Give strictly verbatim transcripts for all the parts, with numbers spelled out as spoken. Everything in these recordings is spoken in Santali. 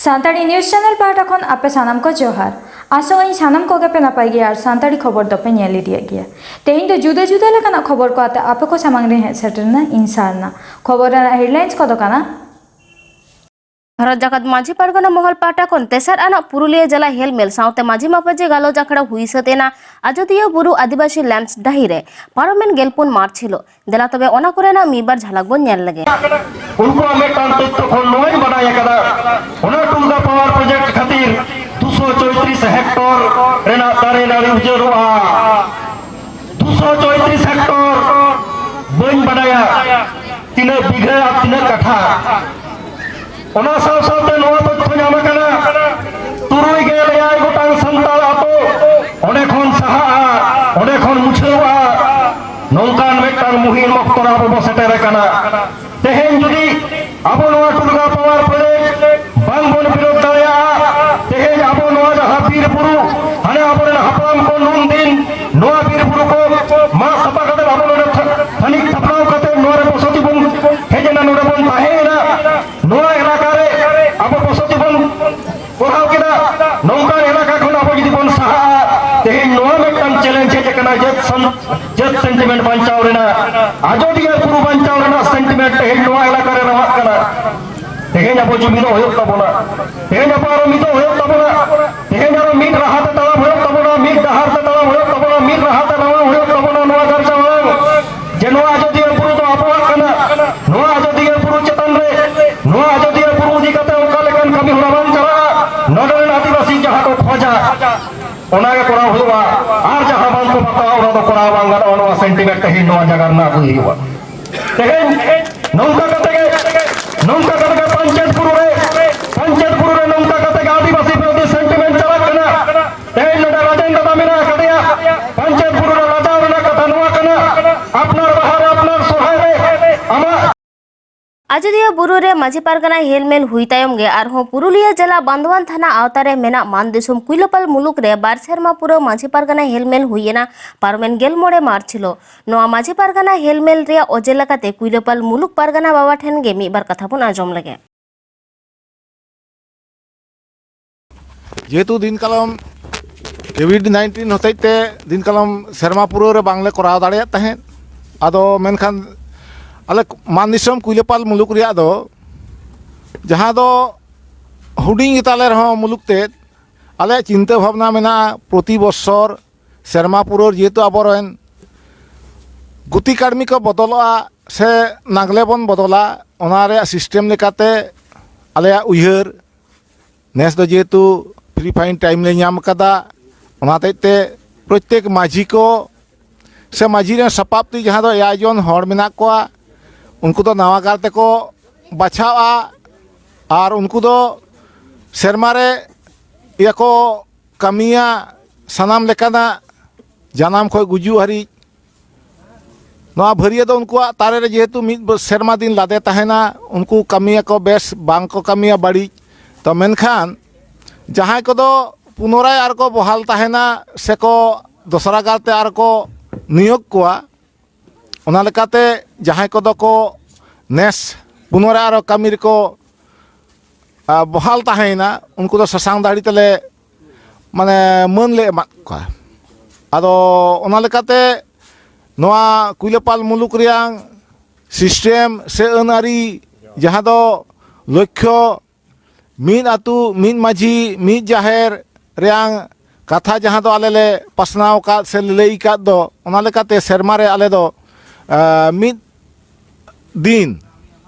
ᱥᱟᱱᱛᱟᱲᱤ ᱱᱤᱭᱩᱡᱽ ᱪᱮᱱᱮᱞ ᱯᱟᱦᱴᱟ ᱠᱷᱚᱱ ᱟᱯᱮ ᱥᱟᱱᱟᱢ ᱠᱚ ᱡᱚᱦᱟᱨ᱾ ᱟᱥᱚᱜ ᱟᱹᱧ ᱥᱟᱱᱟᱢ ᱠᱚᱜᱮ ᱯᱮ ᱱᱟᱯᱟᱭ ᱜᱮᱭᱟ ᱟᱨ ᱥᱟᱱᱛᱟᱲᱤ ᱠᱷᱚᱵᱚᱨ ᱫᱚᱯᱮ ᱧᱮᱞ ᱤᱫᱤᱭᱮᱫ ᱜᱮᱭᱟ᱾ ᱛᱮᱦᱮᱧ ᱫᱚ ᱡᱩᱫᱟᱹ ᱡᱩᱫᱟᱹ ᱞᱮᱠᱟᱱᱟᱜ ᱠᱷᱚᱵᱚᱨ ᱠᱚ ᱟᱛᱮ ᱟᱯᱮ ᱠᱚ ᱥᱟᱢᱟᱝ ᱨᱮ ᱦᱮᱡ ᱥᱮᱴᱮᱨ ᱮᱱᱟ ᱤᱧ ᱥᱟᱨᱱᱟ᱾ ᱠᱷᱚᱵᱚᱨ ᱨᱮᱱᱟᱜ ᱦᱮᱰᱞᱟᱭᱤᱱᱥ ᱠᱚᱫᱚ ᱠᱟᱱᱟ᱾ ᱵᱷᱟᱨᱚᱛ ᱡᱟᱠᱟᱛ ᱢᱟᱹᱡᱷᱤ ᱯᱟᱨᱜᱟᱱᱟ ᱢᱚᱦᱚᱞ ᱯᱟᱦᱴᱟ ᱠᱷᱚᱱ ᱛᱮᱥᱟᱨ ᱟᱱᱟᱜ ᱯᱩᱨᱩᱞᱤᱭᱟᱹ ᱡᱮᱞᱟ ᱦᱮᱞᱢᱮᱞ ᱥᱟᱶᱛᱮ ᱢᱟᱹᱡᱷᱤ ᱢᱟᱯᱟᱡᱤ ᱜᱟᱞᱚᱪ ᱟᱠᱷᱲᱟ ᱦᱩᱭ ᱥᱟᱹᱛ ᱮᱱᱟ ᱟᱡᱚᱫᱤᱭᱟᱹ ᱵᱩᱨᱩ ᱟᱹᱫᱤᱵᱟᱹᱥᱤ ᱞᱮᱢᱯᱥ ᱰᱟᱹᱦᱤ ᱨᱮ ᱯᱟᱨᱚᱢᱮᱱ ᱜᱮᱞᱯᱩᱱ ᱢᱟᱨᱪ ᱦᱤᱞᱳᱜ᱾ ᱫᱮᱞᱟ ᱛᱚᱵᱮ ᱚᱱᱟ ᱠᱚᱨᱮᱱᱟᱜ ᱢᱤᱫ ᱵᱟᱨ ᱡᱷᱟᱞᱟᱠ ᱵᱚᱱ ᱧᱮᱞ ᱞᱮᱜᱮ᱾ ᱩᱱᱠᱩᱣᱟᱜ ᱢᱤᱫᱴᱟᱝ ᱛᱚᱛᱛᱷᱚ ᱠᱷᱚᱱ ᱱᱚᱣᱟᱧ ᱵᱟᱰᱟᱭ ᱟᱠᱟᱫᱟ, ᱚᱱᱟ ᱴᱩᱞᱜᱟ ᱯᱟᱣᱟᱨ ᱯᱨᱚᱡᱮᱠᱴ ᱠᱷᱟᱹᱛᱤᱨ ᱫᱩᱥᱚ ᱪᱚᱭᱛᱨᱤᱥ ᱦᱮᱠᱴᱚᱨ ᱨᱮᱱᱟᱜ ᱫᱟᱨᱮ ᱱᱟᱹᱲᱤ ᱩᱡᱟᱹᱲᱚᱜᱼᱟ᱾ ᱫᱩᱥᱚ ᱪᱚᱭᱛᱨᱤᱥ ᱦᱮᱠᱴᱚᱨ, ᱵᱟᱹᱧ ᱵᱟᱰᱟᱭᱟ ᱛᱤᱱᱟᱹᱜ ᱵᱤᱜᱷᱟᱹ ᱟᱨ ᱛᱤᱱᱟᱹᱜ ᱠᱟᱴᱷᱟ᱾ ᱚᱱᱟ ᱥᱟᱶ ᱥᱟᱶᱛᱮ ᱱᱚᱣᱟ ᱛᱚᱛᱛᱷᱚ ᱧᱟᱢ ᱟᱠᱟᱱᱟ, ᱛᱩᱨᱩᱭ ᱜᱮᱞ ᱮᱭᱟᱭ ᱜᱚᱴᱟᱝ ᱥᱟᱱᱛᱟᱲ ᱟᱛᱳ ᱚᱸᱰᱮ ᱠᱷᱚᱱ ᱥᱟᱦᱟᱜᱼᱟ, ᱚᱸᱰᱮ ᱠᱷᱚᱱ ᱢᱩᱪᱷᱟᱹᱣᱜᱼᱟ᱾ ᱱᱚᱝᱠᱟᱱ ᱢᱤᱫᱴᱟᱝ ᱢᱩᱦᱤᱢ ᱚᱠᱛᱚ ᱨᱮ ᱟᱵᱚ ᱵᱚ ᱥᱮᱴᱮᱨ ᱟᱠᱟᱱᱟ᱾ ᱛᱮᱦᱮᱧ ᱡᱩᱫᱤ ᱟᱵᱚ ᱱᱚᱣᱟ ᱴᱩᱞᱜᱟ ᱯᱟᱣᱟᱨ ᱯᱨᱚᱡᱮᱠᱴ ᱵᱟᱝ ᱵᱚᱱ ᱵᱤᱨᱳᱫ ᱫᱟᱲᱮᱭᱟᱜᱼᱟ, ᱛᱮᱦᱮᱧ ᱟᱵᱚ ᱱᱚᱣᱟ ᱡᱟᱦᱟᱸ ᱵᱤᱨ ᱵᱩᱨᱩ, ᱦᱟᱱᱮ ᱟᱵᱚᱨᱮᱱ ᱦᱟᱯᱲᱟᱢ ᱠᱚ ᱱᱩᱱ ᱫᱤᱱ ᱱᱚᱣᱟ ᱵᱤᱨ ᱵᱩᱨᱩ ᱠᱚ ᱢᱟᱜ ᱥᱟᱯᱷᱟ ᱠᱟᱛᱮ ᱟᱵᱚ ᱱᱚᱰᱮ ᱛᱷᱟ-, ᱛᱷᱟᱹᱱᱤᱛ ᱛᱷᱟᱯᱲᱟᱣ ᱠᱟᱛᱮ ᱱᱚᱣᱟ ᱨᱮ ᱵᱚᱥᱚᱛᱤ ᱵᱚᱱ ᱦᱮᱡ ᱮᱱᱟ, ᱱᱚᱰᱮ ᱵᱚᱱ ᱛᱟᱦᱮᱸᱭᱮᱱᱟ᱾ ᱱᱚᱣᱟ ᱮᱞᱟᱠᱟ ᱨᱮ ᱟᱵᱚ ᱵᱚᱥᱚᱛᱤ ᱵᱚᱱ ᱠᱚᱨᱟᱣ ᱠᱮᱫᱟ᱾ ᱱᱚᱝᱠᱟᱱ ᱮᱞᱟᱠᱟ ᱠᱷᱚᱱ ᱟᱵᱚ ᱡᱩᱫᱤ ᱵᱚᱱ ᱥᱟᱦᱟᱜᱼᱟ, ᱛᱮᱦᱮᱧ ᱱᱚᱣᱟ ᱢᱤᱫᱴᱟᱝ ᱪᱮᱞᱮᱧᱡᱽ ᱦᱮᱡ ᱟᱠᱟᱱᱟ, ᱡᱟᱹᱛ ᱥᱟᱱ-, ᱡᱟᱹᱛ ᱥᱮᱱᱴᱤᱢᱮᱱᱴ ᱵᱟᱧᱪᱟᱣ ᱨᱮᱱᱟᱜ, ᱟᱡᱚᱫᱤᱭᱟᱹ ᱵᱩᱨᱩ ᱵᱟᱧᱪᱟᱣ ᱨᱮᱱᱟᱜ ᱥᱮᱱᱴᱤᱢᱮᱱᱴ ᱛᱮᱦᱮᱧ ᱱᱚᱣᱟ ᱮᱞᱟᱠᱟ ᱨᱮ ᱨᱟᱣᱟᱜ ᱠᱟᱱᱟ᱾ ᱛᱮᱦᱮᱧ ᱟᱵᱚ ᱡᱩᱢᱤᱫᱚᱜ ᱦᱩᱭᱩᱜ ᱛᱟᱵᱚᱱᱟ, ᱛᱮᱦᱮᱧ ᱟᱵᱚ ᱟᱨᱚ ᱢᱤᱫᱚᱜ ᱦᱩᱭᱩᱜ ᱛᱟᱵᱚᱱᱟ, ᱛᱮᱦᱮᱧ ᱟᱨᱚ ᱢᱤᱫ ᱨᱟᱦᱟ ᱛᱮ ᱛᱟᱲᱟᱢ ᱦᱩᱭᱩᱜ ᱛᱟᱵᱚᱱᱟ, ᱢᱤᱫ ᱰᱟᱦᱟᱨ ᱛᱮ ᱛᱟᱲᱟᱢ ᱦᱩᱭᱩᱜ ᱛᱟᱵᱚᱱᱟ, ᱢᱤᱫ ᱨᱟᱦᱟ ᱛᱮ ᱨᱟᱣᱟᱝ ᱦᱩᱭᱩᱜ ᱛᱟᱵᱚᱱᱟ ᱱᱚᱣᱟ ᱜᱟᱨᱡᱟ ᱟᱲᱟᱝ᱾ ᱡᱮ ᱱᱚᱣᱟ ᱟᱡᱚᱫᱤᱭᱟᱹ ᱵᱩᱨᱩ ᱫᱚ ᱟᱵᱚᱣᱟᱜ ᱠᱟᱱᱟ, ᱱᱚᱣᱟ ᱟᱡᱚᱫᱤᱭᱟᱹ ᱵᱩᱨᱩ ᱪᱮᱛᱟᱱ ᱨᱮ, ᱱᱚᱣᱟ ᱟᱡᱚᱫᱤᱭᱟᱹ ᱵᱩᱨᱩ ᱤᱫᱤ ᱠᱟᱛᱮ ᱚᱠᱟ ᱞᱮᱠᱟᱱ ᱠᱟᱹᱢᱤ ᱦᱚᱨᱟ ᱵᱟᱝ ᱪᱟᱞᱟᱜᱼᱟ, ᱱᱚᱰᱮ ᱨᱮᱱ ᱟᱹᱫᱤᱵᱟᱹᱥᱤ ᱡᱟᱦᱟᱸ ᱠᱚ ᱠᱷᱚᱡᱟ, ᱚᱱᱟ ᱜᱮ ᱠᱚᱨᱟᱣ ᱦᱩᱭᱩᱜᱼᱟ᱾ ᱟᱨ ᱡᱟᱦᱟᱸ ᱵᱟᱝ ᱠᱚ ᱵᱟᱛᱟᱣᱟ, ᱚᱱᱟ ᱫᱚ ᱠᱚᱨᱟᱣ ᱵᱟᱝ ᱜᱟᱱᱚᱜᱼᱟ᱾ ᱱᱚᱣᱟ ᱥᱮᱱᱴᱤᱢᱮᱱᱴ ᱛᱮᱦᱮᱧ ᱱᱚᱣᱟ ᱡᱟᱭᱜᱟ ᱨᱮᱱᱟᱜ ᱟᱹᱜᱩᱭ ᱦᱩᱭᱩᱜᱼᱟ᱾ ᱛᱮᱦᱮᱧ ᱱᱚᱝᱠᱟ ᱠᱟᱛᱮ ᱜᱮ, ᱱᱚᱝᱠᱟ ᱠᱟᱛᱮ ᱜᱮ ᱯᱟᱧᱪᱮᱛ ᱵᱩᱨᱩ ᱨᱮ, ᱯᱟᱧᱪᱮᱛ ᱵᱩᱨᱩ ᱨᱮ ᱱᱚᱝᱠᱟ ᱠᱟᱛᱮ ᱜᱮ ᱟᱹᱫᱤᱵᱟᱹᱥᱤ ᱵᱤᱨᱳᱫᱷᱤ ᱥᱮᱱᱴᱤᱢᱮᱱᱴ ᱪᱟᱞᱟᱜ ᱠᱟᱱᱟ᱾ ᱛᱮᱦᱮᱧ ᱱᱚᱰᱮ ᱨᱟᱡᱮᱱ ᱫᱟᱫᱟ ᱢᱮᱱᱟᱜ ᱟᱠᱟᱫᱮᱭᱟ᱾ ᱯᱟᱧᱪᱮᱛ ᱵᱩᱨᱩ ᱨᱮ ᱞᱟᱡᱟᱣ ᱨᱮᱱᱟᱜ ᱠᱟᱛᱷᱟ ᱱᱚᱣᱟ ᱠᱟᱱᱟ, ᱟᱯᱱᱟᱨ ᱵᱟᱦᱟ ᱨᱮ, ᱟᱯᱱᱟᱨ ᱥᱚᱨᱦᱟᱭ ᱨᱮ ᱟᱢᱟᱜ ᱟᱡᱚᱫᱤᱭᱟᱹ ᱵᱩᱨᱩ ᱨᱮ ᱢᱟᱹᱡᱷᱤ ᱯᱟᱨᱜᱟᱱᱟ ᱦᱮᱞᱢᱮᱞ ᱦᱩᱭ ᱛᱟᱭᱚᱢ ᱜᱮ ᱟᱨᱦᱚᱸ ᱯᱩᱨᱩᱞᱤᱭᱟᱹ ᱡᱮᱞᱟ ᱵᱟᱱᱫᱣᱟᱱ ᱛᱷᱟᱱᱟ ᱟᱣᱛᱟ ᱨᱮ ᱢᱮᱱᱟᱜ ᱢᱟᱱ ᱫᱤᱥᱚᱢ ᱠᱩᱭᱞᱟᱹᱯᱟᱞ ᱢᱩᱞᱩᱠ ᱨᱮ ᱵᱟᱨ ᱥᱮᱨᱢᱟ ᱯᱩᱨᱟᱹ ᱢᱟᱹᱡᱷᱤ ᱯᱟᱨᱜᱟᱱᱟ ᱦᱮᱞᱢᱮᱞ ᱦᱩᱭ ᱮᱱᱟ ᱯᱟᱨᱚᱢᱮᱱ ᱜᱮᱞ ᱢᱚᱬᱮ ᱢᱟᱨᱪ ᱦᱤᱞᱳᱜ᱾ ᱱᱚᱣᱟ ᱢᱟᱹᱡᱷᱤ ᱯᱟᱨᱜᱟᱱᱟ ᱦᱮᱞᱢᱮᱞ ᱨᱮᱭᱟᱜ ᱚᱡᱮ ᱞᱮᱠᱟᱛᱮ ᱠᱩᱭᱞᱟᱹᱯᱟᱞ ᱢᱩᱞᱩᱠ ᱯᱟᱨᱜᱟᱱᱟ ᱵᱟᱵᱟ ᱴᱷᱮᱱ ᱜᱮ ᱢᱤᱫ ᱵᱟᱨ ᱠᱟᱛᱷᱟ ᱵᱚᱱ ᱟᱸᱡᱚᱢ ᱞᱮᱜᱮ᱾ ᱡᱮᱦᱮᱛᱩ ᱫᱤᱱ ᱠᱟᱞᱚᱢ ᱠᱳᱵᱷᱤᱰ ᱱᱟᱭᱤᱱᱴᱤᱱ ᱦᱚᱛᱮᱡ ᱛᱮ ᱫᱤᱱ ᱠᱟᱞᱚᱢ ᱥᱮᱨᱢᱟ ᱯᱩᱨᱟᱹᱣ ᱨᱮ ᱵᱟᱝᱞᱮ ᱠᱚᱨᱟᱣ ᱫᱟᱲᱮᱭᱟᱜ ᱛᱟᱦᱮᱸᱫ᱾ ᱟᱫᱚ ᱢᱮᱱᱠᱷᱟᱱ ᱟᱞᱮ ᱢᱟᱱ ᱫᱤᱥᱚᱢ ᱠᱩᱭᱞᱟᱹᱯᱟᱞ ᱢᱩᱞᱩᱠ ᱨᱮᱭᱟᱜ ᱫᱚ, ᱡᱟᱦᱟᱸ ᱫᱚ ᱦᱩᱰᱤᱧ ᱜᱮᱛᱟᱞᱮ ᱨᱮᱦᱚᱸ ᱢᱩᱞᱩᱠ ᱛᱮᱫ, ᱟᱞᱮᱭᱟᱜ ᱪᱤᱱᱛᱟᱹ ᱵᱷᱟᱵᱽᱱᱟ ᱢᱮᱱᱟᱜᱼᱟ ᱯᱨᱚᱛᱤ ᱵᱚᱪᱷᱚᱨ ᱥᱮᱨᱢᱟ ᱯᱩᱨᱟᱹᱣ ᱡᱮᱦᱮᱛᱩ ᱟᱵᱚᱨᱮᱱ ᱜᱩᱛᱤ ᱠᱟᱹᱲᱢᱤ ᱠᱚ ᱵᱚᱫᱚᱞᱚᱜᱼᱟ ᱥᱮ ᱱᱟᱜᱽᱞᱮ ᱵᱚᱱ ᱵᱚᱫᱚᱞᱟ, ᱚᱱᱟ ᱨᱮᱭᱟᱜ ᱥᱤᱥᱴᱮᱢ ᱞᱮᱠᱟᱛᱮ ᱟᱞᱮᱭᱟᱜ ᱩᱭᱦᱟᱹᱨ ᱱᱮᱥ ᱫᱚ ᱡᱮᱦᱮᱛᱩ ᱯᱷᱨᱤ ᱯᱷᱟᱭᱤᱱ ᱴᱟᱭᱤᱢ ᱞᱮ ᱧᱟᱢ ᱟᱠᱟᱫᱟ, ᱚᱱᱟ ᱦᱚᱛᱮᱡ ᱛᱮ ᱯᱨᱚᱛᱛᱮᱠ ᱢᱟᱹᱡᱷᱤ ᱠᱚ ᱥᱮ ᱢᱟᱹᱡᱷᱤ ᱨᱮᱱ ᱥᱟᱯᱟᱵ ᱛᱮ ᱡᱟᱦᱟᱸ ᱫᱚ ᱮᱭᱟᱭ ᱡᱚᱱ ᱦᱚᱲ ᱢᱮᱱᱟᱜ ᱠᱚᱣᱟ, ᱩᱱᱠᱩ ᱫᱚ ᱱᱟᱣᱟ ᱜᱟᱨ ᱛᱮᱠᱚ ᱵᱟᱪᱷᱟᱣᱟ᱾ ᱟᱨ ᱩᱱᱠᱩ ᱫᱚ ᱥᱮᱨᱢᱟ ᱨᱮ ᱤᱭᱟᱹ ᱠᱚ ᱠᱟᱹᱢᱤᱭᱟ, ᱥᱟᱱᱟᱢ ᱞᱮᱠᱟᱱᱟᱜ ᱡᱟᱱᱟᱢ ᱠᱷᱚᱱ ᱜᱩᱡᱩᱜ ᱦᱟᱹᱨᱤᱡ᱾ ᱱᱚᱣᱟ ᱵᱷᱟᱹᱨᱭᱟᱹ ᱫᱚ ᱩᱱᱠᱩᱣᱟᱜ ᱛᱟᱨᱮ ᱨᱮ ᱡᱮᱦᱮᱛᱩ ᱢᱤᱫ ᱵᱚ-, ᱥᱮᱨᱢᱟ ᱫᱤᱱ ᱞᱟᱫᱮ ᱛᱟᱦᱮᱱᱟ, ᱩᱱᱠᱩ ᱠᱟᱹᱢᱤᱭᱟᱠᱚ ᱵᱮᱥ, ᱵᱟᱝ ᱠᱚ ᱠᱟᱹᱢᱤᱭᱟ ᱵᱟᱹᱲᱤᱡ᱾ ᱛᱚ ᱢᱮᱱᱠᱷᱟᱱ ᱡᱟᱦᱟᱸᱭ ᱠᱚᱫᱚ ᱯᱩᱱᱚᱨᱟᱭ ᱟᱨ ᱠᱚ ᱵᱚᱦᱟᱞ ᱛᱟᱦᱮᱱᱟ ᱥᱮᱠᱚ ᱫᱚᱥᱨᱟ ᱜᱟᱨ ᱛᱮ ᱟᱨ ᱠᱚ ᱱᱤᱭᱳᱜᱽ ᱠᱚᱣᱟ, ᱚᱱᱟ ᱞᱮᱠᱟᱛᱮ ᱡᱟᱦᱟᱸᱭ ᱠᱚᱫᱚ ᱠᱚ ᱱᱮᱥ ᱯᱩᱱᱚᱨᱟᱭ ᱟᱨᱚ ᱠᱟᱹᱢᱤ ᱨᱮᱠᱚ, ᱟ, ᱵᱚᱦᱟᱞ ᱛᱟᱦᱮᱸᱭᱮᱱᱟ, ᱩᱱᱠᱩ ᱫᱚ ᱥᱟᱥᱟᱝ ᱫᱟᱲᱤ ᱛᱮᱞᱮ, ᱢᱟᱱᱮ, ᱢᱟᱹᱱ ᱞᱮ ᱮᱢᱟᱫ ᱠᱚᱣᱟ᱾ ᱟᱫᱚ ᱚᱱᱟ ᱞᱮᱠᱟᱛᱮ ᱱᱚᱣᱟ ᱠᱩᱭᱞᱟᱹᱯᱟᱞ ᱢᱩᱞᱩᱠ ᱨᱮᱭᱟᱝ ᱥᱤᱥᱴᱮᱢ ᱥᱮ ᱟᱹᱱ ᱟᱹᱨᱤ, ᱡᱟᱦᱟᱸ ᱫᱚ ᱞᱚᱠᱠᱷᱚ ᱢᱤᱫ ᱟᱹᱛᱩ, ᱢᱤᱫ ᱢᱟᱹᱡᱷᱤ, ᱢᱤᱫ ᱡᱟᱦᱮᱨ ᱨᱮᱭᱟᱝ ᱠᱟᱛᱷᱟ ᱡᱟᱦᱟᱸ ᱫᱚ ᱟᱞᱮ ᱞᱮ ᱯᱟᱥᱱᱟᱣ ᱟᱠᱟᱫ ᱥᱮ ᱞᱟᱹᱭ ᱟᱠᱟᱫ ᱫᱚ, ᱚᱱᱟ ᱞᱮᱠᱟᱛᱮ ᱥᱮᱨᱢᱟ ᱨᱮ ᱟᱞᱮ ᱫᱚ, ᱟ, ᱢᱤᱫ ᱫᱤᱱ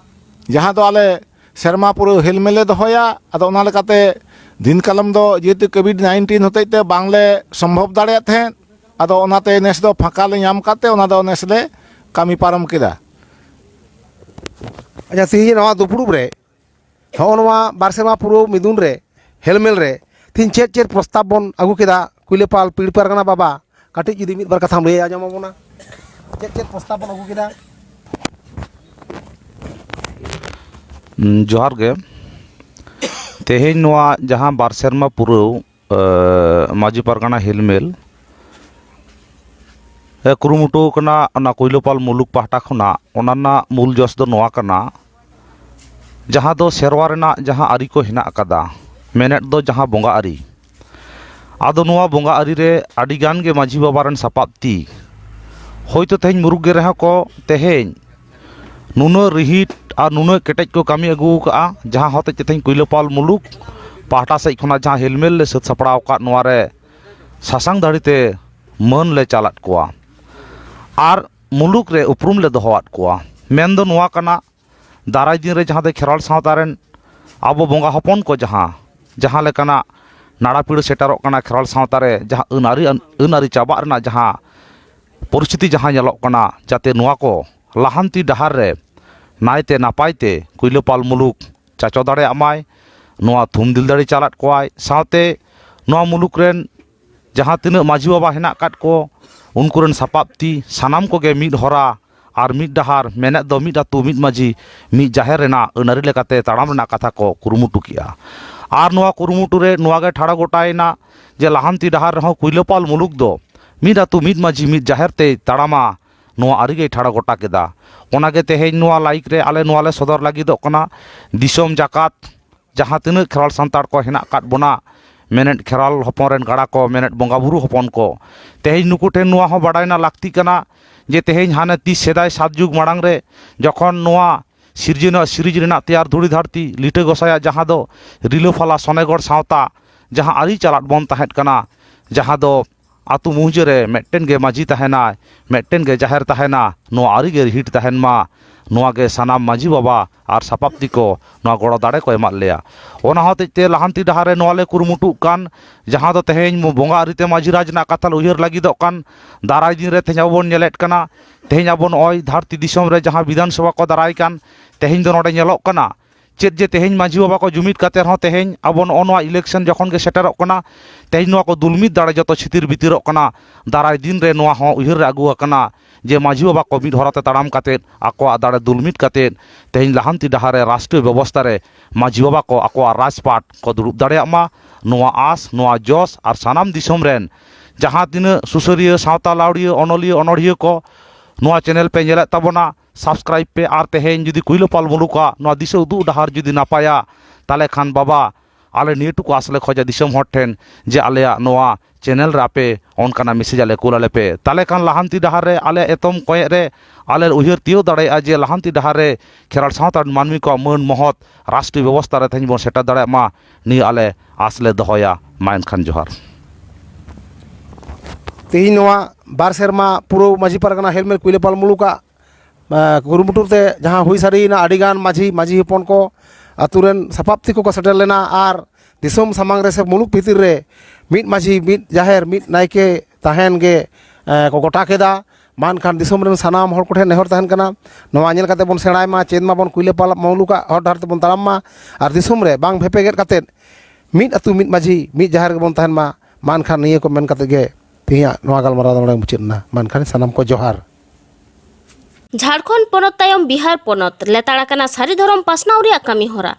ᱡᱟᱦᱟᱸ ᱫᱚ ᱟᱞᱮ ᱥᱮᱨᱢᱟ ᱯᱩᱨᱟᱹᱣ ᱦᱮᱞᱢᱮᱞ ᱞᱮ ᱫᱚᱦᱚᱭᱟ᱾ ᱟᱫᱚ ᱚᱱᱟ ᱞᱮᱠᱟᱛᱮ ᱫᱤᱱ ᱠᱟᱞᱚᱢ ᱫᱚ ᱡᱮᱦᱮᱛᱩ ᱠᱳᱵᱷᱤᱰ ᱱᱟᱭᱤᱱᱴᱤᱱ ᱦᱚᱛᱮᱡ ᱛᱮ ᱵᱟᱝᱞᱮ ᱥᱚᱢᱵᱷᱚᱵ ᱫᱟᱲᱮᱭᱟᱜ ᱛᱟᱦᱮᱸᱫ, ᱟᱫᱚ ᱚᱱᱟᱛᱮ ᱱᱮᱥ ᱫᱚ ᱯᱷᱟᱸᱠᱟ ᱞᱮ ᱧᱟᱢ ᱟᱠᱟᱫ ᱛᱮ ᱚᱱᱟ ᱫᱚ ᱱᱮᱥ ᱞᱮ ᱠᱟᱹᱢᱤ ᱯᱟᱨᱚᱢ ᱠᱮᱫᱟ᱾ ᱟᱪᱪᱷᱟ, ᱛᱮᱦᱮᱧ ᱱᱚᱣᱟ ᱫᱩᱯᱲᱩᱵ ᱨᱮ ᱦᱚᱸᱜᱼᱚ ᱱᱚᱣᱟ ᱵᱟᱨ ᱥᱮᱨᱢᱟ ᱯᱩᱨᱟᱹᱣ ᱢᱤᱫᱩᱱ ᱨᱮ, ᱦᱮᱞᱢᱮᱞ ᱨᱮ, ᱛᱮᱦᱮᱧ ᱪᱮᱫ ᱪᱮᱫ ᱯᱨᱚᱥᱛᱟᱵ ᱵᱚᱱ ᱟᱹᱜᱩ ᱠᱮᱫᱟ ᱠᱩᱭᱞᱟᱹᱯᱟᱞ ᱯᱤᱲ ᱯᱟᱨᱜᱟᱱᱟ ᱵᱟᱵᱟ? ᱠᱟᱹᱴᱤᱡ ᱡᱩᱫᱤ ᱢᱤᱫ ᱵᱟᱨ ᱠᱟᱛᱷᱟᱢ ᱞᱟᱹᱭ ᱟᱸᱡᱚᱢ ᱟᱵᱚᱱᱟ, ᱪᱮᱫ ᱪᱮᱫ ᱯᱨᱚᱥᱛᱟᱵ ᱵᱚᱱ ᱟᱹᱜᱩ ᱠᱮᱫᱟ? ᱩᱸ, ᱡᱚᱦᱟᱨ ᱜᱮ᱾ ᱛᱮᱦᱮᱧ ᱱᱚᱣᱟ ᱡᱟᱦᱟᱸ ᱵᱟᱨ ᱥᱮᱨᱢᱟ ᱯᱩᱨᱟᱹᱣ, ᱮ, ᱢᱟᱹᱡᱷᱤ ᱯᱟᱨᱜᱟᱱᱟ ᱦᱮᱞᱢᱮᱞ ᱮ ᱠᱩᱨᱩᱢᱩᱴᱩ ᱠᱟᱱᱟ ᱚᱱᱟ ᱠᱩᱭᱞᱟᱹᱯᱟᱞ ᱢᱩᱞᱩᱠ ᱯᱟᱦᱴᱟ ᱠᱷᱚᱱᱟᱜ, ᱚᱱᱟ ᱨᱮᱱᱟᱜ ᱢᱩᱞ ᱡᱚᱥ ᱫᱚ ᱱᱚᱣᱟ ᱠᱟᱱᱟ, ᱡᱟᱦᱟᱸ ᱫᱚ ᱥᱮᱨᱣᱟ ᱨᱮᱱᱟᱜ ᱡᱟᱦᱟᱸ ᱟᱹᱨᱤ ᱠᱚ ᱦᱮᱱᱟᱜ ᱟᱠᱟᱫᱟ, ᱢᱮᱱᱮᱫ ᱫᱚ ᱡᱟᱦᱟᱸ ᱵᱚᱸᱜᱟ ᱟᱹᱨᱤ, ᱟᱫᱚ ᱱᱚᱣᱟ ᱵᱚᱸᱜᱟ ᱟᱹᱨᱤ ᱨᱮ ᱟᱹᱰᱤ ᱜᱟᱱ ᱜᱮ ᱢᱟᱹᱡᱷᱤ ᱵᱟᱵᱟ ᱨᱮᱱ ᱥᱟᱯᱟᱵ ᱛᱤ ᱦᱳᱭᱛᱳ ᱛᱮᱦᱮᱧ ᱢᱩᱨᱩᱠ ᱜᱮ ᱨᱮᱦᱚᱸ ᱠᱚ, ᱛᱮᱦᱮᱧ ᱱᱩᱱᱟᱹᱜ ᱨᱤᱦᱤᱴ ᱟᱨ ᱱᱩᱱᱟᱹᱜ ᱠᱮᱴᱮᱡ ᱠᱚ ᱠᱟᱹᱢᱤ ᱟᱹᱜᱩ ᱟᱠᱟᱫᱼᱟ, ᱡᱟᱦᱟᱸ ᱦᱚᱛᱮᱡ ᱛᱮ ᱛᱮᱦᱮᱧ ᱠᱩᱭᱞᱟᱹᱯᱟᱞ ᱢᱩᱞᱩᱠ ᱯᱟᱦᱴᱟ ᱥᱮᱫ ᱠᱷᱚᱱᱟᱜ ᱡᱟᱦᱟᱸ ᱦᱮᱞᱢᱮᱞ ᱞᱮ ᱥᱟᱹᱛ ᱥᱟᱯᱲᱟᱣ ᱟᱠᱟᱫ, ᱱᱚᱣᱟ ᱨᱮ ᱥᱟᱥᱟᱝ ᱫᱟᱲᱤ ᱛᱮ ᱢᱟᱹᱱ ᱞᱮ ᱪᱟᱞᱟᱫ ᱠᱚᱣᱟ᱾ ᱟᱨ ᱢᱩᱞᱩᱠ ᱨᱮ ᱩᱯᱨᱩᱢ ᱞᱮ ᱫᱚᱦᱚᱣᱟᱫ ᱠᱚᱣᱟ᱾ ᱢᱮᱱ ᱫᱚ ᱱᱚᱣᱟ ᱠᱟᱱᱟ, ᱫᱟᱨᱟᱭ ᱫᱤᱱ ᱨᱮ ᱡᱟᱦᱟᱸ ᱫᱚ ᱠᱷᱮᱨᱣᱟᱞ ᱥᱟᱶᱛᱟ ᱨᱮᱱ ᱟᱵᱚ ᱵᱚᱸᱜᱟ ᱦᱚᱯᱚᱱ ᱠᱚ ᱡᱟᱦᱟᱸ, ᱡᱟᱦᱟᱸ ᱞᱮᱠᱟᱱᱟᱜ ᱱᱟᱲᱟ ᱯᱤᱲᱟᱹ ᱥᱮᱴᱮᱨᱚᱜ ᱠᱟᱱᱟ ᱠᱷᱮᱨᱣᱟᱞ ᱥᱟᱶᱛᱟ ᱨᱮ, ᱡᱟᱦᱟᱸ ᱟᱹᱱ ᱟᱹᱨᱤ, ᱟᱹᱱ ᱟᱹᱨᱤ ᱪᱟᱵᱟᱜ ᱨᱮᱱᱟᱜ ᱡᱟᱦᱟᱸ ᱯᱚᱨᱤᱥᱛᱷᱤᱛᱤ ᱡᱟᱦᱟᱸ ᱧᱮᱞᱚᱜ ᱠᱟᱱᱟ, ᱡᱟᱛᱮ ᱱᱚᱣᱟ ᱠᱚ ᱞᱟᱦᱟᱱᱛᱤ ᱰᱟᱦᱟᱨ ᱨᱮ ᱱᱟᱭᱛᱮ ᱱᱟᱯᱟᱭ ᱛᱮ ᱠᱩᱭᱞᱟᱹᱯᱟᱞ ᱢᱩᱞᱩᱠ ᱪᱟᱪᱚ ᱫᱟᱲᱮᱭᱟᱜ ᱢᱟᱭ, ᱱᱚᱣᱟ ᱛᱷᱩᱢ ᱫᱤᱞ ᱫᱟᱲᱮ ᱪᱟᱞᱟᱫ ᱠᱚᱣᱟᱭ᱾ ᱥᱟᱶᱛᱮ ᱱᱚᱣᱟ ᱢᱩᱞᱩᱠ ᱨᱮᱱ ᱡᱟᱦᱟᱸ ᱛᱤᱱᱟᱹᱜ ᱢᱟᱹᱡᱷᱤ ᱵᱟᱵᱟ ᱦᱮᱱᱟᱜ ᱟᱠᱟᱫ ᱠᱚ, ᱩᱱᱠᱩ ᱨᱮᱱ ᱥᱟᱯᱟᱵ ᱛᱤ ᱥᱟᱱᱟᱢ ᱠᱚᱜᱮ ᱢᱤᱫ ᱦᱚᱨᱟ ᱟᱨ ᱢᱤᱫ ᱰᱟᱦᱟᱨ, ᱢᱮᱱᱮᱫ ᱫᱚ ᱢᱤᱫ ᱟᱹᱛᱩ, ᱢᱤᱫ ᱢᱟᱹᱡᱷᱤ, ᱢᱤᱫ ᱡᱟᱦᱮᱨ ᱨᱮᱱᱟᱜ ᱟᱹᱱ ᱟᱹᱨᱤ ᱞᱮᱠᱟᱛᱮ ᱛᱟᱲᱟᱢ ᱨᱮᱱᱟᱜ ᱠᱟᱛᱷᱟ ᱠᱚ ᱠᱩᱨᱩᱢᱩᱴᱩ ᱠᱮᱜᱼᱟ᱾ ᱟᱨ ᱱᱚᱣᱟ ᱠᱩᱨᱩᱢᱩᱴᱩ ᱨᱮ ᱱᱚᱣᱟ ᱜᱮ ᱴᱷᱟᱲᱚ ᱜᱚᱴᱟᱭᱮᱱᱟ ᱡᱮ ᱞᱟᱦᱟᱱᱛᱤ ᱰᱟᱦᱟᱨ ᱨᱮᱦᱚᱸ ᱠᱩᱭᱞᱟᱹᱯᱟᱞ ᱢᱩᱞᱩᱠ ᱫᱚ ᱢᱤᱫ ᱟᱹᱛᱩ, ᱢᱤᱫ ᱢᱟᱹᱡᱷᱤ, ᱢᱤᱫ ᱡᱟᱦᱮᱨ ᱛᱮᱭ ᱛᱟᱲᱟᱢᱟ᱾ ᱱᱚᱣᱟ ᱟᱹᱨᱤ ᱜᱮᱭ ᱴᱷᱟᱲᱚ ᱜᱚᱴᱟ ᱠᱮᱫᱟ᱾ ᱚᱱᱟᱜᱮ ᱛᱮᱦᱮᱧ ᱱᱚᱣᱟ ᱞᱟᱭᱤᱠ ᱨᱮ ᱟᱞᱮ ᱱᱚᱣᱟ ᱞᱮ ᱥᱚᱫᱚᱨ ᱞᱟᱹᱜᱤᱫᱚᱜ ᱠᱟᱱᱟ᱾ ᱫᱤᱥᱚᱢ ᱡᱟᱠᱟᱛ ᱡᱟᱦᱟᱸ ᱛᱤᱱᱟᱹᱜ ᱠᱷᱮᱨᱣᱟᱞ ᱥᱟᱱᱛᱟᱲ ᱠᱚ ᱦᱮᱱᱟᱜ ᱟᱠᱟᱫ ᱵᱚᱱᱟ, ᱢᱮᱱᱮᱫ ᱠᱷᱮᱨᱣᱟᱞ ᱦᱚᱯᱚᱱ ᱨᱮᱱ ᱜᱟᱲᱟ ᱠᱚ, ᱢᱮᱱᱮᱫ ᱵᱚᱸᱜᱟ ᱵᱩᱨᱩ ᱦᱚᱯᱚᱱ ᱠᱚ, ᱛᱮᱦᱮᱧ ᱱᱩᱠᱩ ᱴᱷᱮᱱ ᱱᱚᱣᱟ ᱦᱚᱸ ᱵᱟᱰᱟᱭ ᱨᱮᱱᱟᱜ ᱞᱟᱹᱠᱛᱤ ᱠᱟᱱᱟ ᱡᱮ ᱛᱮᱦᱮᱧ ᱦᱟᱱᱮ ᱛᱤᱥ ᱥᱮᱫᱟᱭ ᱥᱟᱛ ᱡᱩᱜᱽ ᱢᱟᱲᱟᱝ ᱨᱮ ᱡᱚᱠᱷᱚᱱ ᱱᱚᱣᱟ ᱥᱤᱨᱡᱚᱱ, ᱥᱤᱨᱤᱡᱽ ᱨᱮᱱᱟᱜ ᱛᱮᱭᱟᱨ ᱫᱷᱩᱲᱤ ᱫᱷᱟᱹᱨᱛᱤ ᱞᱤᱴᱟᱹ ᱜᱚᱸᱥᱟᱭᱟᱜ ᱡᱟᱦᱟᱸ ᱫᱚ ᱨᱤᱞᱟᱹ ᱯᱷᱟᱞᱟ ᱥᱚᱱᱮᱜᱚᱲ ᱥᱟᱶᱛᱟ ᱡᱟᱦᱟᱸ ᱟᱹᱨᱤ ᱪᱟᱞᱟᱫ ᱵᱚᱱ ᱛᱟᱦᱮᱸᱫ ᱠᱟᱱᱟ, ᱡᱟᱦᱟᱸ ᱫᱚ ᱟᱹᱛᱩ ᱢᱩᱦᱡᱟᱹ ᱨᱮ ᱢᱤᱫᱴᱮᱱ ᱜᱮ ᱢᱟᱹᱡᱷᱤ ᱛᱟᱦᱮᱱᱟᱭ, ᱢᱤᱫᱴᱮᱱ ᱜᱮ ᱡᱟᱦᱮᱨ ᱛᱟᱦᱮᱱᱟ, ᱱᱚᱣᱟ ᱟᱹᱨᱤ ᱜᱮ ᱨᱤᱦᱤᱴ ᱛᱟᱦᱮᱱ ᱢᱟ, ᱱᱚᱣᱟ ᱜᱮ ᱥᱟᱱᱟᱢ ᱢᱟᱹᱡᱷᱤ ᱵᱟᱵᱟ ᱟᱨ ᱥᱟᱯᱟᱵ ᱛᱤ ᱠᱚ ᱱᱚᱣᱟ ᱜᱚᱲᱚ ᱫᱟᱲᱮ ᱠᱚ ᱮᱢᱟᱫ ᱞᱮᱭᱟ᱾ ᱚᱱᱟ ᱦᱚᱛᱮᱡ ᱛᱮ ᱞᱟᱦᱟᱱᱛᱤ ᱰᱟᱦᱟᱨ ᱨᱮ ᱱᱚᱣᱟ ᱞᱮ ᱠᱩᱨᱩᱢᱩᱴᱩᱜ ᱠᱟᱱ, ᱡᱟᱦᱟᱸ ᱫᱚ ᱛᱮᱦᱮᱧ ᱵᱚᱸᱜᱟ ᱟᱹᱨᱤ ᱛᱮ ᱢᱟᱹᱡᱷᱤ ᱨᱟᱡᱽ ᱨᱮᱱᱟᱜ ᱠᱟᱛᱷᱟ ᱞᱮ ᱩᱭᱦᱟᱹᱨ ᱞᱟᱹᱜᱤᱫᱚᱜ ᱠᱟᱱ, ᱫᱟᱨᱟᱭ ᱫᱤᱱ ᱨᱮ ᱛᱮᱦᱮᱧ ᱟᱵᱚ ᱵᱚᱱ ᱧᱮᱞᱮᱫ ᱠᱟᱱᱟ, ᱛᱮᱦᱮᱧ ᱟᱵᱚ ᱱᱚᱜᱼᱚᱭ ᱫᱷᱟᱹᱨᱛᱤ ᱫᱤᱥᱚᱢ ᱨᱮ ᱡᱟᱦᱟᱸ ᱵᱤᱫᱷᱟᱱ ᱥᱚᱵᱷᱟ ᱠᱚ ᱫᱟᱨᱟᱭ ᱠᱟᱱ, ᱛᱮᱦᱮᱧ ᱫᱚ ᱱᱚᱰᱮ ᱧᱮᱞᱚᱜ ᱠᱟᱱᱟ, ᱪᱮᱫ ᱡᱮ ᱛᱮᱦᱮᱧ ᱢᱟᱹᱡᱷᱤ ᱵᱟᱵᱟ ᱠᱚ ᱡᱩᱢᱤᱫ ᱠᱟᱛᱮ ᱨᱮᱦᱚᱸ ᱛᱮᱦᱮᱧ ᱟᱵᱚ ᱱᱚᱜᱼᱚ ᱱᱚᱣᱟ ᱤᱞᱮᱠᱥᱚᱱ ᱡᱚᱠᱷᱚᱱ ᱜᱮ ᱥᱮᱴᱮᱨᱚᱜ ᱠᱟᱱᱟ, ᱛᱮᱦᱮᱧ ᱱᱚᱣᱟ ᱠᱚ ᱫᱩᱞᱢᱤᱫ ᱫᱟᱲᱮ ᱡᱚᱛᱚ ᱪᱷᱤᱛᱤᱨ ᱵᱤᱛᱤᱨᱚᱜ ᱠᱟᱱᱟ᱾ ᱫᱟᱨᱟᱭ ᱫᱤᱱ ᱨᱮ ᱱᱚᱣᱟ ᱦᱚᱸ ᱩᱭᱦᱟᱹᱨ ᱨᱮ ᱟᱹᱜᱩ ᱟᱠᱟᱱᱟ ᱡᱮ ᱢᱟᱹᱡᱷᱤ ᱵᱟᱵᱟ ᱠᱚ ᱢᱤᱫ ᱦᱚᱨᱟ ᱛᱮ ᱛᱟᱲᱟᱢ ᱠᱟᱛᱮ ᱟᱠᱚᱣᱟᱜ ᱫᱟᱲᱮ ᱫᱩᱞᱢᱤᱫ ᱠᱟᱛᱮ ᱛᱮᱦᱮᱧ ᱞᱟᱦᱟᱱᱛᱤ ᱰᱟᱦᱟᱨ ᱨᱮ ᱨᱟᱥᱴᱨᱤᱭᱚ ᱵᱮᱵᱚᱥᱛᱷᱟ ᱨᱮ ᱢᱟᱹᱡᱷᱤ ᱵᱟᱵᱟ ᱠᱚ ᱟᱠᱚᱣᱟᱜ ᱨᱟᱡᱽᱯᱟᱴ ᱠᱚ ᱫᱩᱲᱩᱵ ᱫᱟᱲᱮᱭᱟᱜ ᱢᱟ᱾ ᱱᱚᱣᱟ ᱟᱸᱥ, ᱱᱚᱣᱟ ᱡᱚᱥ ᱟᱨ ᱥᱟᱱᱟᱢ ᱫᱤᱥᱚᱢ ᱨᱮᱱ ᱡᱟᱦᱟᱸ ᱛᱤᱱᱟᱹᱜ ᱥᱩᱥᱟᱹᱨᱤᱭᱟᱹ, ᱥᱟᱶᱛᱟ ᱞᱟᱹᱣᱲᱤᱭᱟᱹ, ᱚᱱᱚᱞᱤᱭᱟᱹ, ᱚᱱᱚᱲᱦᱤᱭᱟᱹ ᱠᱚ ᱱᱚᱣᱟ ᱪᱮᱱᱮᱞ ᱯᱮ ᱧᱮᱞᱮᱫ ᱛᱟᱵᱚᱱᱟ, ᱥᱟᱵᱥᱠᱨᱟᱭᱤᱵᱽ ᱯᱮ᱾ ᱟᱨ ᱛᱮᱦᱮᱧ ᱡᱩᱫᱤ ᱠᱩᱭᱞᱟᱹᱯᱟᱞ ᱢᱩᱞᱩᱠᱟᱜ ᱱᱚᱣᱟ ᱫᱤᱥᱟᱹ ᱩᱫᱩᱜ ᱰᱟᱦᱟᱨ ᱡᱩᱫᱤ ᱱᱟᱯᱟᱭᱟ, ᱛᱟᱦᱚᱞᱮ ᱠᱷᱟᱱ ᱵᱟᱵᱟ ᱟᱞᱮ ᱱᱤᱭᱟᱹ ᱴᱩᱠᱩ ᱟᱥ ᱞᱮ ᱠᱷᱚᱡᱟ ᱫᱤᱥᱚᱢ ᱦᱚᱲ ᱴᱷᱮᱱ ᱡᱮ ᱟᱞᱮᱭᱟᱜ ᱱᱚᱣᱟ ᱪᱮᱱᱮᱞ ᱨᱮ ᱟᱯᱮ ᱚᱱᱠᱟᱱᱟᱜ ᱢᱮᱥᱮᱡᱽ ᱟᱞᱮ ᱠᱩᱞ ᱟᱞᱮ ᱯᱮ᱾ ᱛᱟᱦᱞᱮ ᱠᱷᱟᱱ ᱞᱟᱦᱟᱱᱛᱤ ᱰᱟᱦᱟᱨ ᱨᱮ ᱟᱞᱮ ᱮᱛᱚᱢ ᱠᱚᱸᱭᱮᱫ ᱨᱮ ᱟᱞᱮ ᱞᱮ ᱩᱭᱦᱟᱹᱨ ᱛᱤᱭᱳᱜ ᱫᱟᱲᱮᱭᱟᱜᱼᱟ ᱡᱮ ᱞᱟᱦᱟᱱᱛᱤ ᱰᱟᱦᱟᱨ ᱨᱮ ᱠᱷᱮᱨᱣᱟᱲ ᱥᱟᱶᱛᱟ ᱨᱮᱱ ᱢᱟᱹᱱᱢᱤ ᱠᱚᱣᱟᱜ ᱢᱟᱹᱱ ᱢᱚᱦᱚᱛ ᱨᱟᱥᱴᱨᱤᱭᱚ ᱵᱮᱵᱚᱥᱛᱷᱟ ᱨᱮ ᱛᱮᱦᱮᱧ ᱵᱚᱱ ᱥᱮᱴᱮᱨ ᱫᱟᱲᱮᱭᱟᱜ ᱢᱟ, ᱱᱤᱭᱟᱹ ᱟᱞᱮ ᱟᱥ ᱞᱮ ᱫᱚᱦᱚᱭᱟ᱾ ᱢᱟ ᱮᱱᱠᱷᱟᱱ ᱡᱚᱦᱟᱨ᱾ ᱛᱮᱦᱮᱧ ᱱᱚᱣᱟ ᱵᱟᱨ ᱥᱮᱨᱢᱟ ᱯᱩᱨᱟᱹ ᱢᱟᱹᱡᱷᱤ ᱯᱟᱨᱜᱟᱱᱟ ᱦᱮᱞᱢᱮᱞ ᱠᱩᱭᱞᱟᱹᱯᱟᱞ ᱢᱩᱞᱩᱠᱟᱜ ᱠᱩᱨᱩᱢᱩᱴᱩ ᱛᱮ ᱡᱟᱦᱟᱸ ᱦᱩᱭ ᱥᱟᱹᱨᱤᱭᱮᱱᱟ, ᱟᱹᱰᱤᱜᱟᱱ ᱢᱟᱹᱡᱷᱤ ᱢᱟᱹᱡᱷᱤ ᱦᱚᱯᱚᱱ ᱠᱚ ᱟᱹᱛᱩ ᱨᱮᱱ ᱥᱟᱯᱟᱵ ᱛᱮᱠᱚ ᱠᱚ ᱥᱮᱴᱮᱨ ᱞᱮᱱᱟ ᱟᱨ ᱫᱤᱥᱚᱢ ᱥᱟᱢᱟᱝ ᱨᱮ ᱥᱮ ᱢᱩᱞᱩᱠ ᱵᱷᱤᱛᱤᱨ ᱨᱮ ᱢᱤᱫ ᱢᱟᱹᱡᱷᱤ ᱢᱤᱫ ᱡᱟᱦᱮᱨ ᱢᱤᱫ ᱱᱟᱭᱠᱮ ᱛᱟᱦᱮᱱ ᱜᱮ ᱠᱚ ᱜᱚᱴᱟ ᱠᱮᱫᱟ᱾ ᱢᱟ ᱮᱱᱠᱷᱟᱱ ᱫᱤᱥᱚᱢ ᱨᱮᱱ ᱥᱟᱱᱟᱢ ᱦᱚᱲ ᱠᱚᱴᱷᱮᱱ ᱱᱮᱦᱚᱨ ᱛᱟᱦᱮᱱ ᱠᱟᱱᱟ, ᱱᱚᱣᱟ ᱧᱮᱞ ᱠᱟᱛᱮ ᱵᱚᱱ ᱥᱮᱬᱟᱭ ᱢᱟ, ᱪᱮᱫ ᱢᱟᱵᱚᱱ ᱠᱩᱭᱞᱟᱹᱯᱟᱞ ᱢᱩᱞᱩᱠᱟᱜ ᱦᱚᱨ ᱰᱟᱦᱟᱨ ᱛᱮᱵᱚᱱ ᱛᱟᱲᱟᱢ ᱢᱟ ᱟᱨ ᱫᱤᱥᱚᱢ ᱨᱮ ᱵᱟᱝ ᱵᱷᱮᱯᱮᱜᱮᱫ ᱠᱟᱛᱮ ᱢᱤᱫ ᱟᱹᱛᱩ ᱢᱤᱫ ᱢᱟᱹᱡᱷᱤ ᱢᱤᱫ ᱡᱟᱦᱮᱨ ᱜᱮᱵᱚᱱ ᱛᱟᱦᱮᱱ ᱢᱟ᱾ ᱢᱟ ᱮᱱᱠᱷᱟᱱ ᱱᱤᱭᱟᱹ ᱠᱚ ᱢᱮᱱ ᱠᱟᱛᱮ ᱜᱮ ᱛᱮᱦᱮᱧᱟᱜ ᱱᱚᱣᱟ ᱜᱟᱞᱢᱟᱨᱟᱣ ᱫᱚ ᱱᱚᱰᱮ ᱢᱩᱪᱟᱹᱫ ᱮᱱᱟ᱾ ᱢᱟ ᱮᱱᱠᱷᱟᱱ ᱥᱟᱱᱟᱢ ᱠᱚ ᱡᱚᱦᱟᱨ᱾ ᱡᱷᱟᱲᱠᱷᱚᱸᱰ ᱯᱚᱱᱚᱛ ᱛᱟᱭᱚᱢ ᱵᱤᱦᱟᱨ ᱯᱚᱱᱚᱛ ᱞᱮᱛᱟᱲ ᱟᱠᱟᱱᱟ ᱥᱟᱹᱨᱤ ᱫᱷᱚᱨᱚᱢ ᱯᱟᱥᱱᱟᱣ ᱨᱮᱭᱟᱜ ᱠᱟᱹᱢᱤ ᱦᱚᱨᱟ᱾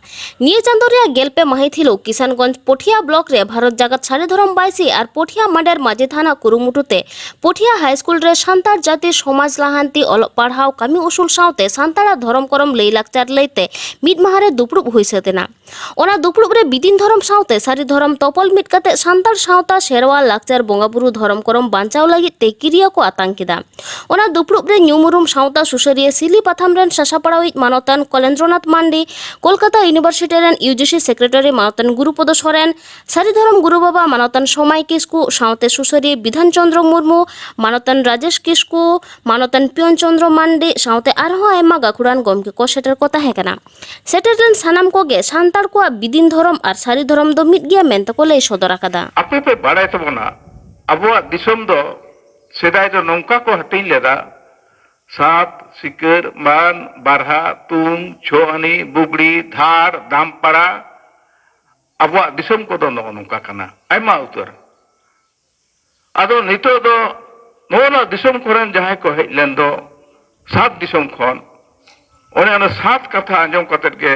ᱱᱤᱭᱟᱹ ᱪᱟᱸᱫᱚ ᱨᱮᱭᱟᱜ ᱜᱮᱞ ᱯᱮ ᱢᱟᱹᱦᱤᱛ ᱦᱤᱞᱚᱜ ᱠᱤᱥᱟᱱᱜᱚᱸᱡᱽ ᱯᱚᱴᱷᱤᱭᱟ ᱵᱞᱚᱠ ᱨᱮ ᱵᱷᱟᱨᱚᱛ ᱡᱟᱠᱟᱛ ᱥᱟᱹᱨᱤ ᱫᱷᱚᱨᱚᱢ ᱵᱟᱭᱥᱤ ᱟᱨ ᱯᱚᱴᱷᱤᱭᱟ ᱢᱟᱰᱮᱨ ᱢᱟᱹᱡᱷᱤ ᱛᱷᱟᱱᱟ ᱠᱩᱨᱩᱢᱩᱴᱩ ᱛᱮ ᱯᱚᱴᱷᱤᱭᱟ ᱦᱟᱭ ᱥᱠᱩᱞ ᱨᱮ ᱥᱟᱱᱛᱟᱲ ᱡᱟᱹᱛᱤ ᱥᱚᱢᱟᱡᱽ ᱞᱟᱦᱟᱱᱛᱤ, ᱚᱞᱚᱜ ᱯᱟᱲᱦᱟᱣ, ᱠᱟᱹᱢᱤ ᱩᱥᱩᱞ ᱥᱟᱶᱛᱮ ᱥᱟᱱᱛᱟᱲᱟᱜ ᱫᱷᱚᱨᱚᱢ ᱠᱚᱨᱚᱢ ᱞᱟᱹᱭ ᱞᱟᱠᱪᱟᱨ ᱞᱟᱹᱭᱛᱮ ᱢᱤᱫ ᱢᱟᱦᱟ ᱨᱮ ᱫᱩᱯᱲᱩᱵ ᱦᱩᱭ ᱥᱟᱹᱛ ᱮᱱᱟ᱾ ᱚᱱᱟ ᱫᱩᱯᱲᱩᱵ ᱨᱮ ᱵᱤᱫᱤᱱ ᱫᱷᱚᱨᱚᱢ ᱥᱟᱶᱛᱮ ᱥᱟᱹᱨᱤ ᱫᱷᱚᱨᱚᱢ ᱛᱚᱯᱚᱞ ᱢᱤᱫ ᱠᱟᱛᱮ ᱥᱟᱱᱛᱟᱲ ᱥᱟᱶᱛᱟ, ᱥᱮᱨᱣᱟ, ᱞᱟᱠᱪᱟᱨ, ᱵᱚᱸᱜᱟ ᱵᱩᱨᱩ, ᱫᱷᱚᱨᱚᱢ ᱠᱚᱨᱚᱢ ᱵᱟᱧᱪᱟᱣ ᱞᱟᱹᱜᱤᱫ ᱛᱮ ᱠᱤᱨᱤᱭᱟᱹ ᱠᱚ ᱟᱛᱟᱝ ᱠᱮᱫᱟ᱾ ᱚᱱᱟ ᱫᱩᱯᱲᱩᱵ ᱨᱮ ᱧᱩᱢ ᱩᱨᱩᱢ ᱥᱟᱶᱛᱟ ᱥᱩᱥᱟᱹᱨᱤᱭᱟᱹ ᱥᱤᱞᱤ ᱯᱟᱛᱷᱟᱢ ᱨᱮᱱ ᱥᱟᱥᱟᱯᱲᱟᱣᱤᱡ ᱢᱟᱱᱚᱛᱟᱱ ᱠᱚᱞᱮᱱᱫᱨᱚᱱᱟᱛᱷ ᱢᱟᱱᱰᱤ, ᱠᱳᱞᱠᱟᱛᱟ ᱤᱭᱩᱱᱤᱵᱷᱟᱨᱥᱤᱴᱤ ᱨᱮᱱ ᱤᱭᱩ ᱡᱤ ᱥᱤ ᱥᱮᱠᱨᱮᱴᱟᱨᱤ ᱢᱟᱱᱚᱛᱟᱱ ᱜᱩᱨᱩᱯᱚᱫᱚ ᱥᱚᱨᱮᱱ, ᱥᱟᱹᱨᱤ ᱫᱷᱚᱨᱚᱢ ᱜᱩᱨᱩ ᱵᱟᱵᱟ ᱢᱟᱱᱚᱛᱟᱱ ᱥᱚᱢᱟᱭ ᱠᱤᱥᱠᱩ ᱥᱟᱶᱛᱮ ᱥᱩᱥᱟᱹᱨᱤᱭᱟᱹ ᱵᱤᱫᱷᱟᱱ ᱪᱚᱸᱫᱽᱨᱚ ᱢᱩᱨᱢᱩ, ᱢᱟᱱᱚᱛᱟᱱ ᱨᱟᱡᱮᱥ ᱠᱤᱥᱠᱩ, ᱢᱟᱱᱚᱛᱟᱱ ᱯᱤᱭᱚᱱ ᱪᱚᱸᱫᱽᱨᱚ ᱢᱟᱱᱰᱤ ᱥᱟᱶᱛᱮ ᱟᱨᱦᱚᱸ ᱟᱭᱢᱟ ᱜᱟᱹᱠᱷᱩᱲᱟᱱ ᱜᱚᱢᱠᱮ ᱠᱚ ᱥᱮᱴᱮᱨ ᱠᱚ ᱛᱟᱦᱮᱸ ᱠᱟᱱᱟ᱾ ᱥᱮᱴᱮᱨ ᱞᱮᱱ ᱥᱟᱱᱟᱢ ᱠᱚᱜᱮ ᱥᱟᱱᱛᱟᱲ ᱠᱚᱣᱟᱜ ᱵᱤᱫᱤᱱ ᱫᱷᱚᱨᱚᱢ ᱟᱨ ᱥᱟᱹᱨᱤ ᱫᱷᱚᱨᱚᱢ ᱫᱚ ᱢᱤᱫ ᱜᱮᱭᱟ ᱢᱮᱱᱛᱮ ᱠᱚ ᱞᱟᱹᱭ ᱥᱚᱫᱚᱨ ᱟᱠᱟᱫᱟ᱾ ᱟᱯᱮ ᱯᱮ ᱵᱟᱲᱟᱭ ᱛᱟᱵᱚᱱᱟ, ᱟᱵᱚᱣᱟᱜ ᱫᱤᱥᱚᱢ ᱫᱚ ᱥᱮᱫᱟᱭ ᱫᱚ ᱱᱚᱝᱠᱟ ᱠᱚ ᱦᱟᱹᱴᱤᱧ ᱞᱮᱫᱟ, ᱥᱟᱛ, ᱥᱤᱠᱟᱹᱨ, ᱢᱟᱱ, ᱵᱟᱨᱦᱟ, ᱛᱩᱝ, ᱪᱷᱚ ᱟᱹᱱᱤ, ᱵᱩᱜᱲᱤ, ᱫᱷᱟᱲ, ᱫᱟᱢᱯᱟᱲᱟ, ᱟᱵᱚᱣᱟᱜ ᱫᱤᱥᱚᱢ ᱠᱚᱫᱚ ᱱᱚᱜᱼᱚ ᱱᱚᱝᱠᱟ ᱠᱟᱱᱟ, ᱟᱭᱢᱟ ᱩᱛᱟᱹᱨ᱾ ᱟᱫᱚ ᱱᱤᱛᱚᱜ ᱫᱚ ᱱᱚᱜᱼᱚ ᱱᱚᱣᱟ ᱫᱤᱥᱚᱢ ᱠᱚᱨᱮᱱ ᱡᱟᱦᱟᱸᱭ ᱠᱚ ᱦᱮᱡ ᱞᱮᱱ ᱫᱚ, ᱥᱟᱛ ᱫᱤᱥᱚᱢ ᱠᱷᱚᱱ, ᱚᱱᱮ ᱚᱱᱟ ᱥᱟᱛ ᱠᱟᱛᱷᱟ ᱟᱸᱡᱚᱢ ᱠᱟᱛᱮᱫ ᱜᱮ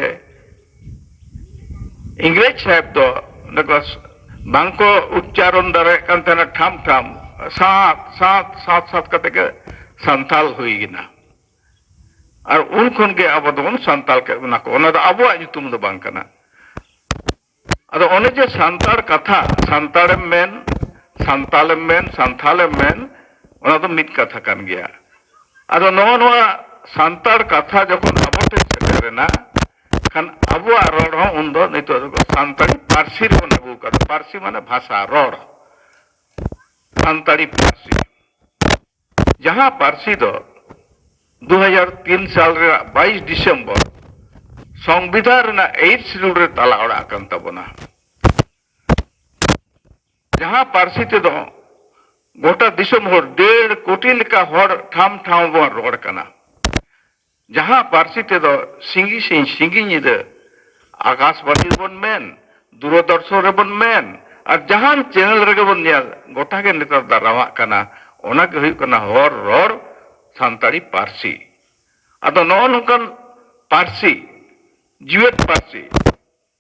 ᱤᱝᱨᱮᱡᱽ ᱥᱟᱦᱮᱵᱽ ᱫᱚ ᱚᱸᱰᱮ ᱠᱚ ᱵᱟᱝᱠᱚ ᱩᱪᱪᱟᱨᱚᱱ ᱫᱟᱲᱮᱭᱟᱜ ᱠᱟᱱ ᱛᱟᱦᱮᱱᱟ ᱴᱷᱟᱢ ᱴᱷᱟᱢ, ᱥᱟᱛ ᱥᱟᱛ ᱥᱟᱛ ᱥᱟᱛ ᱠᱟᱛᱮ ᱜᱮ ᱥᱟᱱᱛᱟᱞ ᱦᱩᱭ ᱮᱱᱟ᱾ ᱟᱨ ᱩᱱ ᱠᱷᱚᱱ ᱜᱮ ᱟᱵᱚ ᱫᱚᱵᱚᱱ ᱥᱟᱱᱛᱟᱞ ᱠᱮᱫ ᱵᱚᱱᱟ ᱠᱚ᱾ ᱚᱱᱟ ᱫᱚ ᱟᱵᱚᱣᱟᱜ ᱧᱩᱛᱩᱢ ᱫᱚ ᱵᱟᱝ ᱠᱟᱱᱟ᱾ ᱟᱫᱚ ᱚᱱᱮ ᱡᱮ ᱥᱟᱱᱛᱟᱲ ᱠᱟᱛᱷᱟ, ᱥᱟᱱᱛᱟᱲᱮᱢ ᱢᱮᱱ, ᱥᱟᱱᱛᱟᱞᱮᱢ ᱢᱮᱱ, ᱥᱟᱱᱛᱷᱟᱞᱮᱢ ᱢᱮᱱ, ᱚᱱᱟ ᱫᱚ ᱢᱤᱫ ᱠᱟᱛᱷᱟ ᱠᱟᱱ ᱜᱮᱭᱟ᱾ ᱟᱫᱚ ᱱᱚᱜᱼᱚ ᱱᱚᱣᱟ ᱥᱟᱱᱛᱟᱲ ᱠᱟᱛᱷᱟ ᱡᱚᱠᱷᱚᱱ ᱟᱵᱚ ᱴᱷᱮᱱ ᱥᱮᱴᱮᱨᱮᱱᱟ, ᱠᱷᱟᱱ ᱟᱵᱚᱣᱟᱜ ᱨᱚᱲ ᱦᱚᱸ ᱩᱱᱫᱚ ᱱᱤᱛᱚᱜ ᱫᱚ ᱥᱟᱱᱛᱟᱲᱤ ᱯᱟᱹᱨᱥᱤ ᱨᱮᱵᱚᱱ ᱟᱹᱜᱩ ᱟᱠᱟᱫᱟ᱾ ᱯᱟᱹᱨᱥᱤ ᱢᱟᱱᱮ ᱵᱷᱟᱥᱟ, ᱨᱚᱲ, ᱥᱟᱱᱛᱟᱲᱤ ᱯᱟᱹᱨᱥᱤ᱾ ᱡᱟᱦᱟᱸ ᱯᱟᱹᱨᱥᱤ ᱫᱚ ᱫᱩ ᱦᱟᱡᱟᱨ ᱛᱤᱱ ᱥᱟᱞ ᱨᱮᱱᱟᱜ ᱵᱟᱭᱤᱥ ᱰᱤᱥᱮᱢᱵᱚᱨ ᱥᱚᱝᱵᱤᱫᱷᱟᱱ ᱨᱮᱱᱟᱜ ᱮᱭᱤᱴ ᱥᱤᱰᱩᱞ ᱨᱮ ᱛᱟᱞᱟ ᱚᱲᱟᱜ ᱟᱠᱟᱱ ᱛᱟᱵᱚᱱᱟ᱾ ᱡᱟᱦᱟᱸ ᱯᱟᱹᱨᱥᱤ ᱛᱮᱫᱚ ᱜᱚᱴᱟ ᱫᱤᱥᱚᱢ ᱦᱚᱲ ᱰᱮᱲ ᱠᱳᱴᱤ ᱞᱮᱠᱟ ᱦᱚᱲ ᱴᱷᱟᱢ ᱴᱷᱟᱢ ᱵᱚᱱ ᱨᱚᱲ ᱠᱟᱱᱟ᱾ ᱡᱟᱦᱟᱸ ᱯᱟᱹᱨᱥᱤ ᱛᱮᱫᱚ ᱥᱤᱸᱜᱤ ᱥᱤᱧ ᱥᱤᱸᱜᱤ ᱧᱤᱫᱟᱹ ᱟᱠᱟᱥᱵᱟᱥᱤ ᱨᱮᱵᱚᱱ ᱢᱮᱱ, ᱫᱩᱨᱚᱫᱚᱨᱥᱚᱱ ᱨᱮᱵᱚᱱ ᱢᱮᱱ, ᱟᱨ ᱡᱟᱦᱟᱱ ᱪᱮᱱᱮᱞ ᱨᱮᱜᱮ ᱵᱚᱱ ᱧᱮᱞ, ᱜᱚᱴᱟ ᱜᱮ ᱱᱮᱛᱟᱨ ᱫᱟᱨᱟᱣᱟᱜ ᱠᱟᱱᱟ᱾ ᱚᱱᱟ ᱜᱮ ᱦᱩᱭᱩᱜ ᱠᱟᱱᱟ ᱦᱚᱲ ᱨᱚᱲ ᱥᱟᱱᱛᱟᱲᱤ ᱯᱟᱹᱨᱥᱤ᱾ ᱟᱫᱚ ᱱᱚᱜᱼᱚ ᱱᱚᱝᱠᱟᱱ ᱯᱟᱹᱨᱥᱤ, ᱡᱤᱣᱮᱫ ᱯᱟᱹᱨᱥᱤ,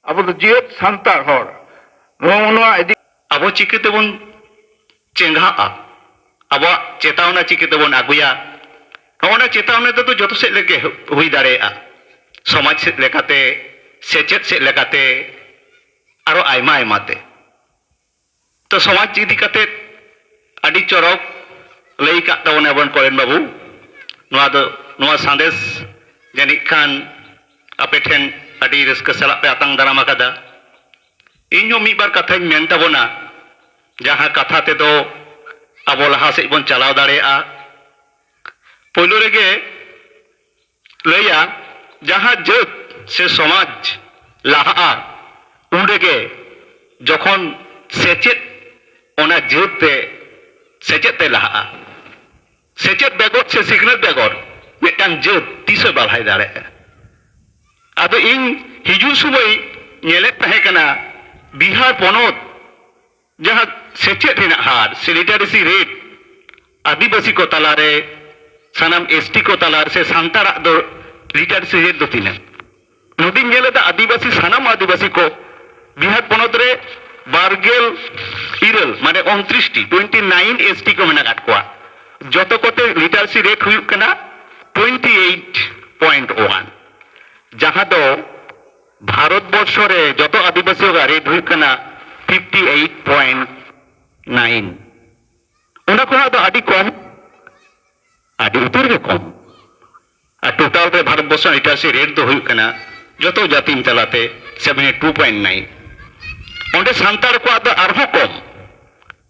ᱟᱵᱚ ᱫᱚ ᱡᱤᱣᱮᱫ ᱥᱟᱱᱛᱟᱲ ᱦᱚᱲ, ᱱᱚᱜᱼᱚ ᱱᱚᱣᱟ ᱤᱫᱤ ᱟᱵᱚ ᱪᱤᱠᱟᱹ ᱛᱮᱵᱚᱱ ᱪᱮᱸᱜᱷᱟᱜᱼᱟ? ᱟᱵᱚᱣᱟᱜ ᱪᱮᱛᱟᱣᱱᱟ ᱪᱤᱠᱟᱹ ᱛᱮᱵᱚᱱ ᱟᱹᱜᱩᱭᱟ? ᱱᱚᱜᱼᱚ ᱱᱟ ᱪᱮᱛᱟᱣᱱᱟ ᱫᱚ ᱡᱚᱛᱚ ᱥᱮᱫ ᱨᱮᱜᱮ ᱦᱩᱭ ᱫᱟᱲᱮᱭᱟᱜᱼᱟ᱾ ᱥᱚᱢᱟᱡᱽ ᱥᱮᱫ ᱞᱮᱠᱟᱛᱮ, ᱥᱮᱪᱮᱫ ᱥᱮᱫ ᱞᱮᱠᱟᱛᱮ, ᱟᱨᱚ ᱟᱭᱢᱟ ᱟᱭᱢᱟ ᱛᱮ᱾ ᱛᱚ, ᱥᱚᱢᱟᱡᱽ ᱤᱫᱤ ᱠᱟᱛᱮ ᱟᱹᱰᱤ ᱪᱚᱨᱚᱠ ᱞᱟᱹᱭ ᱠᱟᱜ ᱛᱟᱵᱚᱱᱟ ᱵᱚᱱ ᱠᱚᱨᱮᱱ ᱵᱟᱹᱵᱩ᱾ ᱱᱚᱣᱟ ᱫᱚ, ᱱᱚᱣᱟ ᱥᱟᱸᱫᱮᱥ ᱡᱟᱹᱱᱤᱡ ᱠᱷᱟᱱ ᱟᱯᱮ ᱴᱷᱮᱱ ᱟᱹᱰᱤ ᱨᱟᱹᱥᱠᱟᱹ ᱥᱟᱞᱟᱜ ᱯᱮ ᱟᱛᱟᱝ ᱫᱟᱨᱟᱢ ᱟᱠᱟᱫᱟ᱾ ᱤᱧ ᱦᱚᱸ ᱢᱤᱫ ᱵᱟᱨ ᱠᱟᱛᱷᱟᱧ ᱢᱮᱱ ᱛᱟᱵᱚᱱᱟ, ᱡᱟᱦᱟᱸ ᱠᱟᱛᱷᱟ ᱛᱮᱫᱚ ᱟᱵᱚ ᱞᱟᱦᱟ ᱥᱮᱫ ᱵᱚᱱ ᱪᱟᱞᱟᱣ ᱫᱟᱲᱮᱭᱟᱜᱼᱟ᱾ ᱯᱳᱭᱞᱳ ᱨᱮᱜᱮ ᱞᱟᱹᱭᱟ, ᱡᱟᱦᱟᱸ ᱡᱟᱹᱛ ᱥᱮ ᱥᱚᱢᱟᱡᱽ ᱞᱟᱦᱟᱜᱼᱟ, ᱩᱱ ᱨᱮᱜᱮ ᱡᱚᱠᱷᱚᱱ ᱥᱮᱪᱮᱫ, ᱚᱱᱟ ᱡᱟᱹᱛ ᱛᱮ ᱥᱮᱪᱮᱫ ᱛᱮ ᱞᱟᱦᱟᱜᱼᱟ᱾ ᱥᱮᱪᱮᱫ ᱵᱮᱜᱚᱨ ᱥᱮ ᱥᱤᱠᱷᱱᱟᱹᱛ ᱵᱮᱜᱚᱨ ᱢᱤᱫᱴᱟᱝ ᱡᱟᱹᱛ ᱛᱤᱥ ᱦᱚᱸ ᱵᱟᱞᱦᱟᱭ ᱫᱟᱲᱮᱭᱟᱜᱼᱟ᱾ ᱟᱫᱚ ᱤᱧ ᱦᱤᱡᱩᱜ ᱥᱚᱢᱚᱭ ᱧᱮᱞᱮᱫ ᱛᱟᱦᱮᱸ ᱠᱟᱱᱟ, ᱵᱤᱦᱟᱨ ᱯᱚᱱᱚᱛ ᱡᱟᱦᱟᱸ ᱥᱮᱪᱮᱫ ᱨᱮᱱᱟᱜ ᱦᱟᱨ ᱥᱮ ᱞᱤᱴᱟᱨᱮᱥᱤ ᱨᱮᱴ, ᱟᱹᱫᱤᱵᱟᱹᱥᱤ ᱠᱚ ᱛᱟᱞᱟᱨᱮ, ᱥᱟᱱᱟᱢ ᱮᱥᱴᱤ ᱠᱚ ᱛᱟᱞᱟᱨᱮ ᱥᱮ ᱥᱟᱱᱛᱟᱲᱟᱜ ᱫᱚ ᱞᱤᱴᱟᱨᱮᱥᱤ ᱨᱮᱴ ᱫᱚ ᱛᱤᱱᱟᱹᱜ? ᱱᱚᱰᱮᱧ ᱧᱮᱞ ᱮᱫᱟ, ᱟᱹᱫᱤᱵᱟᱹᱥᱤ, ᱥᱟᱱᱟᱢ ᱟᱹᱫᱤᱵᱟᱹᱥᱤ ᱠᱚ ᱵᱤᱦᱟᱨ ᱯᱚᱱᱚᱛ ᱨᱮ ᱵᱟᱨᱜᱮᱞ ᱤᱨᱟᱹᱞ, ᱢᱟᱱᱮ ᱩᱱᱛᱨᱤᱥ ᱴᱤ, ᱴᱩᱭᱮᱱᱴᱤ ᱱᱟᱭᱤᱱ ᱮᱥᱴᱤ ᱠᱚ ᱢᱮᱱᱟᱜ ᱟᱠᱟᱫ ᱠᱚᱣᱟ᱾ ᱡᱚᱛᱚ ᱠᱚᱛᱮ ᱞᱤᱴᱟᱨᱮᱥᱤ ᱨᱮᱴ ᱦᱩᱭᱩᱜ ᱠᱟᱱᱟ ᱴᱩᱭᱮᱱᱴᱤ ᱮᱭᱤᱴ ᱯᱚᱭᱮᱱᱴ ᱳᱣᱟᱱ, ᱡᱟᱦᱟᱸ ᱫᱚ ᱵᱷᱟᱨᱚᱛ ᱵᱚᱨᱥᱚ ᱨᱮ ᱡᱚᱛᱚ ᱟᱹᱫᱤᱵᱟᱹᱥᱤ ᱠᱚᱣᱟᱜ ᱨᱮᱴ ᱦᱩᱭᱩᱜ ᱠᱟᱱᱟ ᱯᱷᱤᱯᱴᱤ ᱮᱭᱤᱴ ᱯᱚᱭᱮᱱᱴ ᱱᱟᱭᱤᱱ᱾ ᱚᱱᱟ ᱠᱷᱚᱱᱟᱜ ᱫᱚ ᱟᱹᱰᱤ ᱠᱚᱢ, ᱟᱹᱰᱤ ᱩᱛᱟᱹᱨ ᱜᱮ ᱠᱚᱢ᱾ ᱟᱨ ᱴᱳᱴᱟᱞ ᱨᱮ ᱵᱷᱟᱨᱚᱛ ᱵᱚᱨᱥᱚ ᱨᱮᱱᱟᱜ ᱞᱤᱴᱟᱨᱮᱥᱤ ᱨᱮᱴ ᱫᱚ ᱦᱩᱭᱩᱜ ᱠᱟᱱᱟ ᱡᱚᱛᱚ ᱡᱟᱹᱛᱤ ᱛᱟᱞᱟᱛᱮ ᱥᱮᱵᱷᱮᱱᱴᱤ ᱴᱩ ᱯᱚᱭᱮᱱᱴ ᱱᱟᱭᱤᱱ᱾ ᱚᱸᱰᱮ ᱥᱟᱱᱛᱟᱲ ᱠᱚᱣᱟᱜ ᱫᱚ ᱟᱨᱦᱚᱸ ᱠᱚᱢ,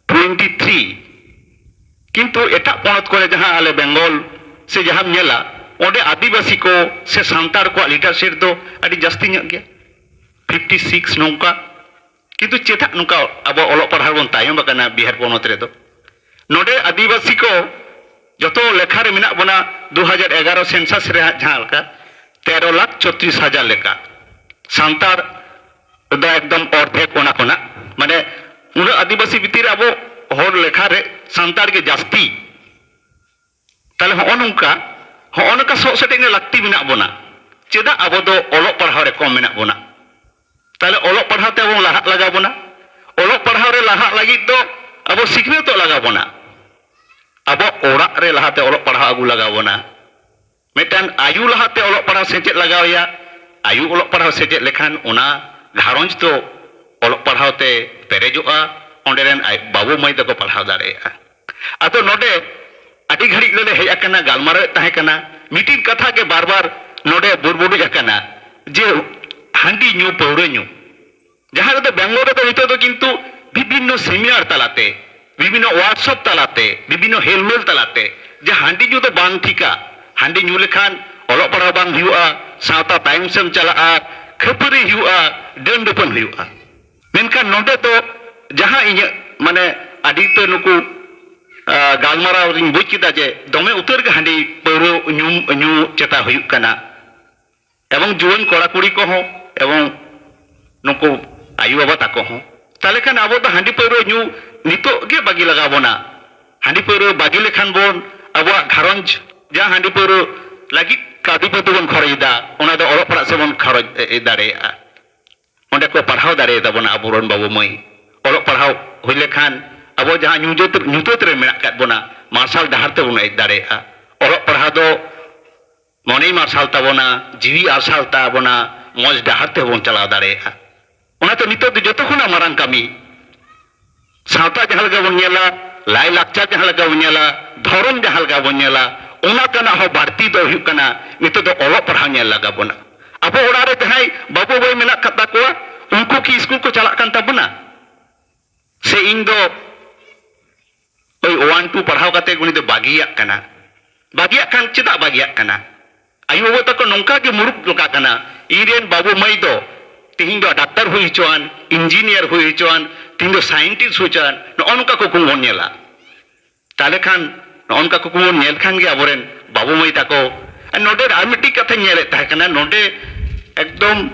ᱴᱩᱭᱮᱱᱴᱤ ᱛᱷᱨᱤ᱾ ᱠᱤᱱᱛᱩ ᱮᱴᱟᱜ ᱯᱚᱱᱚᱛ ᱠᱚᱨᱮ, ᱡᱟᱦᱟᱸ ᱟᱞᱮ ᱵᱮᱝᱜᱚᱞ ᱥᱮ ᱡᱟᱦᱟᱸᱢ ᱧᱮᱞᱟ, ᱚᱸᱰᱮ ᱟᱹᱫᱤᱵᱟᱹᱥᱤ ᱠᱚ ᱥᱮ ᱥᱟᱱᱛᱟᱲ ᱠᱚᱣᱟᱜ ᱞᱤᱴᱟᱨᱮᱥᱤ ᱨᱮᱴ ᱫᱚ ᱟᱹᱰᱤ ᱡᱟᱹᱥᱛᱤ ᱧᱚᱜ ᱜᱮᱭᱟ, ᱯᱷᱤᱯᱴᱤ ᱥᱤᱠᱥ ᱱᱚᱝᱠᱟ᱾ ᱠᱤᱱᱛᱩ ᱪᱮᱫᱟᱜ ᱱᱚᱝᱠᱟ ᱟᱵᱚ ᱚᱞᱚᱜ ᱯᱟᱲᱦᱟᱣ ᱵᱚᱱ ᱛᱟᱭᱚᱢ ᱟᱠᱟᱱᱟ ᱵᱤᱦᱟᱨ ᱯᱚᱱᱚᱛ ᱨᱮᱫᱚ? ᱱᱚᱰᱮ ᱟᱹᱫᱤᱵᱟᱹᱥᱤ ᱠᱚ ᱡᱚᱛᱚ ᱞᱮᱠᱷᱟ ᱨᱮ ᱢᱮᱱᱟᱜ ᱵᱚᱱᱟ, ᱫᱩ ᱦᱟᱡᱟᱨ ᱮᱜᱟᱨᱚ ᱥᱮᱱᱥᱟᱥ ᱨᱮ ᱡᱟᱦᱟᱸ ᱞᱮᱠᱟ ᱛᱮᱨᱚ ᱞᱟᱠᱷ ᱪᱷᱚᱛᱨᱤᱥ ᱦᱟᱡᱟᱨ ᱞᱮᱠᱟ᱾ ᱥᱟᱱᱛᱟᱲ ᱫᱚ ᱮᱠᱫᱚᱢ ᱚᱨᱫᱷᱮᱠ ᱚᱱᱟ ᱠᱷᱚᱱᱟᱜ, ᱢᱟᱱᱮ ᱩᱱᱟᱹᱜ ᱟᱹᱫᱤᱵᱟᱹᱥᱤ ᱵᱷᱤᱛᱤᱨ ᱨᱮ ᱟᱵᱚ ᱦᱚᱲ ᱞᱮᱠᱷᱟ ᱨᱮ ᱥᱟᱱᱛᱟᱲ ᱜᱮ ᱡᱟᱹᱥᱛᱤ᱾ ᱛᱟᱦᱞᱮ ᱦᱚᱸᱜᱼᱚ ᱱᱚᱝᱠᱟ, ᱦᱚᱸᱜᱼᱚ ᱱᱚᱝᱠᱟ ᱥᱚᱜ ᱥᱮᱴᱮᱡ ᱨᱮᱱᱟᱜ ᱞᱟᱹᱠᱛᱤ ᱢᱮᱱᱟᱜ ᱵᱚᱱᱟ᱾ ᱪᱮᱫᱟᱜ ᱟᱵᱚ ᱫᱚ ᱚᱞᱚᱜ ᱯᱟᱲᱦᱟᱣ ᱨᱮ ᱠᱚᱢ ᱢᱮᱱᱟᱜ ᱵᱚᱱᱟ? ᱛᱟᱦᱞᱮ ᱚᱞᱚᱜ ᱯᱟᱲᱦᱟᱣ ᱛᱮ ᱟᱵᱚ ᱞᱟᱦᱟᱜ ᱞᱟᱜᱟᱣ ᱵᱚᱱᱟ᱾ ᱚᱞᱚᱜ ᱯᱟᱲᱦᱟᱣ ᱨᱮ ᱞᱟᱦᱟᱜ ᱞᱟᱹᱜᱤᱫ ᱫᱚ ᱟᱵᱚ ᱥᱤᱠᱷᱱᱟᱹᱛᱚᱜ ᱞᱟᱜᱟᱣ ᱵᱚᱱᱟ᱾ ᱟᱵᱚ ᱚᱲᱟᱜ ᱨᱮ ᱞᱟᱦᱟᱛᱮ ᱚᱞᱚᱜ ᱯᱟᱲᱦᱟᱣ ᱟᱹᱜᱩ ᱞᱟᱜᱟᱣ ᱵᱚᱱᱟ᱾ ᱢᱤᱫᱴᱟᱝ ᱟᱭᱩ ᱞᱟᱦᱟᱛᱮ ᱚᱞᱚᱜ ᱯᱟᱲᱦᱟᱣ ᱥᱮᱪᱮᱫ ᱞᱟᱜᱟᱣ ᱮᱭᱟ᱾ ᱟᱭᱩ ᱚᱞᱚᱜ ᱯᱟᱲᱦᱟᱣ ᱥᱮᱪᱮᱫ ᱞᱮᱠᱷᱟᱱ ᱚᱱᱟ ᱜᱷᱟᱨᱚᱸᱡᱽ ᱫᱚ ᱚᱞᱚᱜ ᱯᱟᱲᱦᱟᱣ ᱛᱮ ᱯᱮᱨᱮᱡᱚᱜᱼᱟ᱾ ᱚᱸᱰᱮ ᱨᱮᱱ ᱟᱡ ᱵᱟᱹᱵᱩ ᱢᱟᱹᱭ ᱛᱟᱠᱚ ᱯᱟᱲᱦᱟᱣ ᱫᱟᱲᱮᱭᱟᱜᱼᱟ᱾ ᱟᱫᱚ ᱱᱚᱰᱮ ᱟᱹᱰᱤ ᱜᱷᱟᱹᱲᱤᱡ ᱞᱮ ᱦᱮᱡ ᱟᱠᱟᱱᱟ, ᱜᱟᱞᱢᱟᱨᱟᱣᱮᱫ ᱛᱟᱦᱮᱸ ᱠᱟᱱᱟ, ᱢᱤᱫᱴᱤᱡ ᱠᱟᱛᱷᱟ ᱜᱮ ᱵᱟᱨ ᱵᱟᱨ ᱱᱚᱰᱮ ᱵᱩᱨᱵᱩᱰᱩᱡ ᱟᱠᱟᱱᱟ ᱡᱮ ᱦᱟᱺᱰᱤ ᱧᱩ, ᱯᱟᱹᱣᱨᱟᱹ ᱧᱩ᱾ ᱡᱟᱦᱟᱸ ᱨᱮᱫᱚ ᱵᱮᱝᱜᱚᱞ ᱨᱮᱫᱚ ᱱᱤᱛᱚᱜ ᱫᱚ ᱠᱤᱱᱛᱩ ᱵᱤᱵᱷᱤᱱᱱᱚ ᱥᱮᱢᱤᱱᱟᱨ ᱛᱟᱞᱟᱛᱮ, ᱵᱤᱵᱷᱤᱱᱱᱚ ᱣᱟᱨᱠᱥᱚᱯ ᱛᱟᱞᱟᱛᱮ, ᱵᱤᱵᱷᱤᱱᱱᱚ ᱦᱮᱞᱢᱮᱞ ᱛᱟᱞᱟᱛᱮ ᱡᱮ ᱦᱟᱺᱰᱤ ᱧᱩ ᱫᱚ ᱵᱟᱝ ᱴᱷᱤᱠᱟ, ᱦᱟᱺᱰᱤ ᱧᱩ ᱞᱮᱠᱷᱟᱱ ᱚᱞᱚᱜ ᱯᱟᱲᱦᱟᱣ ᱵᱟᱝ ᱦᱩᱭᱩᱜᱼᱟ, ᱥᱟᱶᱛᱟ ᱛᱟᱭᱚᱢ ᱥᱮᱫ ᱪᱟᱞᱟᱜᱼᱟ, ᱠᱷᱟᱹᱯᱟᱹᱨᱤ ᱦᱩᱭᱩᱜᱼᱟ, ᱰᱟᱹᱱ ᱰᱟᱹᱯᱟᱹᱱ ᱦᱩᱭᱩᱜᱼᱟ᱾ ᱢᱮᱱᱠᱷᱟᱱ ᱱᱚᱰᱮ ᱫᱚ ᱡᱟᱦᱟᱸ ᱤᱧᱟᱹᱜ ᱢᱟᱱᱮ ᱟᱹᱰᱤ ᱩᱛᱟᱹᱨ ᱱᱩᱠᱩ, ᱟ, ᱜᱟᱞᱢᱟᱨᱟᱣ ᱨᱤᱧ ᱵᱩᱡᱽ ᱠᱮᱫᱟ ᱡᱮ ᱫᱚᱢᱮ ᱩᱛᱟᱹᱨ ᱜᱮ ᱦᱟᱺᱰᱤ ᱯᱟᱹᱣᱨᱟᱹ ᱧᱩ, ᱧᱩ ᱪᱮᱛᱟ ᱦᱩᱭᱩᱜ ᱠᱟᱱᱟ᱾ ᱮᱵᱚᱝ ᱡᱩᱣᱟᱹᱱ ᱠᱚᱲᱟ ᱠᱩᱲᱤ ᱠᱚᱦᱚᱸ ᱮᱵᱚᱝ ᱱᱩᱠᱩ ᱟᱭᱳ ᱵᱟᱵᱟ ᱛᱟᱠᱚ ᱦᱚᱸ᱾ ᱛᱟᱦᱞᱮ ᱠᱷᱟᱱ ᱟᱵᱚ ᱫᱚ ᱦᱟᱺᱰᱤ ᱯᱟᱹᱣᱨᱟᱹ ᱧᱩ ᱱᱤᱛᱚᱜ ᱜᱮ ᱵᱟᱹᱜᱤ ᱞᱟᱜᱟᱣ ᱵᱚᱱᱟ᱾ ᱦᱟᱺᱰᱤ ᱯᱟᱹᱣᱨᱟᱹ ᱵᱟᱹᱜᱤ ᱞᱮᱠᱷᱟᱱ ᱵᱚᱱ ᱟᱵᱚᱣᱟᱜ ᱜᱷᱟᱨᱚᱸᱡᱽ, ᱡᱟᱦᱟᱸ ᱦᱟᱺᱰᱤ ᱯᱟᱹᱣᱨᱟᱹ ᱞᱟᱹᱜᱤᱫ ᱠᱟᱹᱣᱰᱤ ᱯᱟᱹᱛᱤ ᱵᱚᱱ ᱠᱷᱚᱨᱚᱪ ᱮᱫᱟ, ᱚᱱᱟ ᱫᱚ ᱚᱞᱚᱜ ᱯᱟᱲᱦᱟᱜ ᱥᱮᱫ ᱵᱚᱱ ᱠᱷᱚᱨᱚᱪ ᱮ, ᱮ, ᱫᱟᱲᱮᱭᱟᱜᱼᱟ᱾ ᱚᱸᱰᱮ ᱠᱚ ᱯᱟᱲᱦᱟᱣ ᱫᱟᱲᱮᱭᱟᱛᱟ ᱵᱚᱱᱟ ᱟᱵᱚᱨᱮᱱ ᱵᱟᱹᱵᱩ ᱢᱟᱹᱭ᱾ ᱚᱞᱚᱜ ᱯᱟᱲᱦᱟᱣ ᱦᱩᱭ ᱞᱮᱠᱷᱟᱱ ᱟᱵᱚ ᱡᱟᱦᱟᱸ ᱧᱩᱛᱟᱹᱛ, ᱧᱩᱛᱟᱹᱛ ᱨᱮ ᱢᱮᱱᱟᱜ ᱟᱠᱟᱫ ᱵᱚᱱᱟ, ᱢᱟᱨᱥᱟᱞ ᱰᱟᱦᱟᱨ ᱛᱮᱵᱚᱱ ᱦᱮᱡ ᱫᱟᱲᱮᱭᱟᱜᱼᱟ᱾ ᱚᱞᱚᱜ ᱯᱟᱲᱦᱟᱣ ᱫᱚ ᱢᱚᱱᱮᱭ ᱢᱟᱨᱥᱟᱞ ᱛᱟᱵᱚᱱᱟ, ᱡᱤᱣᱤ ᱟᱨᱥᱟᱞ ᱛᱟᱵᱚᱱᱟ, ᱢᱚᱡᱽ ᱰᱟᱦᱟᱨ ᱛᱮᱦᱚᱸ ᱵᱚᱱ ᱪᱟᱞᱟᱣ ᱫᱟᱲᱮᱭᱟᱜᱼᱟ᱾ ᱚᱱᱟᱛᱮ ᱱᱤᱛᱚᱜ ᱫᱚ ᱡᱚᱛᱚ ᱠᱷᱚᱱᱟᱜ ᱢᱟᱨᱟᱝ ᱠᱟᱹᱢᱤ, ᱥᱟᱶᱛᱟ ᱡᱟᱦᱟᱸ ᱞᱮᱠᱟ ᱵᱚᱱ ᱧᱮᱞᱟ, ᱞᱟᱭᱼᱞᱟᱠᱪᱟᱨ ᱡᱟᱦᱟᱸ ᱞᱮᱠᱟ ᱵᱚᱱ ᱧᱮᱞᱟ, ᱫᱷᱚᱨᱚᱢ ᱡᱟᱦᱟᱸ ᱞᱮᱠᱟ ᱵᱚᱱ ᱧᱮᱞᱟ, ᱚᱱᱟ ᱠᱷᱚᱱᱟᱜ ᱦᱚᱸ ᱵᱟᱹᱲᱛᱤ ᱫᱚ ᱦᱩᱭᱩᱜ ᱠᱟᱱᱟ, ᱱᱤᱛᱚᱜ ᱫᱚ ᱚᱞᱚᱜ ᱯᱟᱲᱦᱟᱣ ᱧᱮᱞ ᱞᱟᱜᱟᱣ ᱵᱚᱱᱟ᱾ ᱟᱵᱚ ᱚᱲᱟᱜ ᱨᱮ ᱡᱟᱦᱟᱸᱭ ᱵᱟᱹᱵᱩ ᱢᱟᱹᱭ ᱢᱮᱱᱟᱜ ᱟᱠᱟᱫ ᱛᱟᱠᱚᱣᱟ, ᱩᱱᱠᱩ ᱠᱤ ᱥᱠᱩᱞ ᱠᱚ ᱪᱟᱞᱟᱜ ᱠᱟᱱ ᱛᱟᱵᱚᱱᱟ? ᱥᱮ ᱤᱧ ᱫᱚ ᱳᱭ ᱳᱣᱟᱱ ᱴᱩ ᱯᱟᱲᱦᱟᱣ ᱠᱟᱛᱮ ᱩᱱᱤ ᱫᱚ ᱵᱟᱹᱜᱤᱭᱟᱜ ᱠᱟᱱᱟ? ᱵᱟᱹᱜᱤᱭᱟᱜ ᱠᱷᱟᱱ ᱪᱮᱫᱟᱜ ᱵᱟᱹᱜᱤᱭᱟᱜ ᱠᱟᱱᱟ? ᱟᱭᱳ ᱵᱟᱵᱟ ᱛᱟᱠᱚ ᱱᱚᱝᱠᱟ ᱜᱮ ᱢᱩᱨᱩᱠ ᱞᱮᱠᱟ ᱠᱟᱱᱟ, ᱤᱧ ᱨᱮᱱ ᱵᱟᱹᱵᱩ ᱢᱟᱹᱭ ᱫᱚ ᱛᱮᱦᱮᱧ ᱫᱚ ᱰᱟᱠᱛᱟᱨ ᱦᱩᱭ ᱦᱚᱪᱚᱣᱟᱱ, ᱤᱧᱡᱤᱱᱤᱭᱟᱨ ᱦᱩᱭ ᱦᱚᱪᱚᱣᱟᱱ, ᱛᱮᱦᱮᱧ ᱫᱚ ᱥᱟᱭᱮᱱᱴᱤᱥᱴ ᱦᱩᱭ ᱦᱚᱪᱚᱣᱟᱱ, ᱱᱚᱜᱼᱚ ᱱᱚᱝᱠᱟ ᱠᱩᱠᱢᱩ ᱵᱚᱱ ᱧᱮᱞᱟ᱾ ᱛᱟᱦᱚᱞᱮ ᱠᱷᱟᱱ ᱱᱚᱜᱼᱚ ᱱᱚᱝᱠᱟ ᱠᱩᱠᱢᱩ ᱵᱚᱱ ᱧᱮᱞ ᱠᱷᱟᱱ ᱜᱮ ᱟᱵᱚᱨᱮᱱ ᱵᱟᱹᱵᱩ ᱢᱟᱹᱭ ᱛᱟᱠᱚ, ᱟᱨ ᱱᱚᱰᱮ ᱟᱨ ᱢᱤᱫᱴᱤᱡ ᱠᱟᱛᱷᱟᱧ ᱧᱮᱞᱮᱫ ᱛᱟᱦᱮᱸ ᱠᱟᱱᱟ, ᱱᱚᱰᱮ ᱮᱠᱫᱚᱢ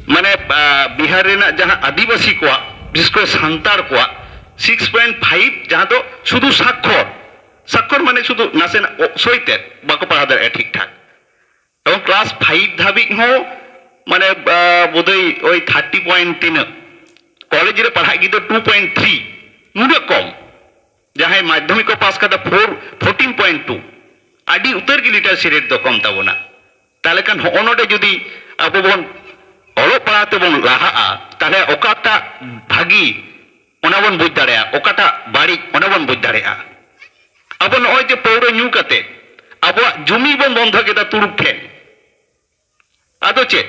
ᱢᱟᱱᱮ, ᱟ, ᱵᱤᱦᱟᱨ ᱨᱮᱱᱟᱜ ᱡᱟᱦᱟᱸ ᱟᱹᱫᱤᱵᱟᱹᱥᱤ ᱠᱚᱣᱟᱜ, ᱵᱤᱥᱮᱥ ᱠᱚᱨᱮ ᱥᱟᱱᱛᱟᱲ ᱠᱚᱣᱟᱜ ᱥᱤᱠᱥ ᱯᱚᱭᱮᱱᱴ ᱯᱷᱟᱭᱤᱵᱷ, ᱡᱟᱦᱟᱸ ᱫᱚ ᱥᱩᱫᱷᱩ ᱥᱟᱠᱠᱷᱚᱨ, ᱥᱟᱠᱠᱷᱚᱨ ᱢᱟᱱᱮ ᱥᱩᱫᱷᱩ ᱱᱟᱥᱮᱱᱟᱜ ᱚ-, ᱥᱳᱭ ᱛᱮᱫ ᱵᱟᱠᱚ ᱯᱟᱲᱦᱟᱣ ᱫᱟᱲᱮᱭᱟᱜᱼᱟ ᱴᱷᱤᱠ ᱴᱷᱟᱠ᱾ ᱮᱵᱚᱝ ᱠᱞᱟᱥ ᱯᱷᱟᱭᱤᱵᱷ ᱫᱷᱟᱹᱵᱤᱡ ᱦᱚᱸ ᱢᱟᱱᱮ, ᱟ, ᱵᱳᱫᱷᱚᱭ ᱳᱭ ᱛᱷᱟᱨᱴᱤ ᱯᱚᱭᱮᱱᱴ ᱛᱤᱱᱟᱹᱜ, ᱠᱚᱞᱮᱡᱽ ᱨᱮ ᱯᱟᱲᱦᱟᱜ ᱜᱤᱫᱽᱨᱟᱹ ᱴᱩ ᱯᱚᱭᱮᱱᱴ ᱛᱷᱨᱤ, ᱱᱩᱱᱟᱹᱜ ᱠᱚᱢ᱾ ᱡᱟᱦᱟᱸᱭ ᱢᱟᱫᱽᱫᱷᱚᱢᱤᱠ ᱠᱚ ᱯᱟᱥ ᱠᱟᱫᱟ ᱯᱷᱳᱨ, ᱯᱷᱳᱨᱴᱤᱱ ᱯᱚᱭᱮᱱᱴ ᱴᱩ, ᱟᱹᱰᱤ ᱩᱛᱟᱹᱨ ᱜᱮ ᱞᱤᱴᱟᱨᱮᱥᱤ ᱨᱮᱴ ᱫᱚ ᱠᱚᱢ ᱛᱟᱵᱚᱱᱟ᱾ ᱛᱟᱦᱚᱞᱮ ᱠᱷᱟᱱ ᱦᱚᱸᱜᱼᱚ ᱱᱚᱰᱮ ᱡᱩᱫᱤ ᱟᱵᱚ ᱵᱚᱱ ᱚᱞᱚᱜ ᱯᱟᱲᱦᱟᱣ ᱛᱮᱵᱚᱱ ᱞᱟᱦᱟᱜᱼᱟ, ᱛᱟᱦᱚᱞᱮ ᱚᱠᱟᱴᱟᱜ ᱵᱷᱟᱹᱜᱤ, ᱚᱱᱟ ᱵᱚᱱ ᱵᱩᱡᱽ ᱫᱟᱲᱮᱭᱟᱜᱼᱟ, ᱚᱠᱟᱴᱟᱜ ᱵᱟᱹᱲᱤᱡ, ᱚᱱᱟ ᱵᱚᱱ ᱵᱩᱡᱽ ᱫᱟᱲᱮᱭᱟᱜᱼᱟ᱾ ᱟᱵᱚ ᱱᱚᱜᱼᱚᱭ ᱡᱮ ᱯᱟᱹᱣᱨᱟᱹ ᱧᱩ ᱠᱟᱛᱮ ᱟᱵᱚᱣᱟᱜ ᱡᱩᱢᱤ ᱵᱚᱱ ᱵᱚᱱᱫᱷᱚ ᱠᱮᱫᱟ ᱛᱩᱲᱩᱠ ᱴᱷᱮᱱ, ᱟᱫᱚ ᱪᱮᱫ?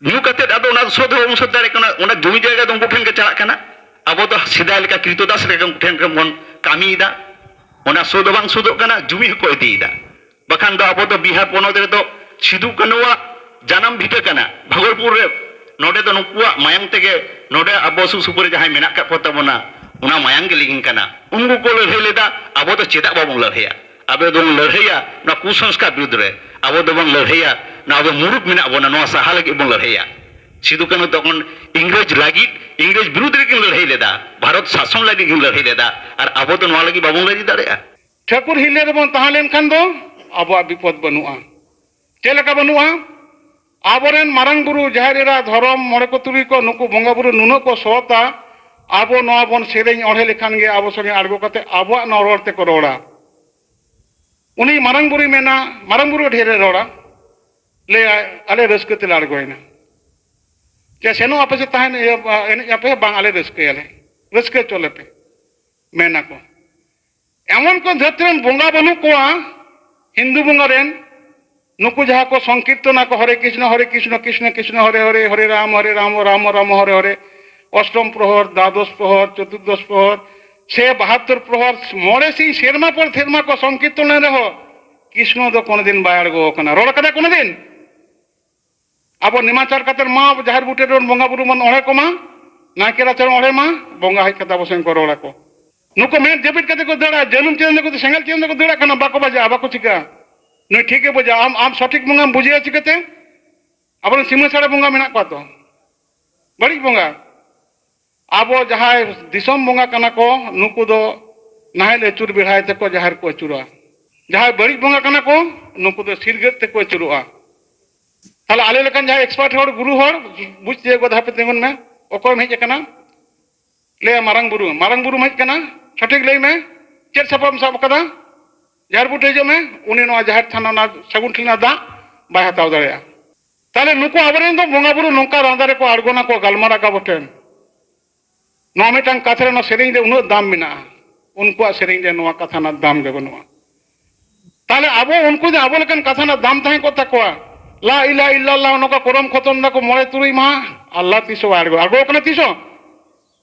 ᱧᱩ ᱠᱟᱛᱮᱫ ᱟᱫᱚ ᱚᱱᱟ ᱥᱳᱫᱷ ᱦᱚᱸ ᱵᱟᱵᱚᱱ ᱥᱳᱫᱷ ᱫᱟᱲᱮᱭᱟᱜ ᱠᱟᱱᱟ, ᱚᱱᱟ ᱡᱩᱢᱤ ᱡᱟᱭᱜᱟ ᱫᱚ ᱩᱱᱠᱩ ᱴᱷᱮᱱ ᱜᱮ ᱪᱟᱞᱟᱜ ᱠᱟᱱᱟ᱾ ᱟᱵᱚ ᱫᱚ ᱥᱮᱫᱟᱭ ᱞᱮᱠᱟ ᱠᱨᱤᱛᱚᱫᱟᱥ ᱞᱮᱠᱟ ᱩᱱᱠᱩ ᱴᱷᱮᱱ ᱜᱮ ᱵᱚᱱ ᱠᱟᱹᱢᱤᱭᱮᱫᱟ᱾ ᱚᱱᱟ ᱥᱳᱫᱷ ᱦᱚᱸ ᱵᱟᱝ ᱥᱳᱫᱷᱚᱜ ᱠᱟᱱᱟ, ᱡᱩᱢᱤ ᱦᱚᱸᱠᱚ ᱤᱫᱤᱭᱮᱫᱟ᱾ ᱵᱟᱠᱷᱟᱱ ᱫᱚ ᱟᱵᱚ ᱫᱚ ᱵᱤᱦᱟᱨ ᱯᱚᱱᱚᱛ ᱨᱮᱫᱚ ᱥᱤᱫᱩ ᱠᱟᱹᱱᱩᱣᱟᱜ ᱡᱟᱱᱟᱢ ᱵᱷᱤᱴᱟᱹ ᱠᱟᱱᱟ ᱵᱷᱟᱜᱚᱞᱯᱩᱨ ᱨᱮ᱾ ᱱᱚᱰᱮ ᱫᱚ ᱱᱩᱠᱩᱣᱟᱜ ᱢᱟᱭᱟᱢ ᱛᱮᱜᱮ ᱱᱚᱰᱮ ᱟᱵᱚ ᱥᱩᱨ ᱥᱩᱯᱩᱨ ᱨᱮ ᱡᱟᱦᱟᱸᱭ ᱢᱮᱱᱟᱜ ᱟᱠᱟᱫ ᱠᱚ ᱛᱟᱵᱚᱱᱟ, ᱚᱱᱟ ᱢᱟᱭᱟᱢ ᱜᱮ ᱞᱤᱸᱜᱤᱱ ᱠᱟᱱᱟ᱾ ᱩᱱᱠᱩ ᱠᱚ ᱞᱟᱹᱲᱦᱟᱹᱭ ᱞᱮᱫᱟ, ᱟᱵᱚ ᱫᱚ ᱪᱮᱫᱟᱜ ᱵᱟᱵᱚᱱ ᱞᱟᱹᱲᱦᱟᱹᱭᱟ? ᱟᱵᱚ ᱫᱚᱵᱚᱱ ᱞᱟᱹᱲᱦᱟᱹᱭᱟ ᱱᱚᱣᱟ ᱠᱩᱥᱚᱝᱥᱠᱟᱨ ᱵᱤᱨᱩᱫᱽ ᱨᱮ, ᱟᱵᱚ ᱫᱚᱵᱚᱱ ᱞᱟᱹᱲᱦᱟᱹᱭᱟ ᱱᱚᱣᱟ ᱟᱵᱚ ᱢᱩᱨᱩᱠ ᱢᱮᱱᱟᱜ ᱵᱚᱱᱟ ᱱᱚᱣᱟ ᱥᱟᱦᱟ ᱞᱟᱹᱜᱤᱫ ᱵᱚᱱ ᱞᱟᱹᱲᱦᱟᱹᱭᱟ᱾ ᱥᱤᱫᱩ ᱠᱟᱹᱱᱦᱩ ᱛᱚᱠᱷᱚᱱ ᱤᱝᱨᱮᱡᱽ ᱞᱟᱹᱜᱤᱫ, ᱤᱝᱨᱮᱡᱽ ᱵᱤᱨᱩᱫᱽ ᱨᱮᱠᱤᱱ ᱞᱟᱹᱲᱦᱟᱹᱭ ᱞᱮᱫᱟ, ᱵᱷᱟᱨᱚᱛ ᱥᱟᱥᱚᱱ ᱞᱟᱹᱜᱤᱫ ᱠᱤᱱ ᱞᱟᱹᱲᱦᱟᱹᱭ ᱞᱮᱫᱟ, ᱟᱨ ᱟᱵᱚ ᱫᱚ ᱱᱚᱣᱟ ᱞᱟᱹᱜᱤᱫ ᱵᱟᱵᱚᱱ ᱞᱟᱹᱲᱦᱟᱹᱭ ᱫᱟᱲᱮᱭᱟᱜᱼᱟ? ᱴᱷᱟᱹᱠᱩᱨ ᱦᱤᱞᱟᱹ ᱨᱮᱵᱚᱱ ᱛᱟᱦᱮᱸ ᱞᱮᱱᱠᱷᱟᱱ ᱫᱚ ᱟᱵᱚᱣᱟᱜ ᱵᱤᱯᱚᱫ ᱵᱟᱹᱱᱩᱜᱼᱟ᱾ ᱪᱮᱫ ᱞᱮᱠᱟ ᱵᱟᱹᱱᱩᱜᱼᱟ? ᱟᱵᱚᱨᱮᱱ ᱢᱟᱨᱟᱝ ᱵᱩᱨᱩ, ᱡᱟᱦᱮᱨ ᱮᱨᱟ, ᱫᱷᱚᱨᱚᱢ, ᱢᱚᱬᱮ ᱠᱚ ᱛᱩᱨᱩᱭ ᱠᱚ, ᱱᱩᱠᱩ ᱵᱚᱸᱜᱟ ᱵᱩᱨᱩ ᱱᱩᱱᱟᱹᱜ ᱠᱚ ᱥᱚᱛᱟ, ᱟᱵᱚ ᱱᱚᱣᱟ ᱵᱚᱱ ᱥᱮᱨᱮᱧ ᱚᱬᱦᱮ ᱞᱮᱠᱷᱟᱱ ᱜᱮ ᱟᱵᱚ ᱥᱚᱸᱜᱮ ᱟᱬᱜᱚ ᱠᱟᱛᱮ ᱟᱵᱚᱣᱟᱜ ᱱᱚᱣᱟ ᱨᱚᱲ ᱛᱮᱠᱚ ᱨᱚᱲᱟ᱾ ᱩᱱᱤ ᱢᱟᱨᱟᱝ ᱵᱩᱨᱩᱭ ᱢᱮᱱᱟ, ᱢᱟᱨᱟᱝ ᱵᱩᱨᱩ ᱰᱷᱮᱨᱮ ᱨᱚᱲᱟ, ᱞᱟᱹᱭᱟ, "ᱟᱞᱮ ᱨᱟᱹᱥᱠᱟᱹ ᱛᱮᱞᱮ ᱟᱬᱜᱚᱭᱮᱱᱟ, ᱪᱮ ᱥᱮᱱᱚᱜ ᱟᱯᱮ ᱥᱮ ᱛᱟᱦᱮᱱ, ᱤᱭᱟᱹ, ᱮᱱᱮᱡ ᱟᱯᱮ?" "ᱵᱟᱝ, ᱟᱞᱮ ᱨᱟᱹᱥᱠᱟᱹᱭᱟᱞᱮ, ᱨᱟᱹᱥᱠᱟᱹ ᱦᱚᱪᱚ ᱞᱮᱯᱮ", ᱢᱮᱱᱟᱠᱚ᱾ ᱮᱢᱚᱱ ᱠᱚ ᱫᱷᱟᱹᱨᱛᱤ ᱨᱮᱱ ᱵᱚᱸᱜᱟ ᱵᱟᱹᱱᱩᱜ ᱠᱚᱣᱟ, ᱦᱤᱱᱫᱩ ᱵᱚᱸᱜᱟ ᱨᱮᱱ, ᱱᱩᱠᱩ ᱡᱟᱦᱟᱸ ᱠᱚ ᱥᱚᱝᱠᱤᱨᱛᱚᱱᱟ ᱠᱚ, "ᱦᱚᱨᱮ ᱠᱨᱤᱥᱱᱚ, ᱦᱚᱨᱮ ᱠᱨᱤᱥᱱᱚ, ᱠᱨᱤᱥᱱᱚ ᱠᱨᱤᱥᱱᱚ, ᱦᱚᱨᱮ ᱦᱚᱨᱮ, ᱦᱚᱨᱮ ᱨᱟᱢ, ᱦᱚᱨᱮ ᱨᱟᱢ, ᱨᱟᱢ ᱨᱟᱢ, ᱦᱚᱨᱮ ᱦᱚᱨᱮ", ᱚᱥᱴᱚᱢ ᱯᱨᱚᱦᱚᱨ, ᱫᱟᱫᱚᱥ ᱯᱨᱚᱦᱚᱨ, ᱪᱚᱛᱩᱨᱫᱚᱥ ᱯᱨᱚᱦᱚᱨ, ᱥᱮ ᱵᱟᱦᱟᱛᱛᱚᱨ ᱯᱨᱚᱦᱚᱨ, ᱢᱚᱬᱮ ᱥᱤᱧ ᱥᱮᱨᱢᱟ ᱯᱚᱨ ᱥᱮᱨᱢᱟ ᱠᱚ ᱥᱚᱝᱠᱤᱨᱛᱚᱱ ᱞᱮᱱ ᱨᱮᱦᱚᱸ, ᱠᱨᱤᱥᱱᱚ ᱫᱚ ᱠᱳᱱᱳ ᱫᱤᱱ ᱵᱟᱭ ᱟᱬᱜᱚ ᱟᱠᱟᱱᱟ᱾ ᱨᱚᱲ ᱠᱟᱫᱟ ᱠᱳᱱᱳ ᱫᱤᱱ? ᱟᱵᱚ ᱱᱮᱢᱟᱪᱟᱨ ᱠᱟᱛᱮ ᱢᱟ ᱡᱟᱦᱮᱨ ᱵᱩᱴᱟᱹ ᱨᱮᱵᱚᱱ ᱵᱚᱸᱜᱟ ᱵᱩᱨᱩ ᱵᱚᱱ ᱚᱬᱦᱮ ᱠᱚᱢᱟ, ᱱᱟᱭᱠᱮ ᱨᱟᱪᱟ ᱨᱮ ᱚᱬᱦᱮ ᱢᱟ, ᱵᱚᱸᱜᱟ ᱦᱮᱡ ᱠᱟᱛᱮ ᱟᱵᱚ ᱥᱮᱱ ᱠᱚ ᱨᱚᱲ ᱟᱠᱚ᱾ ᱱᱩᱠᱩ ᱢᱮᱫ ᱡᱟᱹᱯᱤᱫ ᱠᱟᱛᱮ ᱠᱚ ᱫᱟᱹᱲᱟ, ᱡᱟᱹᱱᱩᱢ ᱪᱮᱛᱟᱱ ᱛᱮᱠᱚ, ᱥᱮᱸᱜᱮᱞ ᱪᱮᱛᱟᱱ ᱛᱮᱠᱚ ᱫᱟᱹᱲᱟᱜ ᱠᱟᱱᱟ, ᱵᱟᱠᱚ ᱵᱟᱡᱟᱜᱼᱟ, ᱵᱟᱠᱚ ᱪᱤᱠᱟᱹᱜᱼᱟ᱾ ᱱᱩᱭ ᱴᱷᱤᱠ ᱜᱮ ᱵᱩᱡᱟ, ᱟᱢ, ᱟᱢ ᱥᱚᱴᱷᱤᱠ ᱵᱚᱸᱜᱟᱢ ᱵᱩᱡᱷᱟᱹᱣᱟ ᱪᱤᱠᱟᱹᱛᱮ? ᱟᱵᱚᱨᱮᱱ ᱥᱤᱢᱟᱹ ᱥᱟᱹᱲᱮ ᱵᱚᱸᱜᱟ ᱢᱮᱱᱟᱜ ᱠᱚᱣᱟ ᱛᱚ, ᱵᱟᱹᱲᱤᱡ ᱵᱚᱸᱜᱟ᱾ ᱟᱵᱚ ᱡᱟᱦᱟᱸᱭ ᱫᱤᱥᱚᱢ ᱵᱚᱸᱜᱟ ᱠᱟᱱᱟ ᱠᱚ, ᱱᱩᱠᱩ ᱫᱚ ᱱᱟᱦᱮᱞ ᱟᱹᱪᱩᱨ ᱵᱮᱲᱦᱟᱭ ᱛᱮᱠᱚ ᱡᱟᱦᱮᱨ ᱠᱚ ᱟᱹᱪᱩᱨᱟ᱾ ᱡᱟᱦᱟᱸᱭ ᱵᱟᱹᱲᱤᱡ ᱵᱚᱸᱜᱟ ᱠᱟᱱᱟ ᱠᱚ, ᱱᱩᱠᱩ ᱫᱚ ᱥᱤᱨᱜᱟᱹᱫ ᱛᱮᱠᱚ ᱟᱹᱪᱩᱨᱚᱜᱼᱟ᱾ ᱛᱟᱦᱞᱮ ᱟᱞᱮ ᱞᱮᱠᱟᱱ ᱡᱟᱦᱟᱸᱭ expert ᱦᱚᱲ, ᱜᱩᱨᱩ ᱦᱚᱲ, ᱵᱩᱡᱽ ᱛᱤᱭᱳᱜ ᱜᱚᱫ, ᱦᱟᱯᱮ ᱛᱤᱸᱜᱩᱱ ᱢᱮ, ᱚᱠᱚᱭᱮᱢ ᱦᱮᱡ ᱟᱠᱟᱱᱟ? ᱞᱟᱹᱭᱟ, "ᱢᱟᱨᱟᱝ ᱵᱩᱨᱩ, ᱢᱟᱨᱟᱝ ᱵᱩᱨᱩᱢ ᱦᱮᱡ ᱟᱠᱟᱱᱟ, ᱥᱚᱴᱷᱤᱠ ᱞᱟᱹᱭ ᱢᱮ, ᱪᱮᱫ ᱥᱟᱯᱟᱵ ᱮᱢ ᱥᱟᱵ ᱟᱠᱟᱫᱟ? ᱡᱟᱦᱮᱨ ᱵᱩᱴᱟᱹ ᱦᱤᱡᱩᱜ ᱢᱮ, ᱩᱱᱤ ᱱᱚᱣᱟ ᱡᱟᱦᱮᱨ ᱛᱷᱟᱱ ᱚᱱᱟ ᱥᱟᱹᱜᱩᱱ ᱴᱷᱤᱞ ᱨᱮᱱᱟᱜ ᱫᱟᱜ ᱵᱟᱭ ᱦᱟᱛᱟᱣ ᱫᱟᱲᱮᱭᱟᱜᱼᱟ᱾" ᱛᱟᱦᱞᱮ ᱱᱩᱠᱩ ᱟᱵᱚᱨᱮᱱ ᱫᱚ ᱵᱚᱸᱜᱟ ᱵᱩᱨᱩ ᱱᱚᱝᱠᱟ ᱞᱟᱸᱫᱟ ᱨᱮᱠᱚ ᱟᱬᱜᱚᱱᱟ ᱠᱚ, ᱜᱟᱞᱢᱟᱨᱟᱜ ᱟᱵᱚ ᱴᱷᱮᱱ, ᱱᱚᱣᱟ ᱢᱤᱫᱴᱟᱝ ᱠᱟᱛᱷᱟ ᱨᱮ, ᱱᱚᱣᱟ ᱥᱮᱨᱮᱧ ᱨᱮ ᱩᱱᱟᱹᱜ ᱫᱟᱢ ᱢᱮᱱᱟᱜᱼᱟ, ᱩᱱᱠᱩᱣᱟᱜ ᱥᱮᱨᱮᱧ ᱨᱮ ᱱᱚᱣᱟ ᱠᱟᱛᱷᱟ ᱨᱮᱱᱟᱜ ᱫᱟᱢ ᱜᱮ ᱵᱟᱹᱱᱩᱜᱼᱟ᱾ ᱛᱟᱦᱞᱮ ᱟᱵᱚ ᱩᱱᱠᱩ ᱡᱮ ᱟᱵᱚ ᱞᱮᱠᱟᱱ ᱠᱟᱛᱷᱟ ᱨᱮᱱᱟᱜ ᱫᱟᱢ ᱛᱟᱦᱮᱸ ᱠᱚᱜ ᱛᱟᱠᱚᱣᱟ, ᱞᱟ ᱤᱞᱟᱦᱟ ᱤᱞᱞᱟᱞᱞᱟᱦ ᱱᱚᱝᱠᱟ ᱠᱚᱨᱚᱢ ᱠᱷᱚᱛᱚᱢ ᱫᱟᱠᱚ ᱢᱚᱬᱮ ᱛᱩᱨᱩᱭ ᱢᱟᱦᱟ, ᱟᱞᱞᱟᱦ ᱛᱤᱥ ᱦᱚᱸ ᱵᱟᱭ ᱟᱬᱜᱚ, ᱟᱬᱜᱚ ᱠᱟᱱᱟ ᱛᱤᱥ ᱦᱚᱸ?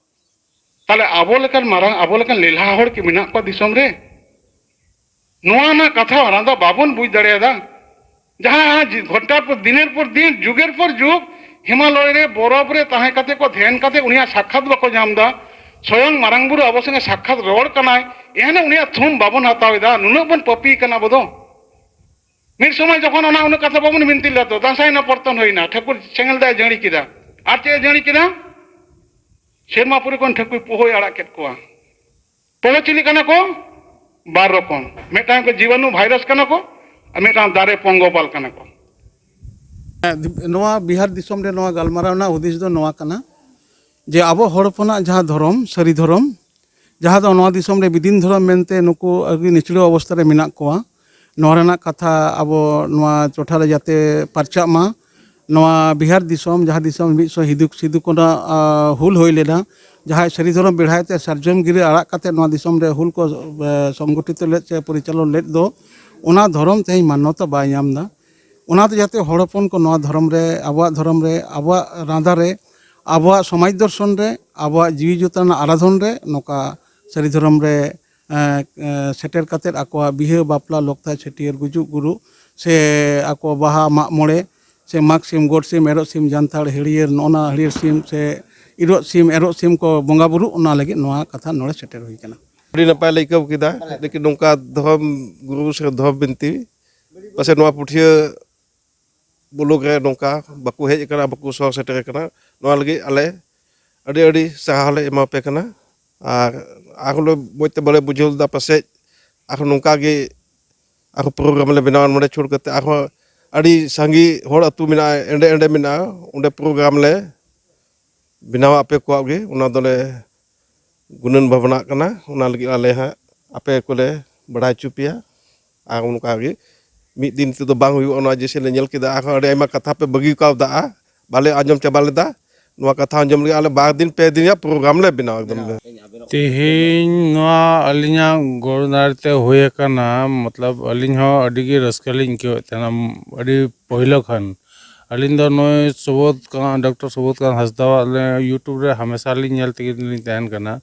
ᱛᱟᱦᱞᱮ ᱟᱵᱚ ᱞᱮᱠᱟᱱ ᱢᱟᱨᱟᱝ, ᱟᱵᱚ ᱞᱮᱠᱟᱱ ᱞᱮᱞᱦᱟ ᱦᱚᱲ ᱠᱤ ᱢᱮᱱᱟᱜ ᱠᱚᱣᱟ ᱫᱤᱥᱚᱢ ᱨᱮ? ᱱᱚᱣᱟ ᱨᱮᱱᱟᱜ ᱠᱟᱛᱷᱟ ᱚᱱᱟ ᱫᱚ ᱵᱟᱵᱚᱱ ᱵᱩᱡᱽ ᱫᱟᱲᱮᱭᱟᱫᱟ᱾ ᱡᱟᱦᱟᱸ ᱡᱤ-, ᱜᱷᱚᱱᱴᱟᱨ ᱯᱚᱨ ᱫᱤᱱᱮᱨ ᱯᱚᱨ ᱫᱤᱱ, ᱡᱩᱜᱮᱨ ᱯᱚᱨ ᱡᱩᱜᱽ ᱦᱤᱢᱟᱞᱚᱭ ᱨᱮ ᱵᱚᱨᱚᱯ ᱨᱮ ᱛᱟᱦᱮᱸ ᱠᱟᱛᱮ ᱠᱚ ᱫᱷᱮᱭᱟᱱ ᱠᱟᱛᱮ ᱩᱱᱤᱭᱟᱜ ᱥᱟᱠᱷᱟᱛ ᱵᱟᱠᱚ ᱧᱟᱢ ᱮᱫᱟ᱾ ᱥᱚᱭᱚᱝ ᱢᱟᱨᱟᱝ ᱵᱩᱨᱩ ᱟᱵᱚ ᱥᱚᱸᱜᱮ ᱥᱟᱠᱷᱟᱛ ᱨᱚᱲ ᱠᱟᱱᱟᱭ, ᱮᱱᱦᱚᱸ ᱩᱱᱤᱭᱟᱜ ᱛᱷᱩᱢ ᱵᱟᱵᱚᱱ ᱦᱟᱛᱟᱣ ᱮᱫᱟ᱾ ᱱᱩᱱᱟᱹᱜ ᱵᱚᱱ ᱯᱟᱹᱯᱤ ᱠᱟᱱᱟ ᱟᱵᱚ ᱫᱚ᱾ ᱢᱤᱫ ᱥᱚᱢᱚᱭ ᱡᱚᱠᱷᱚᱱ ᱚᱱᱟ ᱩᱱᱟᱹᱜ ᱠᱟᱛᱷᱟ ᱵᱟᱵᱚᱱ ᱵᱤᱱᱛᱤ ᱞᱮᱫ ᱫᱚ, ᱫᱟᱸᱥᱟᱭ ᱨᱮᱱᱟᱜ ᱯᱚᱨᱛᱚᱱ ᱦᱩᱭᱱᱟ, ᱴᱷᱟᱹᱠᱩᱨ ᱥᱮᱸᱜᱮᱞ ᱫᱟᱜ ᱮ ᱡᱟᱹᱲᱤ ᱠᱮᱫᱟ᱾ ᱟᱨ ᱪᱮᱫ ᱮ ᱡᱟᱹᱲᱤ ᱠᱮᱫᱟ? ᱥᱮᱨᱢᱟ ᱯᱩᱨᱤ ᱠᱷᱚᱱ ᱴᱷᱟᱹᱠᱩᱨ ᱯᱳᱦᱳᱭ ᱟᱲᱟᱜ ᱠᱮᱫ ᱠᱚᱣᱟ᱾ ᱯᱳᱦᱳ ᱪᱤᱞᱤ ᱠᱟᱱᱟ ᱠᱚ? ᱵᱟᱨ ᱨᱚᱠᱚᱢ᱾ ᱢᱤᱫᱴᱟᱝ ᱠᱚ ᱡᱤᱵᱟᱱᱩ ᱵᱷᱟᱭᱨᱟᱥ ᱠᱟᱱᱟ ᱠᱚ, ᱟᱨ ᱢᱤᱫᱴᱟᱝ ᱫᱟᱨᱮ ᱯᱚᱝᱜᱚᱯᱟᱞ ᱠᱟᱱᱟ ᱠᱚ᱾ ᱱᱚᱣᱟ ᱵᱤᱦᱟᱨ ᱫᱤᱥᱚᱢ ᱨᱮ ᱱᱚᱣᱟ ᱜᱟᱞᱢᱟᱨᱟᱣ ᱨᱮᱱᱟᱜ ᱦᱩᱫᱤᱥ ᱫᱚ ᱱᱚᱣᱟ ᱠᱟᱱᱟ ᱡᱮ ᱟᱵᱚ ᱦᱚᱲ ᱦᱚᱯᱚᱱᱟᱜ ᱡᱟᱦᱟᱸ ᱫᱷᱚᱨᱚᱢ, ᱥᱟᱹᱨᱤ ᱫᱷᱚᱨᱚᱢ, ᱡᱟᱦᱟᱸ ᱫᱚ ᱱᱚᱣᱟ ᱫᱤᱥᱚᱢ ᱨᱮ ᱵᱤᱫᱤᱱ ᱫᱷᱚᱨᱚᱢ ᱢᱮᱱᱛᱮ ᱱᱩᱠᱩ ᱟᱹᱰᱤ ᱱᱤᱪᱷᱲᱟᱹ ᱚᱵᱚᱥᱛᱟ ᱨᱮ ᱢᱮᱱᱟᱜ ᱠᱚᱣᱟ, ᱱᱚᱣᱟ ᱨᱮᱱᱟᱜ ᱠᱟᱛᱷᱟ ᱟᱵᱚ ᱱᱚᱣᱟ ᱴᱚᱴᱷᱟ ᱨᱮ ᱡᱟᱛᱮ ᱯᱟᱨᱪᱟᱜ ᱢᱟ᱾ ᱱᱚᱣᱟ ᱵᱤᱦᱟᱨ ᱫᱤᱥᱚᱢ, ᱡᱟᱦᱟᱸ ᱫᱤᱥᱚᱢ ᱢᱤᱫ ᱥᱚ ᱦᱤᱫᱩ ᱥᱤᱫᱩ ᱠᱟᱹᱱᱦᱩ ᱦᱩᱞ ᱦᱩᱭ ᱞᱮᱱᱟ, ᱡᱟᱦᱟᱸᱭ ᱥᱟᱹᱨᱤ ᱫᱷᱚᱨᱚᱢ ᱵᱮᱲᱦᱟᱭ ᱛᱮ ᱥᱟᱨᱡᱚᱢ ᱜᱤᱨᱟᱹ ᱟᱲᱟᱜ ᱠᱟᱛᱮ ᱱᱚᱣᱟ ᱫᱤᱥᱚᱢ ᱨᱮ ᱦᱩᱞ ᱠᱚ ᱥᱚᱝᱜᱚᱴᱷᱤᱛ ᱞᱮᱫ ᱥᱮ ᱯᱚᱨᱤᱪᱟᱞᱚᱱ ᱞᱮᱫ ᱫᱚ, ᱚᱱᱟ ᱫᱷᱚᱨᱚᱢ ᱛᱮᱦᱮᱧ ᱢᱟᱱᱱᱚᱛᱟ ᱵᱟᱭ ᱧᱟᱢ ᱮᱫᱟ᱾ ᱚᱱᱟᱛᱮ ᱡᱟᱛᱮ ᱦᱚᱲ ᱦᱚᱯᱚᱱ ᱠᱚ ᱱᱚᱣᱟ ᱫᱷᱚᱨᱚᱢ ᱨᱮ, ᱟᱵᱚᱣᱟᱜ ᱫᱷᱚᱨᱚᱢ ᱨᱮ, ᱟᱵᱚᱣᱟᱜ ᱨᱟᱸᱫᱟ ᱨᱮ, ᱟᱵᱚᱣᱟᱜ ᱥᱚᱢᱟᱡᱽ ᱫᱚᱨᱥᱚᱱ ᱨᱮ, ᱟᱵᱚᱣᱟᱜ ᱡᱤᱣᱤ ᱡᱚᱛᱚᱱ ᱟᱨᱟᱫᱷᱚᱱ ᱨᱮ ᱱᱚᱝᱠᱟ ᱥᱟᱹᱨᱤ ᱫᱷᱚᱨᱚᱢ ᱨᱮ ᱮᱸ, ᱮᱸ, ᱥᱮᱴᱮᱨ ᱠᱟᱛᱮᱫ ᱟᱠᱚᱣᱟᱜ ᱵᱤᱦᱟᱹ, ᱵᱟᱯᱞᱟ, ᱞᱚᱠᱛᱟ, ᱪᱷᱟᱹᱴᱭᱟᱹᱨ, ᱜᱩᱡᱩᱜ ᱜᱩᱨᱩᱜ, ᱥᱮ ᱟᱠᱚ ᱵᱟᱦᱟ, ᱢᱟᱜ ᱢᱚᱬᱮ, ᱥᱮ ᱢᱟᱜᱽ ᱥᱤᱢ, ᱜᱚᱰ ᱥᱤᱢ, ᱮᱨᱚᱜ ᱥᱤᱢ, ᱡᱟᱱᱛᱷᱟᱲ, ᱦᱟᱹᱲᱭᱟᱹᱨ, ᱱᱚᱜᱼᱚ ᱱᱟ ᱦᱟᱹᱲᱭᱟᱹᱨ ᱥᱤᱢ ᱥᱮ ᱤᱨᱚᱜ ᱥᱤᱢ, ᱮᱨᱚᱜ ᱥᱤᱢ ᱠᱚ ᱵᱚᱸᱜᱟ ᱵᱩᱨᱩᱜ, ᱚᱱᱟ ᱞᱟᱹᱜᱤᱫ ᱱᱚᱣᱟ ᱠᱟᱛᱷᱟ ᱱᱚᱰᱮ ᱥᱮᱴᱮᱨ ᱦᱩᱭ ᱠᱟᱱᱟ᱾ ᱟᱹᱰᱤ ᱱᱟᱯᱟᱭ ᱞᱮ ᱟᱹᱭᱠᱟᱹᱣ ᱠᱮᱫᱟ᱾ ᱞᱮᱠᱤᱱ ᱱᱚᱝᱠᱟ ᱫᱷᱚᱨᱚᱢ ᱜᱩᱨᱩ ᱥᱮ ᱫᱷᱚᱨᱚᱢ ᱵᱤᱱᱛᱤ ᱯᱟᱥᱮ ᱱᱚᱣᱟ ᱯᱩᱴᱷᱤᱭᱟᱹ ᱵᱞᱚᱠ ᱨᱮ ᱱᱚᱝᱠᱟ ᱵᱟᱠᱚ ᱦᱮᱡ ᱟᱠᱟᱱᱟ, ᱵᱟᱠᱚ ᱥᱚᱦᱚᱨ ᱥᱮᱴᱮᱨ ᱟᱠᱟᱱᱟ᱾ ᱱᱚᱣᱟ ᱞᱟᱹᱜᱤᱫ ᱟᱞᱮ ᱟᱹᱰᱤ ᱟᱹᱰᱤ ᱥᱟᱨᱦᱟᱣ ᱞᱮ ᱮᱢᱟ ᱯᱮ ᱠᱟᱱᱟ᱾ ᱟᱨ ᱟᱨᱦᱚᱸ ᱞᱮ ᱢᱚᱡᱽ ᱛᱮ ᱵᱟᱞᱮ ᱵᱩᱡᱷᱟᱹᱣ ᱞᱮᱫᱟ, ᱯᱟᱥᱮᱡ ᱟᱨᱦᱚᱸ ᱱᱚᱝᱠᱟ ᱜᱮ ᱟᱨᱦᱚᱸ ᱯᱨᱳᱜᱨᱟᱢ ᱞᱮ ᱵᱮᱱᱟᱣᱟ᱾ ᱱᱚᱰᱮ ᱪᱷᱩᱲ ᱠᱟᱛᱮ ᱟᱨᱦᱚᱸ ᱟᱹᱰᱤ ᱥᱟᱸᱜᱮ ᱦᱚᱲ ᱟᱹᱛᱩ ᱢᱮᱱᱟᱜᱼᱟ, ᱮᱸᱰᱮ ᱮᱸᱰᱮ ᱢᱮᱱᱟᱜᱼᱟ, ᱚᱸᱰᱮ ᱯᱨᱳᱜᱨᱟᱢ ᱞᱮ ᱵᱮᱱᱟᱣᱟ ᱟᱯᱮ ᱠᱚᱣᱟᱜ ᱜᱮ᱾ ᱚᱱᱟ ᱫᱚᱞᱮ ᱜᱩᱱᱟᱹᱱ ᱵᱷᱟᱵᱽᱱᱟᱜ ᱠᱟᱱᱟ, ᱚᱱᱟ ᱞᱟᱹᱜᱤᱫ ᱟᱞᱮ ᱦᱟᱸᱜ ᱟᱯᱮ ᱠᱚᱞᱮ ᱵᱟᱲᱟᱭ ᱦᱚᱪᱚ ᱯᱮᱭᱟ᱾ ᱟᱨ ᱚᱱᱠᱟ ᱜᱮ ᱢᱤᱫ ᱫᱤᱱ ᱛᱮᱫᱚ ᱵᱟᱝ ᱦᱩᱭᱩᱜᱼᱟ, ᱱᱚᱣᱟ ᱡᱮᱭᱥᱮ ᱞᱮ ᱧᱮᱞ ᱠᱮᱫᱟ, ᱟᱨᱦᱚᱸ ᱟᱹᱰᱤ ᱟᱭᱢᱟ ᱠᱟᱛᱷᱟ ᱯᱮ ᱵᱟᱹᱜᱤ ᱠᱟᱣᱫᱟ, ᱵᱟᱞᱮ ᱟᱸᱡᱚᱢ ᱪᱟᱵᱟ ᱞᱮᱫᱟ᱾ ᱱᱚᱣᱟ ᱠᱟᱛᱷᱟ ᱟᱸᱡᱚᱢ ᱞᱟᱹᱜᱤᱫ ᱟᱞᱮ ᱵᱟᱨ ᱫᱤᱱ ᱯᱮ ᱫᱤᱱ ᱨᱮᱭᱟᱜ ᱯᱨᱳᱜᱨᱟᱢ ᱞᱮ ᱵᱮᱱᱟᱣᱟ ᱮᱠᱫᱚᱢ᱾ ᱛᱮᱦᱮᱧ ᱱᱚᱣᱟ ᱟᱹᱞᱤᱧᱟᱜ ᱜᱚᱲᱚ ᱫᱟᱲᱮ ᱛᱮ ᱦᱩᱭ ᱟᱠᱟᱱᱟ, ᱢᱚᱛᱞᱚᱵ ᱟᱹᱞᱤᱧ ᱦᱚᱸ ᱟᱹᱰᱤ ᱜᱮ ᱨᱟᱹᱥᱠᱟᱹ ᱞᱤᱧ ᱟᱹᱭᱠᱟᱹᱣᱮᱫ ᱛᱟᱦᱮᱱᱟ᱾ ᱟᱹᱰᱤ ᱯᱳᱭᱞᱳ ᱠᱷᱚᱱ ᱟᱹᱞᱤᱧ ᱫᱚ ᱱᱩᱭ ᱥᱩᱵᱳᱫᱷ ᱠᱟᱱᱛ, ᱰᱚᱠᱴᱚᱨ ᱥᱩᱵᱳᱫᱷ ᱠᱟᱱᱛ ᱦᱟᱸᱥᱫᱟᱣᱟᱜ ᱞᱮ-, YouTube ᱨᱮ ᱦᱟᱢᱮᱥᱟ ᱞᱤᱧ ᱧᱮᱞ ᱛᱮᱜᱮ ᱞᱤᱧ ᱛᱟᱦᱮᱱ ᱠᱟᱱᱟ᱾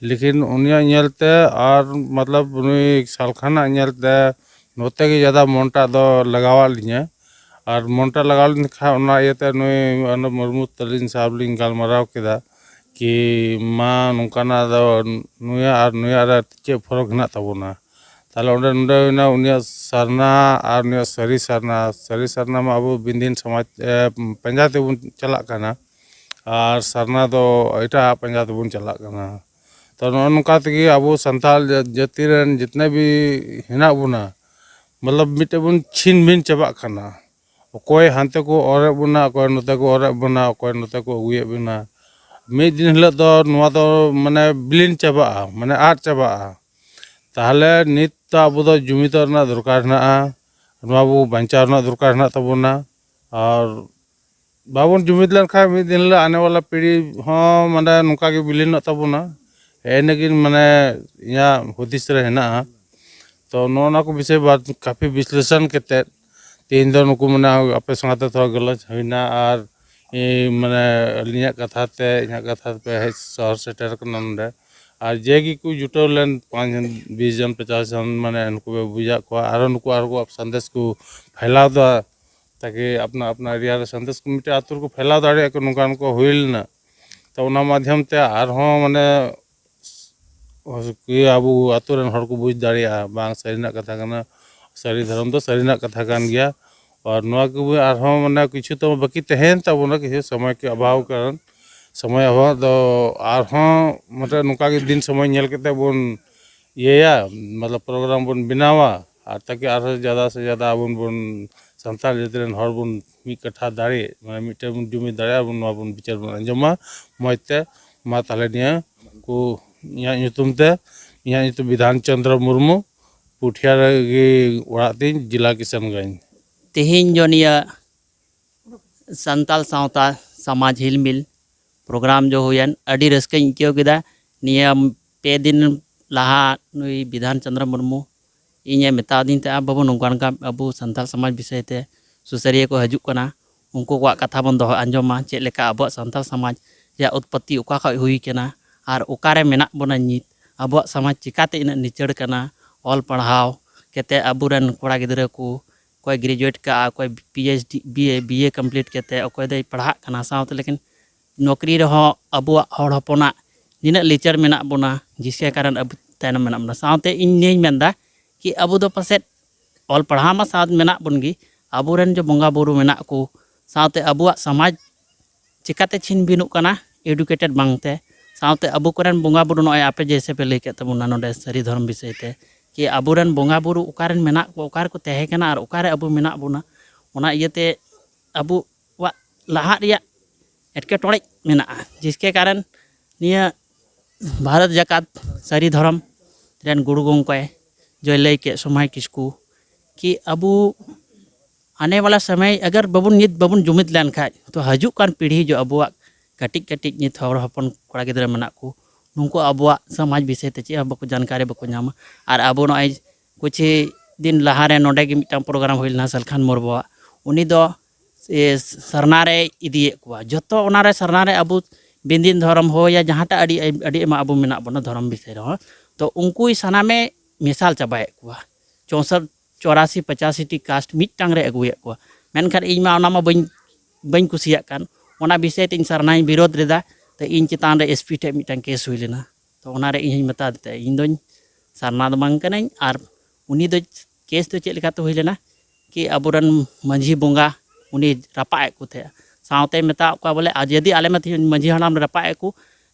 ᱞᱮᱠᱤᱱ ᱩᱱᱤᱭᱟᱜ ᱧᱮᱞ ᱛᱮ ᱟᱨ ᱢᱚᱛᱞᱚᱵ ᱱᱩᱭ ᱥᱟᱞᱠᱷᱟᱱᱟᱜ ᱧᱮᱞ ᱛᱮ ᱱᱚᱛᱮ ᱜᱮ ᱡᱟᱫᱟ ᱢᱚᱱᱴᱟᱜ ᱫᱚ ᱞᱟᱜᱟᱣᱟᱫ ᱞᱤᱧᱟᱹ᱾ ᱟᱨ ᱢᱚᱱᱴᱟ ᱞᱟᱜᱟᱣ ᱞᱮᱱ ᱠᱷᱟᱱ ᱚᱱᱟ ᱤᱭᱟᱹᱛᱮ ᱱᱩᱭ ᱚᱱᱟ ᱢᱩᱨᱢᱩ ᱛᱟᱹᱞᱤᱧ ᱥᱟᱦᱮᱵᱽ ᱞᱤᱧ ᱜᱟᱞᱢᱟᱨᱟᱣ ᱠᱮᱫᱟ ᱠᱤ ᱢᱟ ᱱᱚᱝᱠᱟᱱᱟᱜ ᱫᱚ ᱱᱩᱭᱟᱜ ᱟᱨ ᱱᱩᱭᱟᱜ ᱨᱮ ᱪᱮᱫ ᱯᱷᱚᱨᱚᱠ ᱦᱮᱱᱟᱜ ᱛᱟᱵᱚᱱᱟ᱾ ᱛᱟᱦᱚᱞᱮ ᱚᱸᱰᱮ ᱱᱚᱰᱮ ᱦᱩᱭᱱᱟ ᱩᱱᱤᱭᱟᱜ ᱥᱟᱨᱱᱟ ᱟᱨ ᱩᱱᱤᱭᱟᱜ ᱥᱟᱹᱨᱤ ᱥᱟᱨᱱᱟ᱾ ᱥᱟᱹᱨᱤ ᱥᱟᱨᱱᱟ ᱢᱟ ᱟᱵᱚ ᱵᱤᱱᱫᱤᱱ ᱥᱚᱢᱟᱡᱽ, ᱮ, ᱯᱟᱸᱡᱟ ᱛᱮᱵᱚᱱ ᱪᱟᱞᱟᱜ ᱠᱟᱱᱟ, ᱟᱨ ᱥᱟᱨᱱᱟ ᱫᱚ ᱮᱴᱟᱜ ᱯᱟᱸᱡᱟ ᱛᱮᱵᱚᱱ ᱪᱟᱞᱟᱜ ᱠᱟᱱᱟ᱾ ᱛᱚ ᱱᱚᱜᱼᱚ ᱱᱚᱝᱠᱟ ᱛᱮᱜᱮ ᱟᱵᱚ ᱥᱟᱱᱛᱟᱲ ᱡᱟᱹ-, ᱡᱟᱹᱛᱤ ᱨᱮᱱ ᱡᱤᱛᱱᱮ ᱵᱷᱤ ᱦᱮᱱᱟᱜ ᱵᱚᱱᱟ, ᱢᱚᱛᱞᱚᱵ ᱢᱤᱫᱴᱮᱡ ᱵᱚᱱ ᱪᱷᱤᱱ ᱵᱷᱤᱱ ᱪᱟᱵᱟᱜ ᱠᱟᱱᱟ᱾ ᱚᱠᱚᱭ ᱦᱟᱱᱛᱮ ᱠᱚ ᱚᱨᱮᱫ ᱵᱚᱱᱟ, ᱚᱠᱚᱭ ᱱᱚᱛᱮ ᱠᱚ ᱚᱨᱮᱫ ᱵᱚᱱᱟ, ᱚᱠᱚᱭ ᱱᱚᱛᱮ ᱠᱚ ᱟᱹᱜᱩᱭᱮᱫ ᱵᱚᱱᱟ᱾ ᱢᱤᱫ ᱫᱤᱱ ᱦᱤᱞᱳᱜ ᱫᱚ ᱱᱚᱣᱟ ᱫᱚ ᱢᱟᱱᱮ ᱵᱤᱞᱤᱱ ᱪᱟᱵᱟᱜᱼᱟ, ᱢᱟᱱᱮ ᱟᱫ ᱪᱟᱵᱟᱜᱼᱟ᱾ ᱛᱟᱦᱚᱞᱮ ᱱᱤᱛ ᱫᱚ ᱟᱵᱚ ᱫᱚ ᱡᱩᱢᱤᱫᱚᱜ ᱨᱮᱱᱟᱜ ᱫᱚᱨᱠᱟᱨ ᱦᱮᱱᱟᱜᱼᱟ᱾ ᱱᱚᱣᱟ ᱵᱚ ᱵᱟᱧᱪᱟᱣ ᱨᱮᱱᱟᱜ ᱫᱚᱨᱠᱟᱨ ᱦᱮᱱᱟᱜ ᱛᱟᱵᱚᱱᱟ᱾ ᱟᱨ ᱵᱟᱵᱚᱱ ᱡᱩᱢᱤᱫ ᱞᱮᱱᱠᱷᱟᱱ ᱢᱤᱫ ᱫᱤᱱ ᱦᱤᱞᱳᱜ ᱟᱱᱮ ᱣᱟᱞᱟ ᱯᱤᱲᱦᱤ ᱦᱚᱸ ᱢᱟᱱᱮ ᱱᱚᱝᱠᱟ ᱜᱮ ᱵᱤᱞᱤᱱᱚᱜ ᱛᱟᱵᱚᱱᱟ᱾ ᱮᱱᱮᱜᱤᱱ ᱢᱟᱱᱮ ᱤᱧᱟᱹᱜ ᱦᱩᱫᱤᱥ ᱨᱮ ᱦᱮᱱᱟᱜᱼᱟ᱾ ᱛᱚ ᱱᱚᱜᱼᱚ ᱱᱚᱣᱟ ᱠᱚ ᱵᱤᱥᱚᱭ ᱵᱟᱨ ᱠᱟᱯᱷᱤ ᱵᱤᱥᱞᱮᱥᱚᱱ ᱠᱟᱛᱮᱫ ᱛᱮᱦᱮᱧ ᱫᱚ ᱱᱩᱠᱩ ᱢᱟᱱᱮ ᱟᱯᱮ ᱥᱟᱶᱛᱮ ᱛᱷᱚᱲᱟ ᱜᱟᱞᱚᱪ ᱦᱩᱭᱱᱟ ᱟᱨ ᱤᱧ ᱢᱟᱱᱮ ᱟᱹᱞᱤᱧᱟᱜ ᱠᱟᱛᱷᱟ ᱛᱮ ᱤᱧᱟᱹᱜ ᱠᱟᱛᱷᱟ ᱯᱮ ᱦᱮᱡ ᱥᱚᱦᱚᱨ ᱥᱮᱴᱮᱨ ᱠᱟᱱᱟ ᱱᱚᱰᱮ᱾ ᱟᱨ ᱡᱮ ᱜᱮᱠᱚ ᱡᱩᱴᱟᱹᱣ ᱞᱮᱱ ᱯᱟᱸᱪ ᱡᱚᱱ, ᱵᱤᱥ ᱡᱚᱱ, ᱯᱚᱪᱟᱥ ᱡᱚᱱ ᱢᱟᱱᱮ ᱱᱩᱠᱩ ᱯᱮ ᱵᱩᱡᱷᱟᱹᱣ ᱠᱚᱣᱟ, ᱟᱨᱚ ᱱᱩᱠᱩ ᱟᱨᱚ ᱥᱟᱸᱫᱮᱥ ᱠᱚ ᱯᱷᱮᱞᱟᱣ ᱫᱟ᱾ ᱛᱟᱠᱤ ᱟᱯᱱᱟ ᱟᱯᱱᱟ ᱮᱨᱤᱭᱟ ᱨᱮ ᱥᱟᱸᱫᱮᱥ ᱠᱚ ᱢᱤᱫᱴᱮᱱ ᱟᱹᱛᱩ ᱨᱮᱠᱚ ᱯᱷᱮᱞᱟᱣ ᱫᱟᱲᱮᱭᱟᱜᱼᱟ ᱠᱚ, ᱱᱚᱝᱠᱟᱱ ᱠᱚ ᱦᱩᱭ ᱞᱮᱱᱟ᱾ ᱛᱚ ᱚᱱᱟ ᱢᱟᱫᱽᱫᱷᱚᱢ ᱛᱮ ᱟᱨᱦᱚᱸ ᱢᱟᱱᱮ ᱠᱤ ᱟᱵᱚ ᱟᱹᱛᱩ ᱨᱮᱱ ᱦᱚᱲ ᱠᱚ ᱵᱩᱡᱽ ᱫᱟᱲᱮᱭᱟᱜᱼᱟ, ᱵᱟᱝ ᱥᱟᱹᱨᱤᱱᱟᱜ ᱠᱟᱛᱷᱟ ᱠᱟᱱᱟ, ᱥᱟᱹᱨᱤ ᱫᱷᱚᱨᱚᱢ ᱫᱚ ᱥᱟᱹᱨᱤᱱᱟᱜ ᱠᱟᱛᱷᱟ ᱠᱟᱱ ᱜᱮᱭᱟ᱾ ᱟᱨ ᱱᱚᱣᱟ ᱠᱚ ᱟᱨᱦᱚᱸ ᱢᱟᱱᱮ ᱠᱤᱪᱷᱩ ᱛᱚ ᱵᱟᱹᱠᱤ ᱛᱟᱦᱮᱸᱭᱮᱱ ᱛᱟᱵᱚᱱᱟ, ᱠᱤᱪᱷᱩ ᱥᱚᱢᱚᱭ ᱠᱚ ᱚᱵᱷᱟᱵᱽ ᱠᱟᱨᱚᱱ, ᱥᱚᱢᱚᱭ ᱚᱵᱷᱟᱵᱽ ᱫᱚ ᱟᱨᱦᱚᱸ ᱢᱟᱱᱮ ᱱᱚᱝᱠᱟ ᱜᱮ ᱫᱤᱱ ᱥᱚᱢᱚᱭ ᱧᱮᱞ ᱠᱟᱛᱮ ᱵᱚᱱ ᱤᱭᱟᱹᱭᱟ, ᱢᱚᱛᱞᱚᱵ ᱯᱨᱳᱜᱨᱟᱢ ᱵᱚᱱ ᱵᱮᱱᱟᱣᱟ, ᱟᱨ ᱛᱟᱠᱤ ᱟᱨᱦᱚᱸ ᱡᱟᱫᱟ ᱥᱮ ᱡᱟᱫᱟ ᱟᱵᱚ ᱵᱚᱱ ᱥᱟᱱᱛᱟᱲ ᱡᱟᱹᱛᱤ ᱨᱮᱱ ᱦᱚᱲ ᱵᱚᱱ ᱢᱤᱫ ᱠᱟᱴᱷᱟ ᱫᱟᱲᱮ, ᱢᱟᱱᱮ ᱢᱤᱫᱴᱮᱱ ᱵᱚᱱ ᱡᱩᱢᱤᱫ ᱫᱟᱲᱮᱭᱟᱜᱼᱟ, ᱟᱵᱚ ᱱᱚᱣᱟ ᱵᱚᱱ ᱵᱤᱪᱟᱹᱨ ᱵᱚᱱ ᱟᱸᱡᱚᱢᱟ ᱢᱚᱡᱽ ᱛᱮ᱾ ᱢᱟ ᱛᱟᱦᱚᱞᱮ ᱱᱤᱭᱟᱹ ᱠᱚ ᱤᱧᱟᱹᱜ ᱧᱩᱛᱩᱢ ᱛᱮ, ᱤᱧᱟᱹᱜ ᱧᱩᱛᱩᱢ ᱵᱤᱫᱷᱟᱱ ᱪᱚᱸᱫᱽᱨᱚ ᱢᱩᱨᱢᱩ, ᱯᱩᱴᱷᱤᱭᱟ ᱨᱮᱜᱮ ᱚᱲᱟᱜ ᱛᱤᱧ, ᱡᱮᱞᱟ ᱠᱤᱥᱟᱱᱜᱚᱸᱡᱽ᱾ ᱛᱮᱦᱮᱧ ᱡᱚ ᱱᱤᱭᱟᱹ ᱥᱟᱱᱛᱟᱞ ᱥᱟᱶᱛᱟ ᱥᱚᱢᱟᱡᱽ ᱦᱤᱞᱢᱤᱞ ᱯᱨᱳᱜᱨᱟᱢ ᱡᱚ ᱦᱩᱭᱮᱱ, ᱟᱹᱰᱤ ᱨᱟᱹᱥᱠᱟᱹᱧ ᱟᱹᱭᱠᱟᱹᱣ ᱠᱮᱫᱟ᱾ ᱱᱤᱭᱟᱹ ᱯᱮ ᱫᱤᱱ ᱞᱟᱦᱟ ᱱᱩᱭ ᱵᱤᱫᱷᱟᱱ ᱪᱚᱸᱫᱽᱨᱚ ᱢᱩᱨᱢᱩ ᱤᱧᱮ ᱢᱮᱛᱟᱣᱫᱤᱧ ᱛᱟᱦᱮᱸᱜᱼᱟ, "ᱵᱟᱹᱵᱩ, ᱱᱚᱝᱠᱟ ᱱᱚᱝᱠᱟ ᱟᱵᱚ ᱥᱟᱱᱛᱟᱲ ᱥᱚᱢᱟᱡᱽ ᱵᱤᱥᱚᱭ ᱛᱮ ᱥᱩᱥᱟᱹᱨᱤᱭᱟᱹ ᱠᱚ ᱦᱤᱡᱩᱜ ᱠᱟᱱᱟ, ᱩᱱᱠᱩ ᱠᱚᱣᱟᱜ ᱠᱟᱛᱷᱟ ᱵᱚᱱ ᱫᱚᱦᱚ ᱟᱸᱡᱚᱢᱟ, ᱪᱮᱫ ᱞᱮᱠᱟ ᱟᱵᱚᱣᱟᱜ ᱥᱟᱱᱛᱟᱲ ᱥᱚᱢᱟᱡᱽ ᱨᱮᱭᱟᱜ ᱩᱛᱯᱚᱛᱛᱤ ᱚᱠᱟ ᱠᱷᱚᱱ ᱦᱩᱭ ᱠᱟᱱᱟ ᱟᱨ ᱚᱠᱟᱨᱮ ᱢᱮᱱᱟᱜ ᱵᱚᱱᱟ ᱱᱤᱛ, ᱟᱵᱚᱣᱟᱜ ᱥᱚᱢᱟᱡᱽ ᱪᱤᱠᱟᱛᱮ ᱤᱱᱟᱹᱜ ᱱᱤᱪᱟᱹᱲ ᱠᱟᱱᱟ, ᱚᱞ ᱯᱟᱲᱦᱟᱣ ᱠᱟᱛᱮ ᱟᱵᱚᱨᱮᱱ ᱠᱚᱲᱟ ᱜᱤᱫᱽᱨᱟᱹ ᱠᱚ ᱚᱠᱚᱭ ᱜᱨᱮᱡᱩᱭᱮᱴ ᱠᱟᱜᱼᱟ, ᱚᱠᱚᱭ ᱯᱤ ᱮᱭᱤᱪ ᱰᱤ, ᱵᱤ ᱮ, ᱵᱤ ᱮ ᱠᱚᱢᱯᱞᱤᱴ ᱠᱟᱛᱮ ᱚᱠᱚᱭ ᱫᱚᱭ ᱯᱟᱲᱦᱟᱜ ᱠᱟᱱᱟ, ᱥᱟᱶᱛᱮ ᱞᱮᱠᱤᱱ ᱱᱚᱠᱨᱤ ᱨᱮᱦᱚᱸ ᱟᱵᱚᱣᱟᱜ ᱦᱚᱲ ᱦᱚᱯᱚᱱᱟᱜ ᱱᱤᱱᱟᱹᱜ ᱞᱤᱪᱟᱹᱲ ᱢᱮᱱᱟᱜ ᱵᱚᱱᱟ, ᱡᱤᱥᱠᱮ ᱠᱟᱨᱚᱱ ᱟᱵᱚ ᱛᱟᱭᱱᱚᱢ ᱢᱮᱱᱟᱜ ᱵᱚᱱᱟ᱾ ᱥᱟᱶᱛᱮ ᱤᱧ ᱱᱤᱭᱟᱹᱧ ᱢᱮᱱᱫᱟ ᱠᱤ ᱟᱵᱚ ᱫᱚ ᱯᱟᱥᱮᱡ ᱚᱞ ᱯᱟᱲᱦᱟᱣ ᱢᱟ ᱥᱟᱶ ᱢᱮᱱᱟᱜ ᱵᱚᱱ ᱜᱮ, ᱟᱵᱚᱨᱮᱱ ᱡᱮ ᱵᱚᱸᱜᱟ ᱵᱩᱨᱩ ᱢᱮᱱᱟᱜ ᱠᱚ, ᱥᱟᱶᱛᱮ ᱟᱵᱚᱣᱟᱜ ᱥᱚᱢᱟᱡᱽ ᱪᱤᱠᱟᱛᱮ ᱪᱷᱤᱱ ᱵᱤᱱᱚᱜ ᱠᱟᱱᱟ ᱮᱰᱩᱠᱮᱴᱮᱰ ᱵᱟᱝᱛᱮ? ᱥᱟᱶᱛᱮ ᱟᱵᱚ ᱠᱚᱨᱮᱱ ᱵᱚᱸᱜᱟ ᱵᱩᱨᱩ, ᱱᱚᱜᱼᱚᱭ ᱟᱯᱮ ᱡᱮᱭᱥᱮ ᱯᱮ ᱞᱟᱹᱭ ᱠᱮᱫ ᱛᱟᱵᱚᱱᱟ ᱱᱚᱰᱮ ᱥᱟᱹᱨᱤ ᱫᱷᱚᱨᱚᱢ ᱵᱤᱥᱚᱭ ᱛᱮ, ᱠᱤ ᱟᱵᱚᱨᱮᱱ ᱵᱚᱸᱜᱟ ᱵᱩᱨᱩ ᱚᱠᱟᱨᱮᱱ ᱢᱮᱱᱟᱜ ᱠᱚᱣᱟ, ᱚᱠᱟ ᱨᱮᱠᱚ ᱛᱟᱦᱮᱸ ᱠᱟᱱᱟ ᱟᱨ ᱚᱠᱟᱨᱮ ᱟᱵᱚ ᱢᱮᱱᱟᱜ ᱵᱚᱱᱟ, ᱚᱱᱟ ᱤᱭᱟᱹᱛᱮ ᱟᱵᱚᱣᱟᱜ ᱞᱟᱦᱟᱜ ᱨᱮᱭᱟᱜ ᱮᱴᱠᱮᱴᱚᱬᱮ ᱢᱮᱱᱟᱜᱼᱟ᱾ ᱡᱤᱥᱠᱮ ᱠᱟᱨᱚᱱ ᱱᱤᱭᱟᱹ ᱵᱷᱟᱨᱚᱛ ᱡᱟᱠᱟᱛ ᱥᱟᱹᱨᱤ ᱫᱷᱚᱨᱚᱢ ᱨᱮᱱ ᱜᱩᱨᱩ ᱜᱚᱢᱠᱮ ᱡᱚᱭ ᱞᱟᱹᱭ ᱠᱮᱫ, ᱥᱚᱢᱟᱭ ᱠᱤᱥᱠᱩ, ᱠᱤ ᱟᱵᱚ ᱟᱱᱮ ᱣᱟᱞᱟ ᱥᱚᱢᱚᱭ ᱟᱜᱟᱨ ᱵᱟᱵᱚᱱ, ᱱᱤᱛ ᱵᱟᱵᱚᱱ ᱡᱩᱢᱤᱫ ᱞᱮᱱᱠᱷᱟᱡ, ᱛᱚ ᱦᱤᱡᱩᱜ ᱠᱟᱱ ᱯᱤᱲᱦᱤ ᱡᱚ ᱟᱵᱚᱣᱟᱜ ᱠᱟᱹᱴᱤᱡ ᱠᱟᱹᱴᱤᱡ ᱱᱤᱛ ᱦᱚᱲ ᱦᱚᱯᱚᱱ ᱠᱚᱲᱟ ᱜᱤᱫᱽᱨᱟᱹ ᱢᱮᱱᱟᱜ ᱠᱚ, ᱱᱩᱠᱩ ᱟᱵᱚᱣᱟᱜ ᱥᱚᱢᱟᱡᱽ ᱵᱤᱥᱚᱭ ᱛᱮ ᱪᱮᱫ ᱦᱚᱸ ᱵᱟᱠᱚ ᱡᱟᱱᱠᱟᱨᱤ ᱵᱟᱠᱚ ᱧᱟᱢᱟ᱾ ᱟᱨ ᱟᱵᱚ ᱱᱚᱜᱼᱚᱭ ᱠᱩᱪᱷ ᱫᱤᱱ ᱞᱟᱦᱟᱨᱮ ᱱᱚᱰᱮ ᱜᱮ ᱢᱤᱫᱴᱟᱝ ᱯᱨᱳᱜᱨᱟᱢ ᱦᱩᱭ ᱞᱮᱱᱟ ᱥᱟᱞᱠᱷᱟᱱ ᱢᱩᱨᱢᱩᱣᱟᱜ, ᱩᱱᱤ ᱫᱚ ᱥᱟᱨᱱᱟ ᱨᱮᱭ ᱤᱫᱤᱭᱮᱫ ᱠᱚᱣᱟ᱾ ᱡᱚᱛᱚ ᱚᱱᱟᱨᱮ ᱥᱟᱨᱱᱟ ᱨᱮ ᱟᱵᱚ ᱵᱤᱱᱫᱤᱱ ᱫᱷᱚᱨᱚᱢ ᱦᱳᱭ ᱭᱟ ᱡᱟᱦᱟᱸᱴᱟᱜ ᱟᱹᱰᱤ, ᱟᱹᱰᱤ ᱟᱭᱢᱟ ᱟᱵᱚ ᱢᱮᱱᱟᱜ ᱵᱚᱱᱟ ᱫᱷᱚᱨᱚᱢ ᱵᱤᱥᱚᱭ ᱨᱮᱦᱚᱸ, ᱛᱚ ᱩᱱᱠᱩᱭ ᱥᱟᱱᱟᱢᱮ ᱢᱮᱥᱟᱞ ᱪᱟᱵᱟᱭᱮᱫ ᱠᱚᱣᱟ᱾ ᱪᱳᱥᱚᱴ ᱪᱚᱨᱟᱥᱤ ᱯᱚᱪᱟᱥᱤ ᱴᱤ ᱠᱟᱥᱴ ᱢᱤᱫᱴᱟᱝ ᱨᱮ ᱟᱹᱜᱩᱭᱮᱫ ᱠᱚᱣᱟ᱾ ᱢᱮᱱᱠᱷᱟᱱ ᱤᱧ ᱢᱟ ᱚᱱᱟ ᱢᱟ ᱵᱟᱹᱧ, ᱵᱟᱹᱧ ᱠᱩᱥᱤᱭᱟᱜ ᱠᱟᱱ᱾ ᱚᱱᱟ ᱵᱤᱥᱚᱭ ᱛᱮ ᱤᱧ ᱥᱟᱨᱱᱟᱧ ᱵᱤᱨᱳᱫᱷ ᱞᱮᱫᱟ᱾ ᱛᱚ ᱤᱧ ᱪᱮᱛᱟᱱ ᱨᱮ ᱮᱥ ᱯᱤ ᱴᱷᱮᱱ ᱢᱤᱫᱴᱟᱝ ᱠᱮᱥ ᱦᱩᱭ ᱞᱮᱱᱟ᱾ ᱛᱚ ᱚᱱᱟᱨᱮ ᱤᱧ ᱦᱚᱧ ᱢᱮᱛᱟ ᱫᱮ ᱛᱟᱦᱮᱸᱫ, ᱤᱧ ᱫᱚᱧ ᱥᱟᱨᱱᱟ ᱫᱚ ᱵᱟᱝ ᱠᱟᱹᱱᱟᱹᱧ᱾ ᱟᱨ ᱩᱱᱤ ᱫᱚ ᱠᱮᱥ ᱫᱚ ᱪᱮᱫ ᱞᱮᱠᱟᱛᱮ ᱦᱩᱭ ᱞᱮᱱᱟ ᱠᱤ ᱟᱵᱚᱨᱮᱱ ᱢᱟᱹᱡᱷᱤ ᱵᱚᱸᱜᱟ ᱩᱱᱤ ᱨᱟᱯᱟᱜ ᱮᱫ ᱠᱚ ᱛᱟᱦᱮᱸᱫ᱾ ᱥᱟᱶᱛᱮ ᱢᱮᱛᱟᱫ ᱠᱚᱣᱟ ᱵᱚᱞᱮ, ᱟᱨ ᱡᱩᱫᱤ ᱟᱞᱮ ᱢᱟ ᱛᱮᱦᱮᱧ ᱢᱟᱹᱡᱷᱤ ᱦᱟᱲᱟᱢ ᱞᱮ ᱨᱟᱯᱟᱜ ᱮᱫ ᱠᱚ,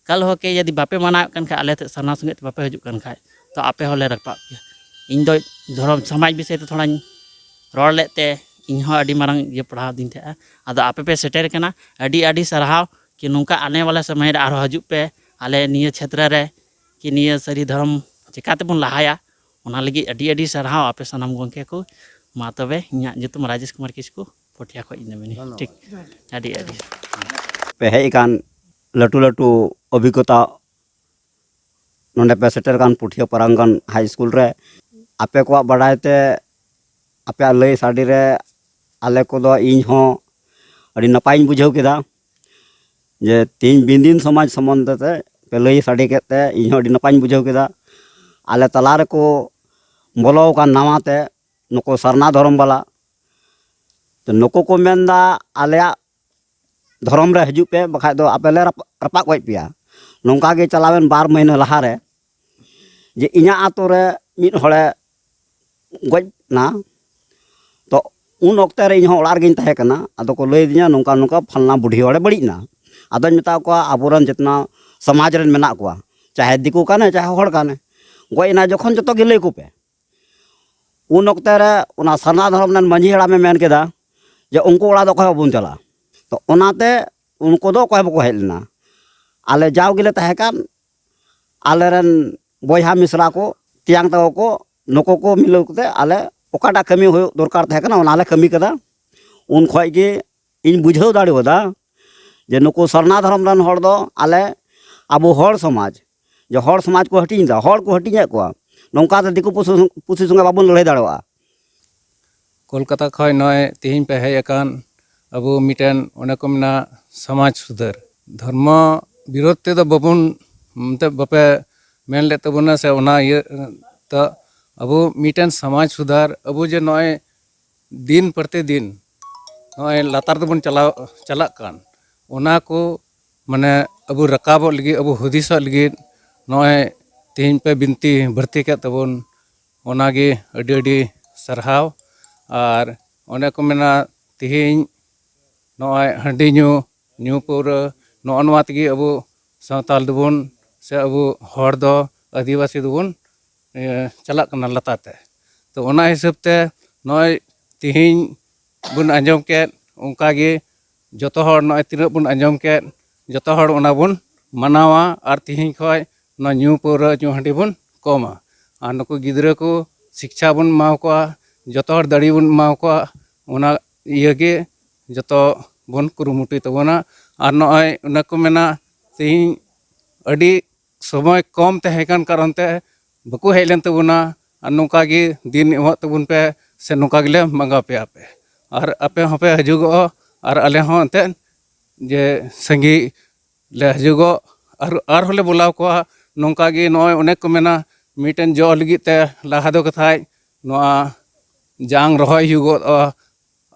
ᱠᱟᱞ ᱦᱚᱸ ᱠᱮ ᱡᱩᱫᱤ ᱵᱟᱯᱮ ᱢᱟᱱᱟᱣᱮᱫ ᱠᱟᱱ ᱠᱷᱟᱡ, ᱟᱞᱮ ᱴᱷᱮᱱ ᱥᱟᱨᱱᱟ ᱥᱚᱸᱜᱮ ᱛᱮ ᱵᱟᱯᱮ ᱦᱤᱡᱩᱜ ᱠᱟᱱ ᱠᱷᱟᱡ, ᱛᱚ ᱟᱯᱮ ᱦᱚᱸᱞᱮ ᱨᱟᱯᱟᱜ ᱯᱮᱭᱟ᱾ ᱤᱧ ᱫᱚ ᱫᱷᱚᱨᱚᱢ ᱥᱚᱢᱟᱡᱽ ᱵᱤᱥᱚᱭ ᱛᱮ ᱛᱷᱚᱲᱟᱧ ᱨᱚᱲ ᱞᱮᱫ ᱛᱮ ᱤᱧ ᱦᱚᱸ ᱟᱹᱰᱤ ᱢᱟᱨᱟᱝ ᱤᱭᱟᱹ ᱯᱟᱲᱦᱟᱣ ᱫᱤᱧ ᱛᱟᱦᱮᱸᱜᱼᱟ᱾ ᱟᱫᱚ ᱟᱯᱮ ᱯᱮ ᱥᱮᱴᱮᱨ ᱠᱟᱱᱟ, ᱟᱹᱰᱤ ᱟᱹᱰᱤ ᱥᱟᱨᱦᱟᱣ ᱠᱤ ᱱᱚᱝᱠᱟ ᱟᱱᱮ ᱣᱟᱞᱟ ᱥᱚᱢᱚᱭ ᱨᱮ ᱟᱨᱦᱚᱸ ᱦᱤᱡᱩᱜ ᱯᱮ ᱟᱞᱮ ᱱᱤᱭᱟᱹ ᱪᱷᱮᱛᱨᱚ ᱨᱮ, ᱠᱤ ᱱᱤᱭᱟᱹ ᱥᱟᱹᱨᱤ ᱫᱷᱚᱨᱚᱢ ᱪᱤᱠᱟᱹ ᱛᱮᱵᱚᱱ ᱞᱟᱦᱟᱭᱟ, ᱚᱱᱟ ᱞᱟᱹᱜᱤᱫ ᱟᱹᱰᱤ ᱟᱹᱰᱤ ᱥᱟᱨᱦᱟᱣ ᱟᱯᱮ ᱥᱟᱱᱟᱢ ᱜᱚᱢᱠᱮ ᱠᱚ᱾ ᱢᱟ ᱛᱚᱵᱮ, ᱤᱧᱟᱹᱜ ᱧᱩᱛᱩᱢ ᱨᱟᱡᱮᱥ ᱠᱩᱢᱟᱨ ᱠᱤᱥᱠᱩ, ᱯᱚᱴᱷᱤᱭᱟ ᱠᱷᱚᱱ ᱤᱧ ᱫᱚ ᱢᱮᱱᱟᱹᱧ᱾ ᱴᱷᱤᱠ, ᱟᱹᱰᱤ ᱟᱹᱰᱤ᱾ ᱯᱮ ᱦᱮᱡ ᱟᱠᱟᱱ ᱞᱟᱹᱴᱩ ᱞᱟᱹᱴᱩ ᱚᱵᱷᱤᱜᱽᱜᱚᱛᱟ ᱱᱚᱰᱮ ᱯᱮ ᱥᱮᱴᱮᱨ ᱟᱠᱟᱱ ᱯᱩᱴᱷᱤᱭᱟᱹ ᱯᱟᱨᱟᱝᱜᱟᱱ ᱦᱟᱭ ᱥᱠᱩᱞ ᱨᱮ, ᱟᱯᱮ ᱠᱚᱣᱟᱜ ᱵᱟᱰᱟᱭ ᱛᱮ, ᱟᱯᱮᱭᱟᱜ ᱞᱟᱹᱭ ᱥᱟᱰᱮ ᱨᱮ ᱟᱞᱮ ᱠᱚᱫᱚ, ᱤᱧ ᱦᱚᱸ ᱟᱹᱰᱤ ᱱᱟᱯᱟᱭᱤᱧ ᱵᱩᱡᱷᱟᱹᱣ ᱠᱮᱫᱟ ᱡᱮ ᱛᱮᱦᱮᱧ ᱵᱤᱱᱫᱤᱱ ᱥᱚᱢᱟᱡᱽ ᱥᱚᱢᱵᱚᱱᱫᱷᱮ ᱛᱮ ᱯᱮ ᱞᱟᱹᱭ ᱥᱟᱰᱮ ᱠᱮᱫ ᱛᱮ ᱤᱧ ᱦᱚᱸ ᱟᱹᱰᱤ ᱱᱟᱯᱟᱭᱤᱧ ᱵᱩᱡᱷᱟᱹᱣ ᱠᱮᱫᱟ᱾ ᱟᱞᱮ ᱛᱟᱞᱟ ᱨᱮᱠᱚ ᱵᱚᱞᱚ ᱟᱠᱟᱱ ᱱᱟᱣᱟ ᱛᱮ ᱱᱩᱠᱩ ᱥᱟᱨᱱᱟ ᱫᱷᱚᱨᱚᱢ ᱵᱟᱞᱟ, ᱛᱚ ᱱᱩᱠᱩ ᱠᱚ ᱢᱮᱱᱫᱟ, ᱟᱞᱮᱭᱟᱜ ᱫᱷᱚᱨᱚᱢ ᱨᱮ ᱦᱤᱡᱩᱜ ᱯᱮ, ᱵᱟᱠᱷᱟᱡ ᱫᱚ ᱟᱯᱮ ᱞᱮ ᱨᱟᱯ-, ᱨᱟᱯᱟᱜ ᱜᱚᱡ ᱯᱮᱭᱟ᱾ ᱱᱚᱝᱠᱟ ᱜᱮ ᱪᱟᱞᱟᱣᱮᱱ ᱵᱟᱨ ᱢᱟᱹᱦᱱᱟᱹ ᱞᱟᱦᱟᱨᱮ ᱡᱮ ᱤᱧᱟᱹᱜ ᱟᱛᱳ ᱨᱮ ᱢᱤᱫ ᱦᱚᱲᱮ ᱜᱚᱡ ᱮᱱᱟ᱾ ᱛᱚ ᱩᱱ ᱚᱠᱛᱮ ᱨᱮ ᱤᱧ ᱦᱚᱸ ᱚᱲᱟᱜ ᱨᱮᱜᱮᱧ ᱛᱟᱦᱮᱸ ᱠᱟᱱᱟ᱾ ᱟᱫᱚ ᱠᱚ ᱞᱟᱹᱭ ᱟᱹᱫᱤᱧᱟ, ᱱᱚᱝᱠᱟ ᱱᱚᱝᱠᱟ ᱯᱷᱟᱞᱱᱟ ᱵᱩᱰᱷᱤ ᱦᱚᱲᱮ ᱵᱟᱹᱲᱤᱡ ᱮᱱᱟ᱾ ᱟᱫᱚᱧ ᱢᱮᱛᱟᱫ ᱠᱚᱣᱟ, ᱟᱵᱚᱨᱮᱱ ᱡᱮᱛᱱᱟ ᱥᱚᱢᱟᱡᱽ ᱨᱮᱱ ᱢᱮᱱᱟᱜ ᱠᱚᱣᱟ, ᱪᱟᱦᱮ ᱫᱤᱠᱩ ᱠᱟᱱᱮ ᱪᱟᱦᱮ ᱦᱚᱲ ᱠᱟᱱᱮ, ᱜᱚᱡ ᱮᱱᱟ ᱡᱚᱠᱷᱚᱱ ᱡᱚᱛᱚ ᱜᱮ ᱞᱟᱹᱭ ᱠᱚᱯᱮ᱾ ᱩᱱ ᱚᱠᱛᱮ ᱨᱮ ᱚᱱᱟ ᱥᱟᱨᱱᱟ ᱫᱷᱚᱨᱚᱢ ᱨᱮᱱ ᱢᱟᱹᱡᱷᱤ ᱦᱟᱲᱟᱢᱮ ᱢᱮᱱ ᱠᱮᱫᱟ ᱡᱮ ᱩᱱᱠᱩ ᱚᱲᱟᱜ ᱫᱚ ᱚᱠᱚᱭ ᱦᱚᱸ ᱵᱟᱵᱚᱱ ᱪᱟᱞᱟᱜᱼᱟ᱾ ᱛᱚ ᱚᱱᱟᱛᱮ ᱩᱱᱠᱩ ᱫᱚ ᱚᱠᱚᱭ ᱦᱚᱸ ᱵᱟᱠᱚ ᱦᱮᱡ ᱞᱮᱱᱟ᱾ ᱟᱞᱮ ᱡᱟᱣ ᱜᱮᱞᱮ ᱛᱟᱦᱮᱸ ᱠᱟᱱ, ᱟᱞᱮᱨᱮᱱ ᱵᱚᱭᱦᱟ ᱢᱤᱥᱨᱟ ᱠᱚ, ᱛᱮᱭᱟᱝ ᱛᱟᱠᱚ ᱠᱚ, ᱱᱩᱠᱩ ᱠᱚ ᱢᱤᱞᱟᱹᱣ ᱠᱟᱛᱮ ᱟᱞᱮ ᱚᱠᱟᱴᱟᱜ ᱠᱟᱹᱢᱤ ᱦᱩᱭᱩᱜ ᱫᱚᱨᱠᱟᱨ ᱛᱟᱦᱮᱸ ᱠᱟᱱᱟ, ᱚᱱᱟ ᱞᱮ ᱠᱟᱹᱢᱤ ᱠᱟᱫᱟ᱾ ᱩᱱ ᱠᱷᱚᱡ ᱜᱮ ᱤᱧ ᱵᱩᱡᱷᱟᱹᱣ ᱫᱟᱲᱮᱣᱟᱫᱟ ᱡᱮ ᱱᱩᱠᱩ ᱥᱟᱨᱱᱟ ᱫᱷᱚᱨᱚᱢ ᱨᱮᱱ ᱦᱚᱲ ᱫᱚ ᱟᱞᱮ ᱟᱵᱚ ᱦᱚᱲ ᱥᱚᱢᱟᱡᱽ, ᱡᱮ ᱦᱚᱲ ᱥᱚᱢᱟᱡᱽ ᱠᱚ ᱦᱟᱹᱴᱤᱧ ᱮᱫᱟ, ᱦᱚᱲ ᱠᱚ ᱦᱟᱹᱴᱤᱧᱮᱫ ᱠᱚᱣᱟ, ᱱᱚᱝᱠᱟ ᱛᱮ ᱫᱤᱠᱩ ᱯᱩᱥᱤ, ᱯᱩᱥᱤ ᱥᱚᱸᱜᱮ ᱵᱟᱵᱚᱱ ᱞᱟᱹᱲᱦᱟᱹᱭ ᱫᱟᱲᱮᱣᱟᱜᱼᱟ᱾ ᱠᱳᱞᱠᱟᱛᱟ ᱠᱷᱚᱱ ᱱᱚᱜᱼᱚᱭ ᱛᱮᱦᱮᱧ ᱯᱮ ᱦᱮᱡ ᱟᱠᱟᱱ, ᱟᱵᱚ ᱢᱤᱫᱴᱮᱱ, ᱚᱱᱮ ᱠᱚ ᱢᱮᱱᱟ, ᱥᱚᱢᱟᱡᱽ ᱥᱩᱫᱷᱟᱹᱨ᱾ ᱫᱷᱚᱨᱢᱚ ᱵᱤᱨᱳᱫᱷ ᱛᱮᱫᱚ ᱵᱟᱵᱚᱱ, ᱮᱱᱛᱮᱫ ᱵᱟᱯᱮ ᱢᱮᱱ ᱞᱮᱫ ᱛᱟᱵᱚᱱᱟ, ᱥᱮ ᱚᱱᱟ ᱤᱭᱟᱹ ᱛᱚ ᱟᱵᱚ ᱢᱤᱫᱴᱮᱱ ᱥᱚᱢᱟᱡᱽ ᱥᱩᱫᱷᱟᱹᱨ, ᱟᱵᱚ ᱡᱮ ᱱᱚᱜᱼᱚᱭ ᱫᱤᱱ ᱯᱨᱚᱛᱤ ᱫᱤᱱ ᱱᱚᱜᱼᱚᱭ ᱞᱟᱛᱟᱨ ᱛᱮᱵᱚᱱ ᱪᱟᱞᱟᱣ, ᱪᱟᱞᱟᱜ ᱠᱟᱱ, ᱚᱱᱟ ᱠᱚ ᱢᱟᱱᱮ ᱟᱵᱚ ᱨᱟᱠᱟᱵᱚᱜ ᱞᱟᱹᱜᱤᱫ, ᱟᱵᱚ ᱦᱩᱫᱤᱥᱚᱜ ᱞᱟᱹᱜᱤᱫ ᱱᱚᱜᱼᱚᱭ ᱛᱮᱦᱮᱧ ᱯᱮ ᱵᱤᱱᱛᱤ ᱵᱷᱟᱹᱨᱛᱤ ᱠᱮᱫ ᱛᱟᱵᱚᱱ, ᱚᱱᱟᱜᱮ ᱟᱹᱰᱤ ᱟᱹᱰᱤ ᱥᱟᱨᱦᱟᱣ᱾ ᱟᱨ ᱚᱱᱮ ᱠᱚ ᱢᱮᱱᱟ, ᱛᱮᱦᱮᱧ ᱱᱚᱜᱼᱚᱭ ᱦᱟᱺᱰᱤ ᱧᱩ, ᱧᱩ ᱯᱟᱹᱣᱨᱟᱹ, ᱱᱚᱜᱼᱚ ᱱᱚᱣᱟ ᱛᱮᱜᱮ ᱟᱵᱚ ᱥᱟᱶᱛᱟᱞ ᱫᱚᱵᱚᱱ, ᱥᱮ ᱟᱵᱚ ᱦᱚᱲ ᱫᱚ, ᱟᱹᱫᱤᱵᱟᱹᱥᱤ ᱫᱚᱵᱚᱱ, ᱤᱭᱟᱹ, ᱪᱟᱞᱟᱜ ᱠᱟᱱᱟ ᱞᱟᱛᱟᱨ ᱛᱮ᱾ ᱛᱚ, ᱚᱱᱟ ᱦᱤᱥᱟᱹᱵ ᱛᱮ ᱱᱚᱜᱼᱚᱭ ᱛᱮᱦᱮᱧ ᱵᱚᱱ ᱟᱸᱡᱚᱢ ᱠᱮᱫ, ᱚᱱᱠᱟ ᱜᱮ ᱡᱚᱛᱚ ᱦᱚᱲ ᱱᱚᱜᱼᱚᱭ ᱛᱤᱱᱟᱹᱜ ᱵᱚᱱ ᱟᱸᱡᱚᱢ ᱠᱮᱫ, ᱡᱚᱛᱚ ᱦᱚᱲ ᱚᱱᱟ ᱵᱚᱱ ᱢᱟᱱᱟᱣᱟ᱾ ᱟᱨ ᱛᱮᱦᱮᱧ ᱠᱷᱚᱱ ᱱᱚᱣᱟ ᱧᱩ ᱯᱟᱹᱣᱨᱟᱹ, ᱧᱩ ᱦᱟᱺᱰᱤ ᱵᱚᱱ ᱠᱚᱢᱟ᱾ ᱟᱨ ᱱᱩᱠᱩ ᱜᱤᱫᱽᱨᱟᱹ ᱠᱚ ᱥᱤᱠᱪᱷᱟ ᱵᱚᱱ ᱮᱢᱟ ᱠᱚᱣᱟ, ᱡᱚᱛᱚ ᱦᱚᱲ ᱫᱟᱲᱮ ᱵᱚᱱ ᱮᱢᱟ ᱠᱚᱣᱟ᱾ ᱚᱱᱟ ᱤᱭᱟᱹ ᱜᱮ ᱡᱚᱛᱚ ᱵᱚᱱ ᱠᱩᱨᱩᱢᱩᱴᱩᱭ ᱛᱟᱵᱚᱱᱟ᱾ ᱟᱨ ᱱᱚᱜᱼᱚᱭ ᱚᱱᱟ ᱠᱚ ᱢᱮᱱᱟ, ᱛᱮᱦᱮᱧ ᱟᱹᱰᱤ ᱥᱚᱢᱚᱭ ᱠᱚᱢ ᱛᱟᱦᱮᱸ ᱠᱟᱱ ᱠᱟᱨᱚᱱ ᱛᱮ ᱵᱟᱠᱚ ᱦᱮᱡ ᱞᱮᱱ ᱛᱟᱵᱚᱱᱟ᱾ ᱟᱨ ᱱᱚᱝᱠᱟ ᱜᱮ ᱫᱤᱱ ᱮᱢᱚᱜ ᱛᱟᱵᱚᱱ ᱯᱮ, ᱥᱮ ᱱᱚᱝᱠᱟ ᱜᱮᱞᱮ ᱢᱟᱸᱜᱟᱣ ᱯᱮᱭᱟ ᱯᱮ᱾ ᱟᱨ ᱟᱯᱮ ᱦᱚᱸᱯᱮ ᱦᱤᱡᱩᱜᱚᱜᱼᱟ, ᱟᱨ ᱟᱞᱮ ᱦᱚᱸ ᱮᱱᱛᱮᱫ ᱡᱮ ᱥᱟᱸᱜᱮ ᱞᱮ ᱦᱤᱡᱩᱜᱚᱜ, ᱟᱨ ᱟᱨᱦᱚᱸ ᱞᱮ ᱵᱩᱞᱟᱣ ᱠᱚᱣᱟ᱾ ᱱᱚᱝᱠᱟ ᱜᱮ ᱱᱚᱜᱼᱚᱭ ᱚᱱᱮ ᱠᱚ ᱢᱮᱱᱟ, ᱢᱤᱫᱴᱮᱱ ᱡᱚ ᱞᱟᱹᱜᱤᱫ ᱛᱮ ᱞᱟᱦᱟ ᱫᱚ ᱠᱟᱛᱷᱟᱡ ᱱᱚᱣᱟ ᱡᱟᱝ ᱨᱚᱦᱚᱭ ᱦᱩᱭᱩᱜᱚᱜᱼᱟ,